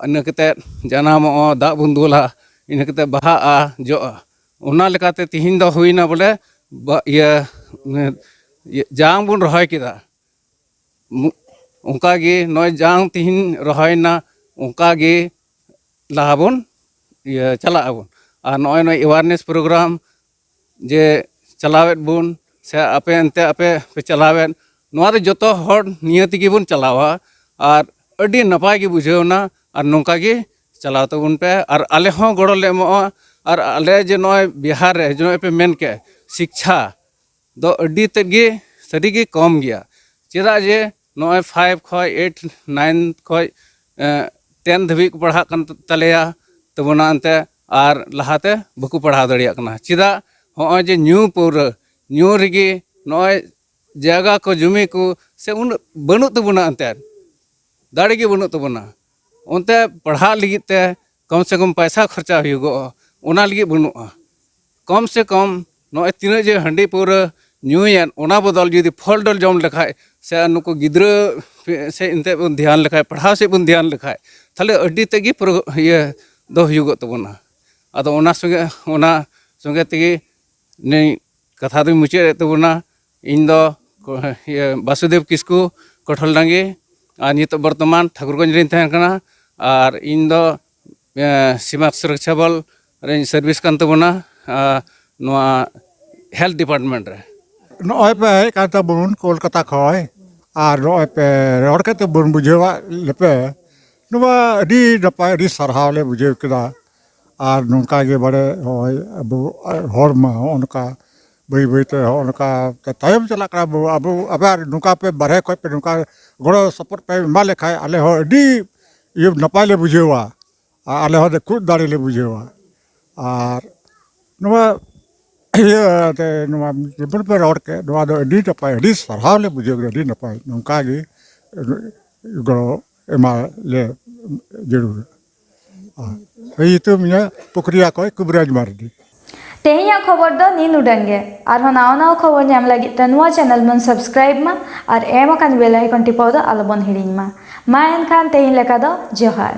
ᱤᱱᱟᱹ ᱠᱟᱛᱮᱫ ᱡᱟᱱᱟᱢᱚᱜᱼᱟ, ᱫᱟᱜ ᱵᱚᱱ ᱫᱩᱞᱟ, ᱤᱱᱟᱹ ᱠᱟᱛᱮᱫ ᱵᱟᱦᱟᱜᱼᱟ, ᱡᱚᱜᱼᱟ᱾ ᱚᱱᱟ ᱞᱮᱠᱟᱛᱮ ᱛᱤᱦᱤᱧ ᱫᱚ ᱦᱩᱭᱱᱟ ᱵᱚᱞᱮ ᱵᱟ-, ᱤᱭᱟᱹ, ᱤᱭᱟᱹ, ᱡᱟᱝ ᱵᱚᱱ ᱨᱚᱦᱚᱭ ᱠᱮᱫᱟ᱾ ᱢᱩ-, ᱚᱱᱠᱟ ᱜᱮ ᱱᱚᱜᱼᱚᱭ ᱡᱟᱝ ᱛᱤᱦᱤᱧ ᱨᱚᱦᱚᱭᱱᱟ, ᱚᱱᱠᱟ ᱜᱮ ᱞᱟᱦᱟ ᱵᱚᱱ, ᱤᱭᱟᱹ, ᱪᱟᱞᱟᱜ ᱟᱵᱚᱱ᱾ ᱟᱨ ᱱᱚᱜᱼᱚᱭ ᱱᱚᱜᱼᱚᱭ awareness program ᱡᱮ ᱪᱟᱞᱟᱣᱮᱫ ᱵᱚᱱ, ᱥᱮ ᱟᱯᱮ ᱮᱱᱛᱮ ᱟᱯᱮ ᱯᱮ ᱪᱟᱞᱟᱣᱮᱫ, ᱱᱚᱣᱟ ᱫᱚ ᱡᱚᱛᱚ ᱦᱚᱲ ᱱᱤᱭᱟᱹ ᱛᱮᱜᱮ ᱵᱚᱱ ᱪᱟᱞᱟᱣᱟ᱾ ᱟᱨ ᱟᱹᱰᱤ ᱱᱟᱯᱟᱭ ᱜᱮ ᱵᱩᱡᱷᱟᱹᱣ ᱮᱱᱟ᱾ ᱟᱨ ᱱᱚᱝᱠᱟ ᱜᱮ ᱪᱟᱞᱟᱣ ᱛᱟᱵᱚᱱ ᱯᱮ᱾ ᱟᱨ ᱟᱞᱮ ᱦᱚᱸ ᱜᱚᱲᱚ ᱞᱮ ᱮᱢᱚᱜᱼᱟ᱾ ᱟᱨ ᱟᱞᱮ ᱡᱮ ᱱᱚᱜᱼᱚᱭ ᱵᱤᱦᱟᱨ ᱨᱮ ᱡᱮ ᱱᱚᱜᱼᱚᱭ ᱯᱮ ᱢᱮᱱ ᱠᱮᱫ, ᱥᱤᱠᱪᱷᱟ ᱫᱚ ᱟᱹᱰᱤ ᱛᱮᱫ ᱜᱮ ᱥᱟᱹᱨᱤ ᱜᱮ ᱠᱚᱢ ᱜᱮᱭᱟ᱾ ᱪᱮᱫᱟᱜ ᱡᱮ ᱱᱚᱜᱼᱚᱭ ᱯᱷᱟᱭᱤᱵᱷ ᱠᱷᱚᱡ ᱮᱭᱤᱴ ᱱᱟᱭᱤᱱ ᱠᱷᱚᱡ ᱴᱮᱱ ᱫᱷᱟᱹᱵᱤᱡ ᱠᱚ ᱯᱟᱲᱦᱟᱜ ᱠᱟᱱ ᱛᱟᱞᱮᱭᱟ ᱛᱟᱵᱚᱱᱟ, ᱮᱱᱛᱮ ᱟᱨ ᱞᱟᱦᱟᱛᱮ ᱵᱟᱠᱚ ᱯᱟᱲᱦᱟᱣ ᱫᱟᱲᱮᱭᱟᱜ ᱠᱟᱱᱟ᱾ ᱪᱮᱫᱟᱜ? ᱦᱚᱸᱜᱼᱚᱭ ᱡᱮ ᱧᱩ ᱯᱟᱹᱣᱨᱟᱹ, ᱧᱩ ᱨᱮᱜᱮ ᱱᱚᱜᱼᱚᱭ ᱡᱟᱭᱜᱟ ᱠᱚ, ᱡᱩᱢᱤ ᱠᱚ ᱥᱮ ᱩᱱᱟᱹᱜ ᱵᱟᱹᱱᱩᱜ ᱛᱟᱵᱚᱱᱟ, ᱮᱱᱛᱮ ᱫᱟᱲᱮ ᱜᱮ ᱵᱟᱹᱱᱩᱜ ᱛᱟᱵᱚᱱᱟ᱾ ᱚᱱᱛᱮ ᱯᱟᱲᱦᱟᱜ ᱞᱟᱹᱜᱤᱫ ᱛᱮ ᱠᱚᱢ ᱥᱮ ᱠᱚᱢ ᱯᱚᱭᱥᱟ ᱠᱷᱚᱨᱪᱟ ᱦᱩᱭᱩᱜᱚᱜᱼᱟ, ᱚᱱᱟ ᱞᱟᱹᱜᱤᱫ ᱵᱟᱹᱱᱩᱜᱼᱟ᱾ ᱠᱚᱢ ᱥᱮ ᱠᱚᱢ ᱱᱚᱜᱼᱚᱭ ᱛᱤᱱᱟᱹᱜ ᱡᱮ ᱦᱟᱺᱰᱤ ᱯᱟᱹᱣᱨᱟᱹ ᱧᱩᱭᱮᱫ, ᱚᱱᱟ ᱵᱚᱫᱚᱞ ᱡᱩᱫᱤ ᱯᱷᱚᱞ ᱰᱚᱞ ᱡᱚᱢ ᱞᱮᱠᱷᱟᱡ ᱥᱮ ᱱᱩᱠᱩ ᱜᱤᱫᱽᱨᱟᱹ ᱥᱮᱫ ᱮᱱᱛᱮᱫ ᱵᱚᱱ ᱫᱷᱮᱭᱟᱱ ᱞᱮᱠᱷᱟᱡ, ᱯᱟᱲᱦᱟᱣ ᱥᱮᱫ ᱵᱚᱱ ᱫᱷᱮᱭᱟᱱ ᱞᱮᱠᱷᱟᱡ, ᱛᱟᱦᱞᱮ ᱟᱹᱰᱤ ᱛᱮᱫ ᱜᱮ ᱯᱩᱨᱟᱹ ᱤᱭᱟᱹ ᱫᱚ ᱦᱩᱭᱩᱜᱚᱜ ᱛᱟᱵᱚᱱᱟ᱾ ᱟᱫᱚ ᱚᱱᱟ ᱥᱚᱸᱜᱮ, ᱚᱱᱟ ᱥᱚᱸᱜᱮ ᱛᱮᱜᱮ ᱱᱤᱭᱟᱹ ᱠᱟᱛᱷᱟ ᱫᱚᱧ ᱢᱩᱪᱟᱹᱫ ᱮᱫ ᱛᱟᱵᱚᱱᱟ᱾ ᱤᱧ ᱫᱚ ᱠᱚ-, ᱤᱭᱟᱹ, ᱵᱟᱥᱩᱫᱮᱵ ᱠᱤᱥᱠᱩ, ᱠᱚᱴᱷᱚᱞᱰᱟᱸᱜᱤ, ᱟᱨ ᱱᱤᱛᱚᱜ ᱵᱚᱨᱛᱚᱢᱟᱱ ᱴᱷᱟᱠᱩᱨᱜᱚᱸᱡᱽ ᱨᱤᱧ ᱛᱟᱦᱮᱱ ᱠᱟᱱᱟ᱾ ᱟᱨ ᱤᱧ ᱫᱚ, ᱮ, ᱥᱤᱢᱟ ᱥᱩᱨᱚᱠᱪᱷᱟ ᱵᱚᱞ ᱨᱤᱧ ᱥᱟᱨᱵᱷᱤᱥ ᱠᱟᱱ ᱛᱟᱵᱚᱱᱟ, ᱟ, ᱱᱚᱣᱟ ᱦᱮᱞᱛᱷ ᱰᱤᱯᱟᱨᱴᱢᱮᱱᱴ ᱨᱮ᱾ ᱱᱚᱜᱼᱚᱭ ᱯᱮ ᱦᱮᱡ ᱠᱟᱱ ᱛᱟᱵᱚᱱ ᱠᱳᱞᱠᱟᱛᱟ ᱠᱷᱚᱱ, ᱟᱨ ᱱᱚᱜᱼᱚᱭ ᱯᱮ ᱨᱚᱲ ᱠᱟᱛᱮ ᱵᱚᱱ ᱵᱩᱡᱷᱟᱹᱣᱟᱫ ᱞᱮᱯᱮ, ᱱᱚᱣᱟ ᱟᱹᱰᱤ ᱱᱟᱯᱟᱭ, ᱟᱹᱰᱤ ᱥᱟᱨᱦᱟᱣ ᱞᱮ ᱵᱩᱡᱷᱟᱹᱣ ᱠᱮᱫᱟ᱾ ᱟᱨ ᱱᱚᱝᱠᱟ ᱜᱮ ᱵᱟᱲᱮ ᱦᱚᱸᱜᱼᱚᱭ ᱟᱵᱚ ᱦᱚᱲ ᱢᱟ ᱦᱚᱸᱜᱼᱚ ᱱᱚᱝᱠᱟ ᱵᱟᱹᱭ ᱵᱟᱹᱭ ᱛᱮ ᱦᱚᱸᱜᱼᱚ ᱱᱚᱝᱠᱟ ᱛᱟᱭᱚᱢ ᱪᱟᱞᱟᱜ ᱠᱟᱱᱟ ᱵᱚ᱾ ᱟᱵᱚ ᱟᱵᱟᱨ ᱱᱚᱝᱠᱟ ᱯᱮ ᱵᱟᱨᱦᱮ ᱠᱷᱚᱱ ᱯᱮ ᱱᱚᱝᱠᱟ ᱜᱚᱲᱚ ᱥᱚᱯᱚᱦᱚᱫ ᱯᱮ ᱮᱢᱟ ᱞᱮᱠᱷᱟᱱ ᱟᱞᱮ ᱦᱚᱸ ᱟᱹᱰᱤ ᱤᱭᱟᱹ ᱱᱟᱯᱟᱭ ᱞᱮ ᱵᱩᱡᱷᱟᱹᱣᱟ, ᱟᱨ ᱟᱞᱮ ᱦᱚᱸ ᱠᱷᱩᱵ ᱫᱟᱲᱮ ᱞᱮ ᱵᱩᱡᱷᱟᱹᱣᱟ᱾ ᱟᱨ ᱱᱚᱣᱟ ᱤᱭᱟᱹ ᱛᱮ ᱱᱚᱣᱟ ᱡᱮᱢᱚᱱ ᱯᱮ ᱨᱚᱲ ᱠᱮᱫ, ᱱᱚᱣᱟ ᱫᱚ ᱟᱹᱰᱤ ᱱᱟᱯᱟᱭ, ᱟᱹᱰᱤ ᱥᱟᱨᱦᱟᱣ ᱞᱮ ᱵᱩᱡᱷᱟᱹᱣ ᱠᱮᱫᱟ, ᱟᱹᱰᱤ ᱱᱟᱯᱟᱭ᱾ ᱱᱚᱝᱠᱟ ᱜᱮ ᱜᱚᱲᱚ ᱮᱢᱟ ᱞᱮ ᱡᱟᱹᱨᱩᱲᱟ᱾ ᱦᱮᱸ, ᱧᱩᱛᱩᱢ ᱤᱧᱟᱹᱜ ᱯᱩᱠᱷᱨᱤᱭᱟ ᱠᱷᱚᱱ ᱠᱩᱵᱨᱟᱡᱽ ᱢᱟᱨᱰᱤ᱾ ᱛᱮᱦᱮᱧᱟᱜ ᱠᱷᱚᱵᱚᱨ ᱫᱚ ᱱᱤᱱ ᱩᱰᱟᱹᱝ ᱜᱮ᱾ ᱟᱨᱦᱚᱸ ᱱᱟᱣᱟ ᱱᱟᱣᱟ ᱠᱷᱚᱵᱚᱨ ᱧᱟᱢ ᱞᱟᱹᱜᱤᱫ ᱛᱮ ᱱᱚᱣᱟ ᱪᱮᱱᱮᱞ ᱵᱚᱱ ᱥᱟᱵᱥᱠᱨᱟᱭᱤᱵ ᱢᱟ ᱟᱨ ᱮᱢ ᱟᱠᱟᱱ ᱵᱮᱞ ᱟᱭᱠᱚᱱ ᱴᱤᱯᱟᱹᱣ ᱫᱚ ᱟᱞᱚᱵᱚᱱ ᱦᱤᱲᱤᱧ ᱢᱟ᱾ ᱢᱟ ᱮᱱᱠᱷᱟᱱ ᱛᱮᱦᱮᱧ ᱞᱮᱠᱟ ᱫᱚ ᱡᱚᱦᱟᱨ᱾